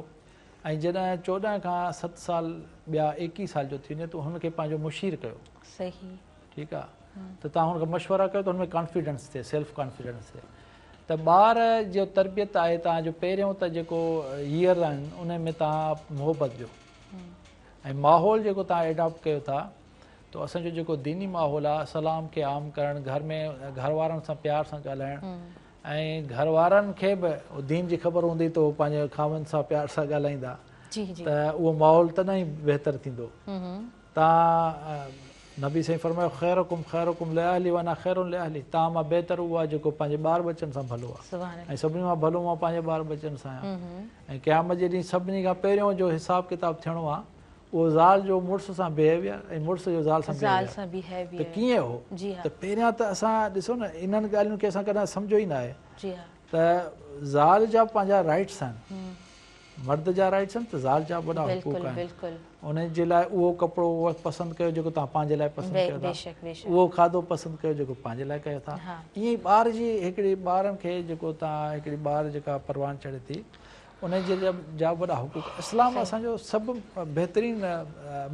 ۽ جڏهن 14 کان ست سال ٻيا 21 سال جو ٿي وڃي ته هن کي پنهنجو مشير ڪيو. صحيح. ٺيڪ آ ته توهان هن کان مشورا ڪيو ته هن ۾ ڪانفيڊنس ٿئي سيلف ڪانفيڊنس ٿئي ته ٻار جو تربيت آهي توهان جو پهريون ته جيڪو ييئر آهن ان ۾ توهان محبت ڏيو ۽ ماحول جيڪو توهان ايڊاپٽ ڪيو ٿا ته اسان جو جيڪو ديني ماحول آ سلام کي عام ڪرڻ گهر ۾ گهر وارن سان پيار سان ڳالهائڻ ۽ گهر وارن کي به دين جي خبر هوندي ته هو پنهنجي خاوند سان پيار سان ڳالهائيندا ته اهو ماحول تڏهن ئي بهتر ٿيندو. توهان نبي سائين فرمايو خيرڪم خيرڪم لاهلي وانا خير لاهلي توهان مان بهتر اهو آهي جيڪو پنهنجي ٻار ٻچن سان ڀلو آهي ۽ سڀني مان ڀلو مان پنهنجي ٻار ٻچن سان آهيان ۽ قيامت جي ڏينهن سڀني کان پهريون جو حساب ڪتاب ٿيڻو آهي اهو زال جو مڙس سان بيهيويئر ۽ مڙس جو زال سان بيهيويئر ته ڪيئن هو ته پهريان ته اسان ڏسو نه انهن ڳالهين کي اسان ڪڏهن سمجهيو ئي نه آهي ته زال جا پنهنجا رائٽس آهن مرد جا رائٽس آهن ته زال جا وڏا حقوق آهن ان جي لاء اهو ڪپڙو پسند ڪيو جيڪو توهان پنهنجي لاء پسند ڪيو ٿا اهو کاڌو پسند ڪيو جيڪو پنهنجي لاء ڪيو ٿا ائين ئي ٻار جي هڪڙي ٻارن کي جيڪو توهان هڪڙي ٻار جيڪا پروان چڙهي ٿي ان جي جا وڏا حقوق اسلام اسان جو سڀ بهترين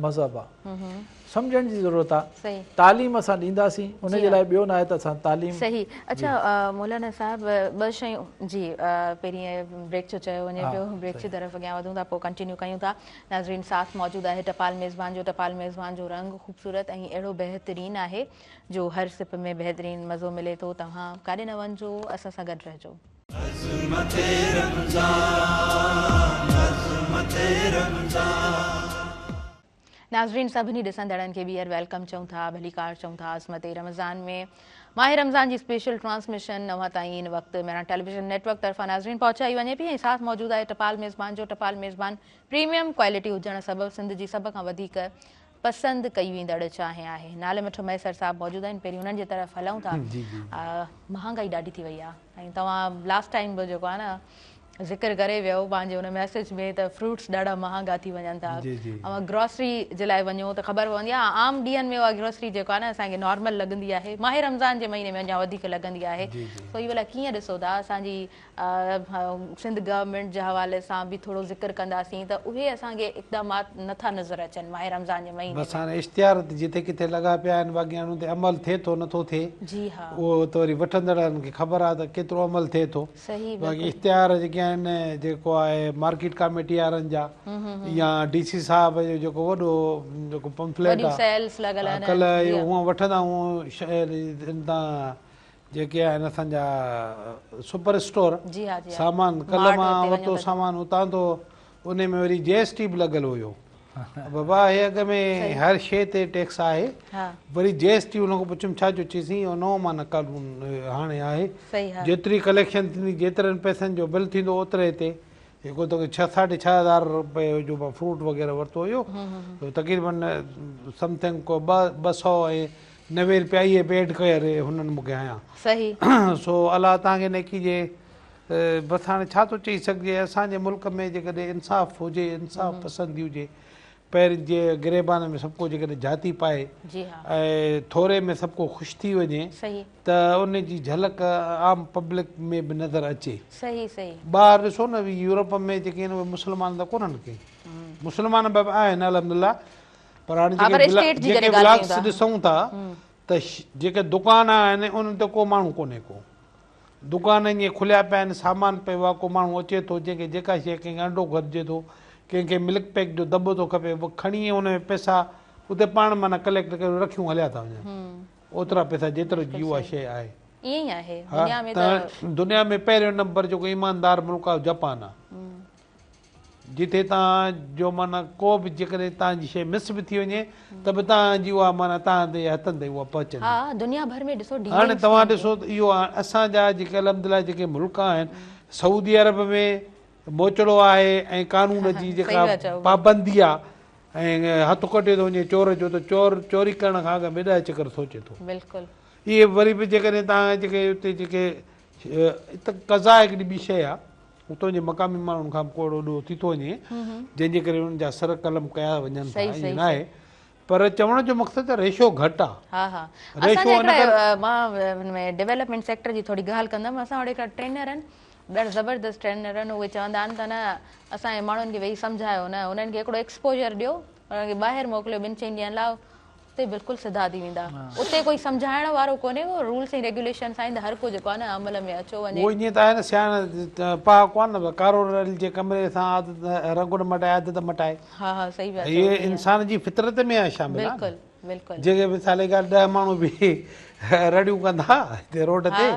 مذهب آ سمجهڻ جي ضرورت آ تعليم اسان ڏينداسين ان جي لاء ٻيو ناهي ته اسان تعليم صحيح اڇا مولانا صاحب ٻه شيون جي پهرين بريڪ جو چيو وڃي پيو بريڪ جي طرف اڳيان وڌون ٿا پوء ڪنٽينيو ڪيون ٿا ناظرين ساٿ موجود آهي ٽپال ميزبان جو ٽپال ميزبان جو رنگ خوبصورت ۽ اهڙو بهترين آهي جو هر سپ ۾ بهترين مزو ملي ٿو توهان ڪاڏي نه وڃجو اسان سان گڏ رهجو. عظمت رمضان عظمت رمضان. ناظرين سڀني ڏسندڙن کي ٻيهر welcome چئون ٿا ڀليڪار چئون ٿا عظمت رمضان ۾ ماهه رمضان جي اسپيشل ٽرانسميشن اوهان تائين هن وقت مهراڻ ٽيليويزن نيٽ ورڪ طرفان ناظرين پهچائي وڃي پئي ۽ ساٿ موجود آهي ٽپال ميزبان جو ٽپال ميزبان پريميم ڪوالٽي هجڻ سبب سنڌ جي سڀ کان وڌيڪ پسند ڪئي ويندڙ چانهه آهي. نالي مٺو مهيسر صاحب موجود آهن پهرين انهن جي طرف هلون ٿا. مهانگائي ڏاڍي ٿي وئي آهي ۽ توهان لاسٽ ٽائيم به جيڪو آهي نه ذڪر ڪري ويو پنهنجي ان ميسيج ۾ ته فروٽس ڏاڍا مهانگا ٿي وڃن ٿا. اوهان گروسري جي لاء وڃو ته خبر پوندي آهي عام ڏينهن ۾ اها گروسري جيڪو آهي نه اسان کي نارمل لڳندي آهي ماهه رمضان جي مهيني ۾ اڃا وڌيڪ لڳندي آهي سو هي ڀلا ڪيئن ڏسو ٿا اسان جي سنڌ گورنمينٽ جي حوالي سان به ٿورو ذڪر ڪنداسين ته اهي اسان کي اقدامات نه ٿا نظر اچن ماهه رمضان جي مهيني بس ۾. هاڻي اشتهار ته جتي ڪٿي لڳا پيا آهن باقي هاڻي ان تي عمل ٿئي ٿو نٿو ٿئي جي ها. اهو ته وري وٺندڙن کي خبر آهي ته ڪيترو عمل ٿئي ٿو صحيح باقي بلڪل. اشتهار جيڪي آهن جيڪو آهي مارڪيٽ ڪاميٽي وارن جا يا ڊي سي صاحب جو جيڪو وڏو جيڪو پمفليٽ وڏيون آهي سيلز لڳل آهن ڪلهه جي اهو ها. هونئن وٺندا آهيون ان تان جيڪي آهن اسان جا سپر اسٽور جي ها جي ها سامان ڪلهه مارٽ مان تي وڃو ورتو ته سامان اتان ٿو انهي ۾ وري جي ايس ٽي به لڳل هيو بابا هي اڳ ۾ صحيح هر شي تي ٽيڪس آهي ها وري جي ايس ٽي ان کان پڇيم ڇا جو چيسين اهو نئون معنيٰ قانون هاڻي آهي صحيح ها جيتري ڪليڪشن ٿيندي جيترن پئسن جو بل ٿيندو اوتري تي جيڪو توکي ڇهه ساڍي 6000 رپئي جو مان فروٽ وغيره ورتو هيو ته تقريبن سمٿنگ ڪو 2 290 رپيا اهي به ايڊ ڪري هنن مون کي هنيا. صحيح. سو الله توهان کي نيڪي ڏي. بس هاڻي ڇا ٿو چئي سگهجي اسان جي ملڪ ۾ جيڪڏهن انصاف هجي انصاف پسندي هجي پنهنجي جي گريبان ۾ سڀ ڪو جيڪڏهن جهاتي پائي ۽ ٿوري ۾ سڀ ڪو خوش ٿي وڃي ته ان جي جهلڪ عام پبلڪ ۾ به نظر اچي. ٻاهر ڏسو نه يورپ ۾ جيڪي آهن اهي مسلمان ته ڪونهن ڪي مسلمان به آهن الحمدلله. پر هاڻي ها پر جيڪي اسٽيٽ جي جيڪي جڏهن ڳالهه ڪيون ولاگس ٿا. ڏسون ٿا ته جيڪي دڪان آهن انهن تي ڪو ماڻهو ڪونهي ڪو. دڪان ائين کليا پيا آهن سامان پيو آهي ڪو ماڻهو اچي ٿو جنهن کي جيڪا شيء ڪنهن کي انڊو گهرجي ٿو ڪنهن کي ملڪ پيڪ جو دٻو ٿو کپي اهو کڻي ان ۾ پئسا اتي پاڻ معنيٰ ڪليڪٽ ڪري رکيون هليا ٿا وڃن اوترا پئسا جيترو جي اها شيء آهي. ائين ئي آهي ها دنيا ۾ ته. ته دنيا ۾ پهريون نمبر جيڪو ايماندار ملڪ آهي اهو جپان آهي. جتي توهان جو معنيٰ ڪو به جيڪڏهن توهان جي شيء مس به ٿي وڃي ته به توهان جي اها معنيٰ توهان جي هٿن تائين اها پهچندي. ها دنيا ڀر ۾ ڏسو هاڻي ڊيلنگس توهان ٿين ڏسو ته اهو اسان جا جيڪي الحمدلله جيڪي ملڪ آهن سعودي عرب ۾ موچڙو آهي ۽ قانون جي صحيح جيڪا پيا چئو. پابندي آهي ۽ هٿ ڪٽيو ٿو وڃي چور جو ته چور چوري ڪرڻ کان اڳ ۾ ڏهه چڪر سوچي ٿو. بلڪل. اهي وري به جيڪڏهن توهان جيڪي اتي جيڪي قضا هڪڙي ٻي شيء آهي. اتان جي مقامي ماڻهن کان به ڪو اهڙو ڏوهه ٿي ٿو وڃي جنهن جي ڪري انهن جا سر قلم ڪيا وڃن ٿا ائين ناهي پر چوڻ جو مقصد ته ريشو گهٽ آ. ها ها اسان جا هڪڙا مان هن ۾ ڊيولپمينٽ سيڪٽر جي ٿوري ڳالهه ڪندم اسان وٽ هڪڙا ٽرينر آهن ڏاڍا زبردست ٽرينر آهن اهي چوندا آهن ته نه اسان جي ماڻهن کي ويهي سمجهايو نه انهن کي هڪڙو ايڪسپوجر ڏيو انهن کي ٻاهر موڪليو ٻن چئن ڏينهن لاء اتي بلڪل سڌا ٿي ويندا. اتي ڪوئي سمجهائڻ وارو ڪونهي ڪو رولس ۽ ريگيوليشنس آهن ته هر ڪو جيڪو آهي نه عمل ۾ اچو وڃي. اهو ائين ته آهي نه سياڻا پهاڪو آهي نه ڪارو رل جي ڪمري سان عادت رنگ نه مٽائي عادت مٽائي. ها ها صحيح پيا چئو هي انسان جي فطرت ۾ آهي شامل آهي نه. بلڪل بلڪل. جيڪي مثال جي ڳالهه ڏهه ماڻهو به رڙيون ڪندا هتي روڊ تي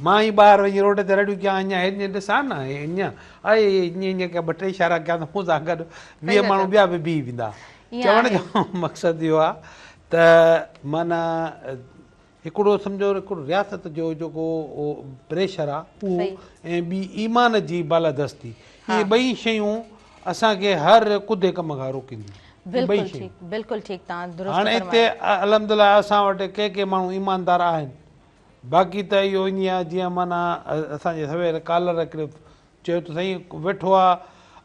مان ئي ٻاهر وڃي روڊ تي رڙيون ڪيان اڃا هيئن ڏسان نه هيئن اي ائين ائين ڪيان ٻه ٽي اشارا ڪيان ته مون سان گڏ 20 ماڻهو ٻيا به بيهي ويندا. چوڻ جو مقصد اهو آهي ته معنيٰ هڪڙو سمجهو هڪڙو رياست جو جيڪو پريشر آهي اهو ۽ ٻي ايمان جي بالادستي اهي ٻئي شيون اسان کي هر ڪڌي ڪم کان روڪينديون. بلڪل ٺيڪ بلڪل ٺيڪ توهان درست هاڻي هتي الحمدلله اسان وٽ ڪي ڪي ماڻهو ايماندار آهن باقي ته اهو ائين آهي جيئن معنيٰ اسان جي سوير ڪالر هڪڙي چيو ته سائين ويٺو آ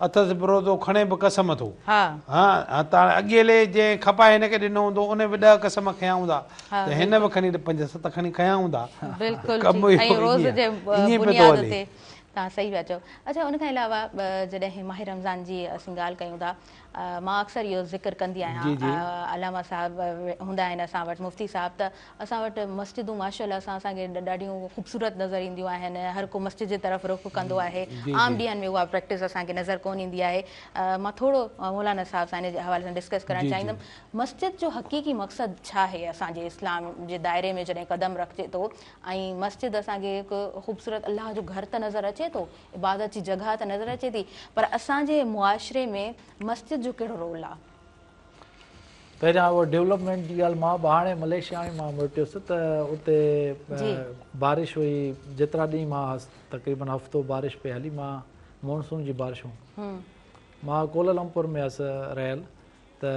اٿس به روزو کڻي به قسم ٿو. ها. ها ته هاڻي اڳي هلي جنهن کپائي هن کي ڏنو هوندو ان به ڏهه قسم کنيا هوندا ته هن به کڻي پنج ست کڻي کنيا هوندا. بلڪل ڪم ٺيڪ اهو ۽ روز ائين جي ائين پيو ٿو بنياد هلي. تي توهان صحيح پيا چئو. اڇا ان کان علاوه جڏهن ماهه رمضان جي اسين ڳالهه ڪيون ٿا مان اڪثر اهو ذڪر ڪندي آهيان علامه صاحب هوندا آهن اسان وٽ مفتي صاحب ته اسان وٽ مسجدون ماشاء الله سان اسان کي ڏاڍيون خوبصورت نظر اينديون آهن هر ڪو مسجد جي طرف رخ ڪندو آهي عام ڏينهن ۾ اها پريڪٽس اسان کي نظر ڪون ايندي آهي مان ٿورو مولانا صاحب سان ان جي حوالي سان ڊسڪس ڪرڻ چاهيندم مسجد جو حقيقي مقصد ڇا آهي اسان جي اسلام جي دائري ۾ جڏهن قدم رکجي ٿو ۽ مسجد اسان کي هڪ خوبصورت الله جو گهر ته نظر اچي ٿو عبادت جي جڳهه ته نظر اچي ٿي پر اسان جي معاشري ۾ مسجد جو ڪهڙو رول آهي؟ پهريان اهو ڊولپمينٽ جي ڳالهه مان به هاڻي ملائيشيا ۾ مان موٽيس ته اتي بارش هئي جيترا ڏينهن مان هئس تقريبن هفتو بارش پئي هلي مان مونسون جي بارشون مان ڪولالمپور ۾ هئس رهيل ته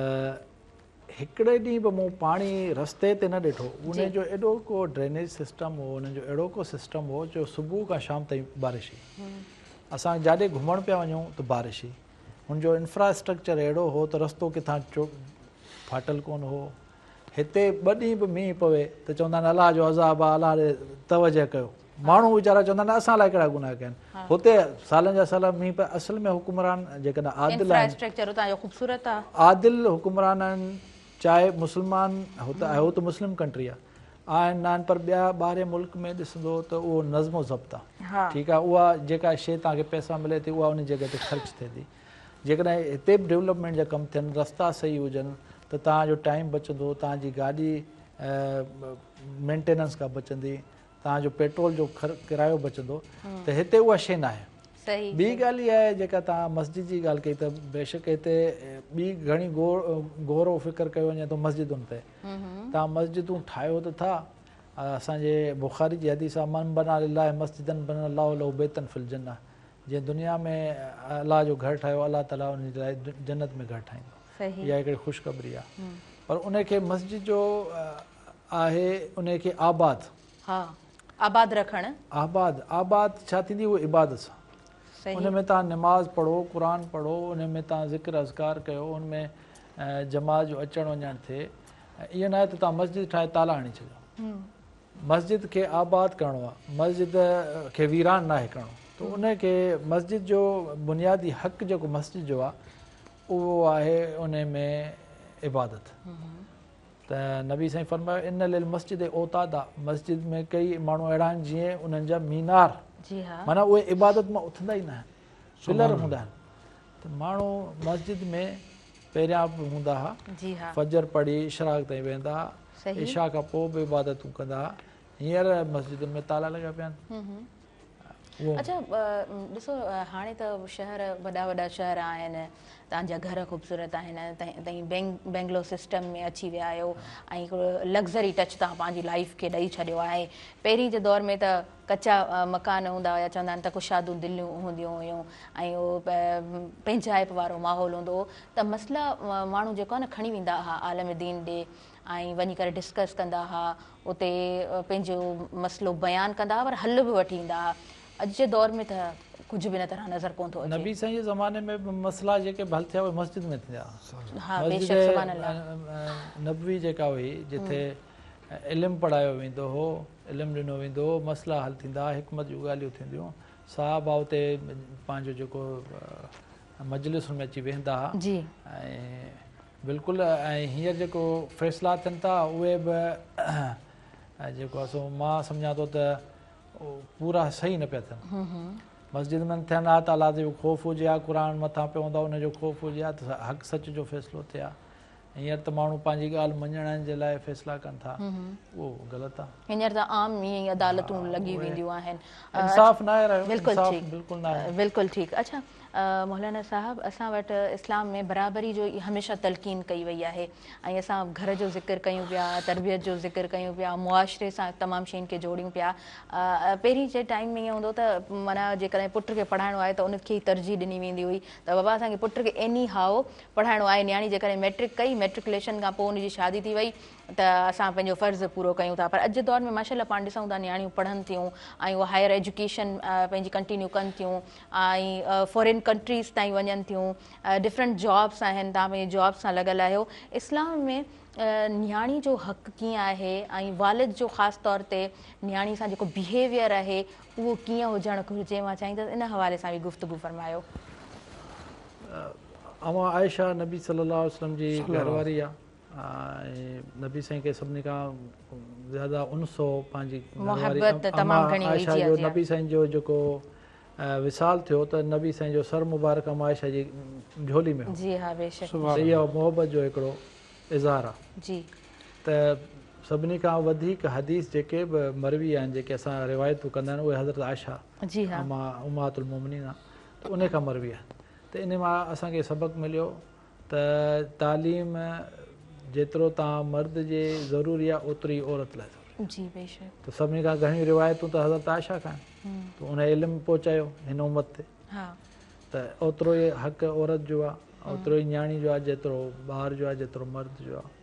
هڪڙي ڏينهن به مون پاڻي رستي تي نه ڏٺو ان جو ايڏو ڪو ڊرينيج سسٽم هو انهن جو اهڙو ڪو سسٽم هو جو صبح کان شام تائين بارش هئي اسان جاڏي گهمڻ پيا وڃون ته بارش هئي هن جو انفراسٽرڪچر اهڙو هو ته رستو ڪٿان ڦاٽل ڪونه هو. هتي ٻه ڏينهن به مينهن پوي ته چوندا آهن الله جو عذاب آهي الله ڏي توجه ڪيو. ماڻهو ويچارا چوندا آهن اسان الائي ڪهڙا گناهه ڪيا آهن. هتي سالن جا سال مينهن پئي اصل ۾ حڪمران جيڪڏهن عادل آهن. انفراسٽرڪچر اتان جو خوبصورت آهي. عادل حڪمران آهن چاهي مسلمان هت آهي هو ته مسلم ڪنٽري آهي. آهن نه آهن پر ٻيا ٻاهرين ملڪ ۾ ڏسندو ته اهو نظم و ضبط آهي ٺيڪ آهي اها جيڪا شيء توهان کي پئسا ملي ٿي اها ان جڳهه تي خرچ ٿئي ٿي جيڪڏهن هتي به ڊولپمينٽ جا ڪم ٿين رستا صحيح هجن ته توهان جو ٽائيم بچندو توهان جي گاڏي مينٽيننس کان بچندي توهان جو پيٽرول جو ڪرايو بچندو ته هتي اها شيء ناهي. ٻي ڳالهه اها آهي جيڪا توهان مسجد جي ڳالهه ڪئي ته بيشڪ هتي ٻي گهڻي غور و فڪر ڪيو وڃي ٿو مسجدن تي. توهان مسجدون ٺاهيو ته ٿا اسان جي بخاري جي حديث آهي من بنا لله مسجدا بنا الله له بيتا في الجنه جنهن دنيا ۾ الله جو گهر ٺاهيو الله تعالي ان جي لاء جنت ۾ گهر ٺاهيندو. اها هڪڙي خوشخبري آهي. پر ان کي مسجد جو آهي ان کي آباد. ها آباد رکڻ. آباد آباد ڇا ٿيندي اهو عبادت سان. صحيح. ان ۾ توهان نماز پڙهو قرآن پڙهو ان ۾ توهان ذڪر اذڪار ڪيو ان ۾ جماعت جو اچڻ وڃڻ ٿئي ائين ناهي ته توهان مسجد ٺاهي تالا هڻي ڇڏيو. مسجد کي آباد ڪرڻو آهي مسجد کي ويران ناهي ڪرڻو ته ان کي مسجد جو بنيادي حق جيڪو مسجد جو آهي اهو آهي ان ۾ عبادت. ته نبي سائين فرمايو ان للمسجد اوتادا مسجد ۾ ڪئي ماڻهو اهڙا آهن جيئن انهن جا مينار جي ها معنيٰ اهي عبادت مان اٿندا ئي نه آهن پلر هوندا آهن ته ماڻهو مسجد ۾ پهريان به هوندا ها جي ها فجر پڙهي اشراق تائين ويهندا ها عشاء کان پوء به عبادتون ڪندا ها هينئر مسجدن ۾ تالا لڳا پيا آهن. اڇا ڏسو هاڻي ته شهر وڏا وڏا شهر آهن توهان جا گهر خوبصورت آهن تئين بينگلو سسٽم ۾ اچي ويا آهيو ۽ هڪڙو لگزري ٽچ توهان پنهنجي لائيف کي ڏئي ڇڏيو آهي پهرين جي دور ۾ ته ڪچا مڪان هوندا هيا چوندا آهن ته ڪشاديون دليون هونديون هيون ۽ اهو پنهنجائپ وارو ماحول هوندو هو ته مسئلا ماڻهو جيڪو آهي نه کڻي ويندا هئا عالم دين ڏي ۽ وڃي ڪري ڊسڪس ڪندا ها اتي پنهنجو مسئلو بيان ڪندا ها پر حل به وٺي ايندا ها. اڄ جي دور ۾ ته ڪجهه به ان طرح نظر ڪونه ٿو اچي. نبي سائين جي زماني ۾ به مسئلا جيڪي به حل ٿيا اهي مسجد ۾ ٿيندا ها. ها مسجد بيشڪ سبحان الله. نبوي جيڪا هئي جتي علم پڙهايو ويندو هو، علم ڏنو ويندو هو، مسئلا حل ٿيندا ها، حڪمت جون ڳالهيون ٿينديون، صحابه اتي پنهنجو جيڪو مجلسن ۾ اچي ويهندا ها جي. ۽ بلڪل ۽ هينئر جيڪو فيصلا ٿين ٿا اهي به جيڪو آهي سو مان سمجهان ٿو ته پورا صحيح نه پيا ٿين مسجد ۾ ٿين ها ته الله جو خوف هجي ها قرآن مٿان پيو هوندو ان جو خوف هجي ها ته حق سچ جو فيصلو ٿئي ها هينئر ته ماڻهو پنهنجي ڳالهه مڃڻ جي لاء فيصلا ڪن ٿا اهو غلط آهي. هينئر ته عام ائين ئي عدالتون لڳي وينديون آهن. انصاف ناهي رهيو. بلڪل انصاف ٺيڪ بلڪل ناهي. بلڪل ٺيڪ اڇا مولانا صاحب اسان وٽ اسلام ۾ برابري جو هميشه تلقين ڪئي وئي آهي ۽ اسان گهر جو ذڪر ڪيون پيا تربيت جو ذڪر ڪيون پيا معاشري سان تمام شين کي جوڙيون پيا پهرين جي ٽائيم ۾ ائين هوندو ته معنيٰ جيڪڏهن پٽ کي پڙهائڻو آهي ته ان کي ئي ترجيح ڏني ويندي هئي ته بابا اسان کي پٽ کي ايني هائو پڙهائڻو آهي نياڻي جيڪڏهن ميٽرڪ ڪئي ميٽرڪوليشن کان پوء ان جي شادي ٿي وئي ته اسان پنهنجو فرض پورو ڪيون ٿا پر اڄ جي دور ۾ ماشاء الله پاڻ ڏسون ٿا نياڻيون پڙهن ٿيون ۽ اهي هائير ايجوڪيشن پنهنجي ڪنٽينيو ڪن ٿيون ۽ فارين ڪنٽريز تائين وڃن ٿيون ڊفرنٽ جابس آهن توهان پنهنجي جاب سان لڳل آهيو اسلام ۾ نياڻي جو حق ڪيئن آهي ۽ والد جو خاص طور تي نياڻي سان جيڪو بيهيويئر آهي اهو ڪيئن هجڻ گهرجي مان چاهيندس ان حوالي سان به گفتگو فرمايو. امان عائشه نبي صلي الله عليه وسلم جي گهر واري آ ۽ نبي سائين کي سڀني کان زياده انس هو پنهنجي گهر واري امان عائشه جو نبي سائين جو جيڪو وصال ٿيو ته نبي سائين جو سر مبارڪ امان عائشه جي جهولي ۾ هو جي ها بيشڪ ته اهو محبت جو هڪڙو اظهار آ جي ته سڀني کان وڌيڪ حديث جيڪي به مروي آهن جيڪي اسان روايتون ڪندا آهن اهي حضرت عائشه جي ها امهات المومنين آ ته انهي کان مروي آهن ته انهي مان اسان کي سبق مليو ته تعليم جيترو توهان مرد جي ضروري آهي اوتري ئي عورت لاء ضروري آهي. جي بيشڪ. ته سڀني کان گهڻيون روايتون ته حضرت عائشه کان آهن ته ان علم پهچايو هن امت تي ته اوترو ئي حق عورت جو آهي اوترو ئي نياڻي جو آهي جيترو ٻار جو آهي جيترو مرد جو آهي.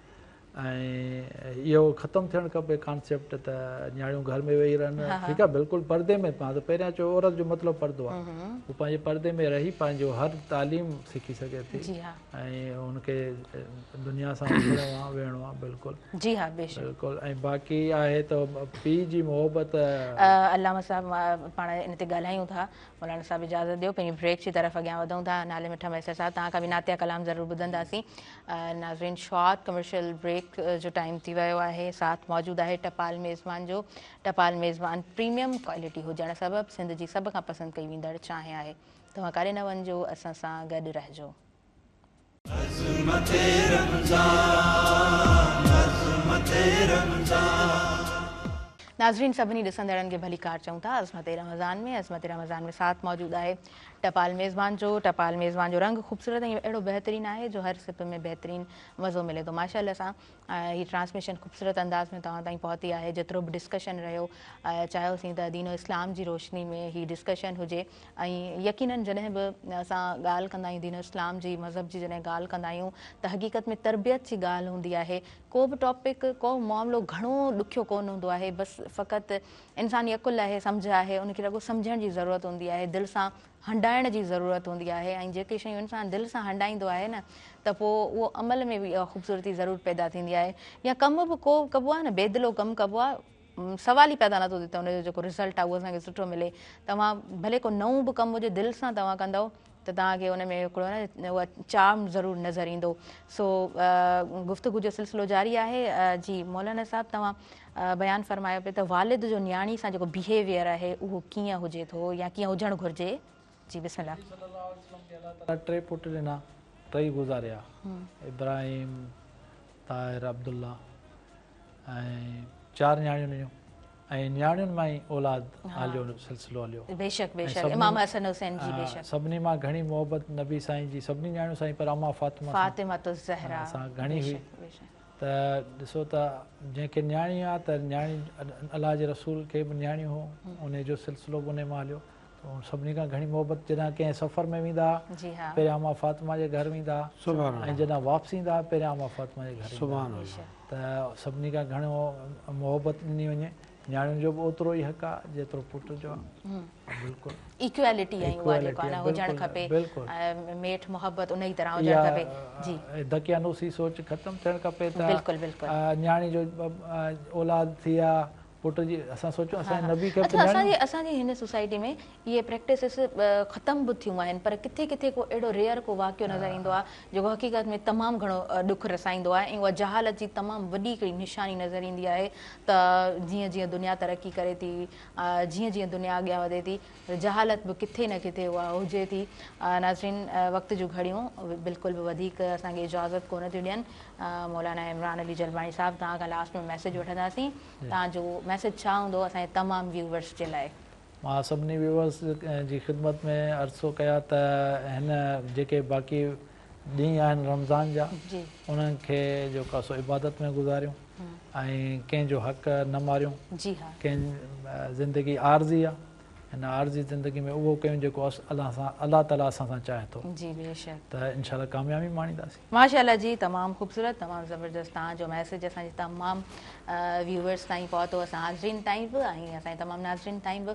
۽ اهو ختم ٿيڻ کپي ڪانسيپٽ ته نياڻيون گهر ۾ ويهي رهن ٺيڪ آهي بلڪل پردي ۾ مان ته پهريان چيو عورت جو مطلب پردو آهي هو پنهنجي پردي ۾ رهي پنهنجو هر تعليم سکي سگهي ٿي ۽ هن کي دنيا سان اٿڻو آهي ويهڻو آهي بلڪل جي ها بيشڪ بلڪل ۽ باقي آهي ته پيء جي محبت علامه صاحب پاڻ ان تي ڳالهايون ٿا مولانا صاحب اجازت ڏيو پنهنجي بريڪ جي طرف اڳيان وڌون ٿا نالي مٺا مهيسر صاحب توهان کان به نعتيه ڪلام ضرور ٻڌنداسين ناظرين شارٽ ڪمرشل بريڪ جو ٽائيم ٿي ويو آهي ساٿ موجود آهي ٽپال ميزبان جو ٽپال ميزبان پريميم ڪوالٽي هجڻ سبب سنڌ جي سڀ کان پسند ڪئي ويندڙ چانهه آهي توهان ڪاڏي نه وڃجو اسان سان گڏ رهجو. عظمت رمضان عظمت رمضان. ناظرين سڀني ڏسندڙن کي ڀليڪار چئون ٿا عظمت رمضان ۾ عظمت رمضان ۾ ساٿ موجود آهي ٽپال ميزبان جو ٽپال ميزبان جو رنگ خوبصورت ۽ اهڙو بهترين آهي جو هر سپ ۾ بهترين مزو ملي ٿو ماشاء الله سان هي ٽرانسميشن خوبصورت انداز ۾ توهان تائين پهتي آهي جيترو به ڊسڪشن رهيو چاهيوسين ته دين و اسلام جي روشني ۾ هي ڊسڪشن هجي ۽ يقينن جڏهن به اسان ڳالهه ڪندا آهيون دين و اسلام جي مذهب جي جڏهن ڳالهه ڪندا آهيون ته حقيقت ۾ تربيت جي ڳالهه هوندي آهي ڪو به ٽاپڪ ڪو معاملو گهڻو ڏکيو ڪونه هوندو آهي بس فقط انساني عقل آهي سمجهه آهي ان کي رڳو سمجهڻ جي ضرورت هوندي آهي دل سان هنڊائڻ جي ضرورت هوندي آهي ۽ جيڪي شيون انسان دل سان هنڊائيندو آهي نه ته پوء اهو عمل ۾ به اها خوبصورتي ضرور پيدا ٿيندي آهي يا ڪم به ڪو ڪبو آهي نه بيدلو ڪم ڪبو آهي سوال ئي پيدا نٿو ٿئي ته ان جو جيڪو رزلٽ آهي اهو اسان کي سٺو ملي توهان ڀلي ڪو نئون به ڪم هجي دل سان توهان ڪندؤ ته توهان کي ان ۾ هڪڙو نه اها چارم ضرور نظر ايندو. سو گفتگو جو سلسلو جاري آهي. جي مولانا صاحب توهان بيان فرمايو پئي ته والد جو نياڻي سان جيڪو بيهيويئر آهي اهو ڪيئن هجي ٿو يا ڪيئن هجڻ گهرجي. جي بسم الله. نبي صلي الله عليه وسلم کي الله تعالي ٽي پٽ ڏنا، ٽئي گذاريا، ابراهيم، طاهر، عبدالله ۽ چار نياڻيون ڏنيون ۽ نياڻين مان ئي اولاد هليو سلسلو هليو. بيشڪ بيشڪ امام حسن حسين جي بيشڪ. سڀني مان گهڻي محبت نبي سائين جي سڀني نياڻين سان هئي پر امان فاطمه فاطمه الزهرا سان گهڻي هئي ته ڏسو ته جنهن کي نياڻي آ ته نياڻي الله جي رسول کي به نياڻيون هو انهي جو سلسلو به انهي مان هليو ته سڀني کان گهڻي محبت جڏهن ڪنهن سفر ۾ ويندا ها پهريان امان فاطمه جي گهر ويندا ها ۽ جڏهن واپس ايندا ها پهريان امان فاطمه جي گهر ايندا ها ته سڀني کان گهڻو محبت ڏني وڃي نياڻين جو به اوترو ئي حق آ جيترو پٽ جو آ بلڪل ايڪوالٽي ۽ اها جيڪو آ نه هجڻ کپي ميٺ محبت انهي طرح هجڻ کپي جي دقيانوسي سوچ ختم ٿيڻ کپي ته نياڻي جو اولاد ٿي آ پٽ جي اسان سوچون اسان جي نبي کي به اڇا اسان جي اسان جي هن سوسائٽي ۾ اهي پريڪٽسز ختم به ٿيون آهن پر ڪٿي ڪٿي ڪو اهڙو ريئر ڪو واقعو نظر ايندو آهي جيڪو حقيقت ۾ تمام گهڻو ڏک رسائيندو آهي ۽ اها جهالت جي تمام وڏي هڪڙي نشاني نظر ايندي آهي ته جيئن جيئن دنيا ترقي ڪري ٿي جيئن جيئن دنيا اڳيان وڌي ٿي جهالت به ڪٿي نه ڪٿي اها هجي ٿي. ناظرين وقت جون گهڙيون بلڪل به وڌيڪ اسان کي اجازت ڪونه ٿيون ڏين مولانا عمران علي جلباڻي صاحب توهان کان لاسٽ ۾ ميسيج وٺنداسين توهان جو ميسيج ڇا هوندو اسان جي تمام ويوورس جي لاء. مان سڀني ويوورس جي خدمت ۾ عرض ٿو ڪيان ته هن جيڪي باقي ڏينهن آهن رمضان جا انهن کي جيڪو آهي سو عبادت ۾ گذاريون ۽ ڪنهن جو حق نه ماريون ڪنهن زندگي عارضي آهي هن عارضي زندگي ۾ اهو ڪيون جيڪو الله سان الله تعالي اسان سان چاهي ٿو جي بيشڪ ته انشاء الله ڪاميابي ماڻينداسين. ماشاء الله جي تمام خوبصورت تمام زبردست توهان جو ميسيج اسان جي تمام ويوورس تائين پهتو اسان حاضرين تائين به ۽ اسان جي تمام ناظرين تائين به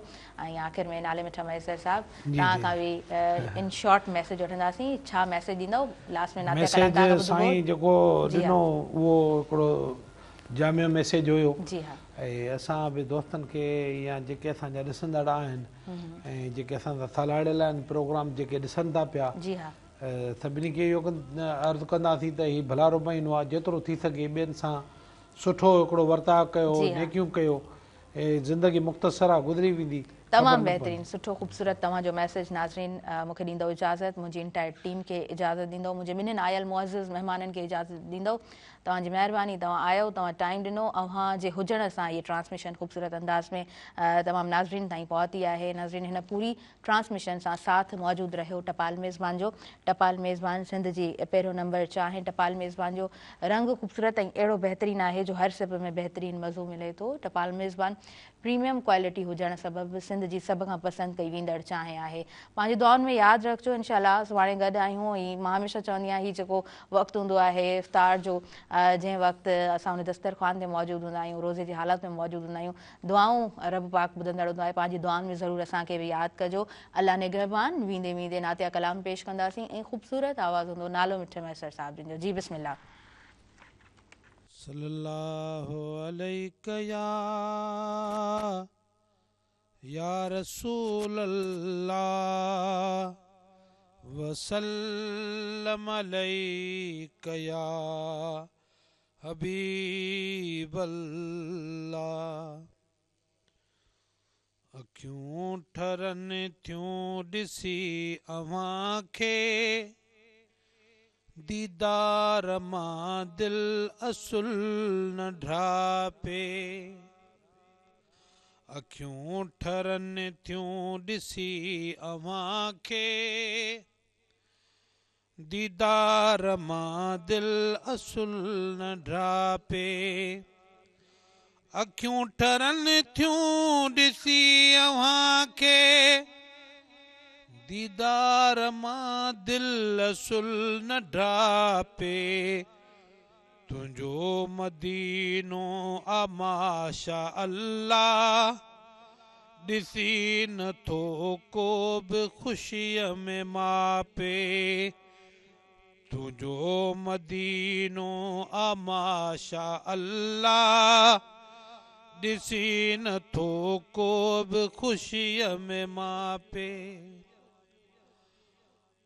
۽ آخر ۾ نالي مٺا مهيسر صاحب توهان کان به ان شارٽ ميسيج وٺنداسين ڇا ميسيج ڏيندؤ لاسٽ ۾ نعتيه ڪلام توهان کان ميسيج ٻڌبو سائين جيڪو ڏنو اهو هڪڙو جامع ميسيج هيو جي ها. ۽ اسان به دوستن کي يا جيڪي اسان جا ڏسندڙ آهن ۽ جيڪي اسان سان سلهاڙيل آهن پروگرام جيڪي ڏسن ٿا پيا جي ها. سڀني کي اهو عرض ڪنداسين ته هي ڀلارو مهينو آهي جيترو ٿي سگهي ٻين سان سٺو هڪڙو ورتاء ڪيو نيڪيون ڪيو زندگي مختصر آ گذري ويندي خبر تمام نه بهترين پوندي. سٺو خوبصورت توهان جو ميسيج ناظرين مون کي ڏيندؤ اجازت منهنجي انٽائر ٽيم کي اجازت ڏيندؤ منهنجي ٻنهين آيل معزز مهمانن کي اجازت ڏيندؤ توهان جي مهرباني توهان آيو توهان ٽائيم ڏنو اوهان جي هجڻ سان هي ٽرانسميشن خوبصورت انداز ۾ تمام ناظرين تائين پهتي آهي ناظرين هن پوري ٽرانسميشن سان ساٿ موجود رهيو ٽپال ميزبان جو ٽپال ميزبان سنڌ جي پهريون نمبر چانهه ٽپال ميزبان جو رنگ خوبصورت ۽ اهڙو بهترين آهي جو هر سپ ۾ بهترين مزو ملي ٿو ٽپال ميزبان پريميم ڪوالٽي هجڻ سبب سنڌ جي سڀ کان پسند ڪئي ويندڙ چانهه آهي پنهنجي دعائن ۾ ياد رکجو انشاء الله سڀاڻي گڏ آهيون ۽ مان هميشه چوندي آهيان هي جيڪو وقت هوندو آهي افطار جو جنهن وقت اسان ان دسترخوان تي موجود هوندا آهيون روزي جي حالت ۾ موجود هوندا آهيون دعائون رب پاڪ ٻڌندڙ هوندو آهي پنهنجي دعائن ۾ ضرور اسان کي به ياد ڪجو الله نگهبان ويندي ويندي نعتيه ڪلام پيش ڪنداسين ۽ خوبصورت آواز هوندو نالو مٺي مهيسر صاحب جن جو جي بسم الله. صلي الله عليڪ يا يا رسول الله وسلم عليڪ يا حبيب الله اکيون ٺرن ٿيون ڏسي اوهان کي ديدار مان دل اصل نه ڍاپي اکيون ٺرن ٿيون ڏسي اوهان کي ديدار مان دل اصل نه ڍاپي. اکيون ٺرن ٿيون ڏسي اوهان کي. ديدار مان دل اصل نه ڍاپي. تنهنجو مدينو آ ماشاء الله ڏسي نه ٿو ڪو به خوشيء ۾ ماپي تنهنجو مدينو آ ماشاء الله ڏسي نه ٿو ڪو به خوشيء ۾ ماپي.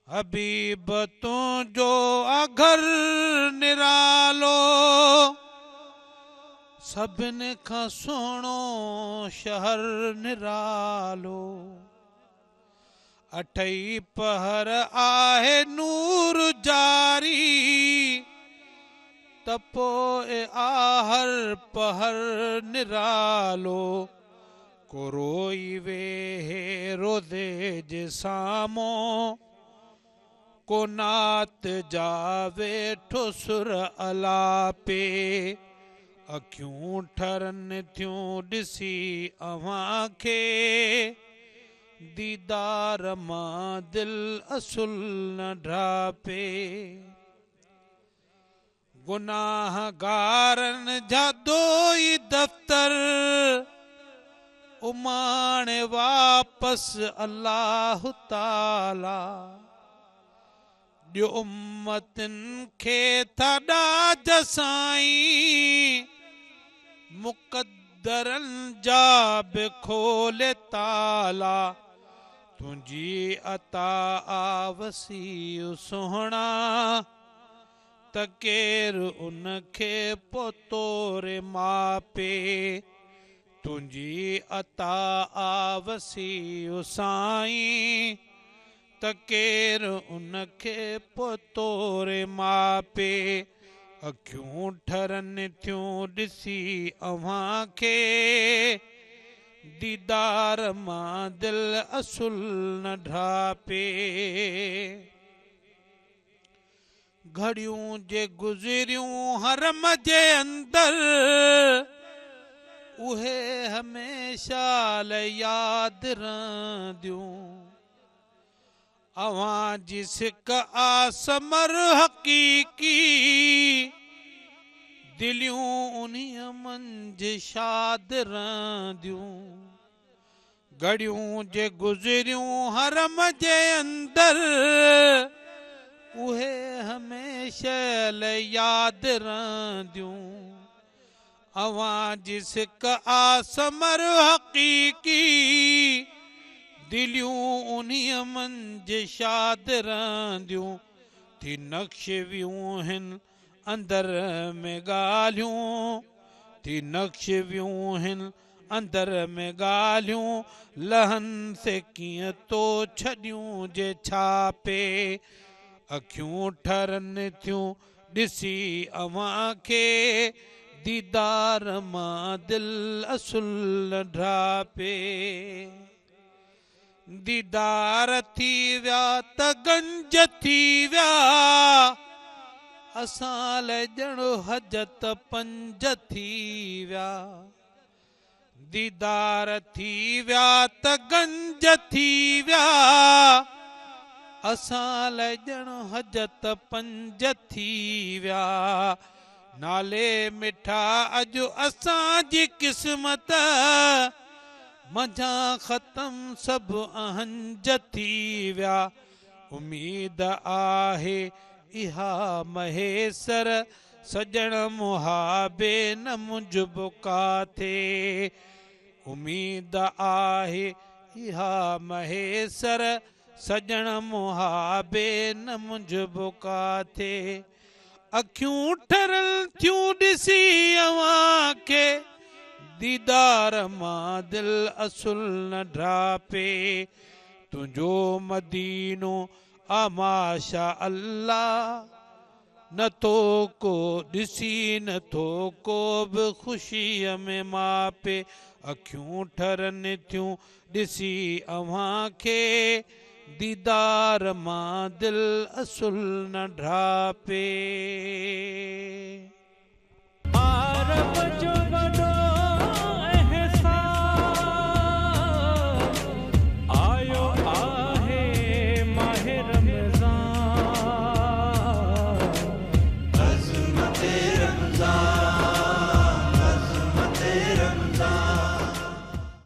حبيب تنهنجو آ گهر نرالو، سڀني کان سهڻو شهر نرالو. اٺئي پهر آهي نور جاري، ته پوء آ هر پهر نرالو. ڪو روئي ويهي روضي جي سامهون، ڪو نعت جا ويٺو سر الاپي. اکيون ٺرن ٿيون ڏسي اوهان کي، ديدار مان دل اصل نه ڍاپي. گناهگارن جا ڌوئي دفتر، اماڻي واپس الله تعاليٰ. ڏيو امتن کي ٿا ڏاج سائين، مقدرن جا به کولي تالا. تنهنجي عطا آ وسيع سهڻا، ته ڪير ان کي پو توري ماپي. تنهنجي عطا آ وسيع سائين، ته ڪير ان کي پو توري ماپي. اکيون ٺرن ٿيون ڏسي اوهان کي، ديدار مان دل اصل نه ڍاپي. گهڙيون جي گذريون حرم جي اندر، اهي هميشه لئه ياد رهنديون. اوهان جي سڪ آ ثمر حقيقي، دليون انهيء منجهه شاد رهنديون. گهڙيون جي گذريون حرم جي اندر، اهي هميشه لئه ياد رهنديون. اوهان جي سڪ آ ثمر حقيقي، دليون انهيء منجهه شاد رهنديون. ٿي نقش ويون هن اندر ۾ ڳالهيون، ٿي نقش ويون هن اندر ۾ ڳالهيون، لهن سي ڪيئن تو ڇڏيون جي ڇاپي. اکيون ٺرن ٿيون ڏسي اوهان کي، ديدار مان دل اصل نه ڍاپي. ديدار ٿي ويا ته گنج ٿي ويا، اسان لئه ڄڻ حجت پنج ٿي ويا. ديدار ٿي ويا ته گنج ٿي ويا، اسان لئه ڄڻ حجت پنج ٿي ويا. نالي مٺا اڄ اسان جي قسمت، منجهان ختم سڀ اهنج ٿي ويا. اميد آهي اها مهيسر، سڄڻ محابي نه منجهبو ڪاٿي. اميد آهي اها مهيسر، سڄڻ محابي نه منجهبو ڪاٿي. اکيون ٺرن ٿيون ڏسي اوهان کي، ديدار مان دل اصل نه ڍاپي. تنهنجو مدينو آ ماشاء الله، نٿو ڪو ڏسي نٿو ڪو به خوشيء ۾ ماپي. اکيون ٺرن ٿيون ڏسي اوهان کي، ديدار مان دل اصل نه ڍاپي.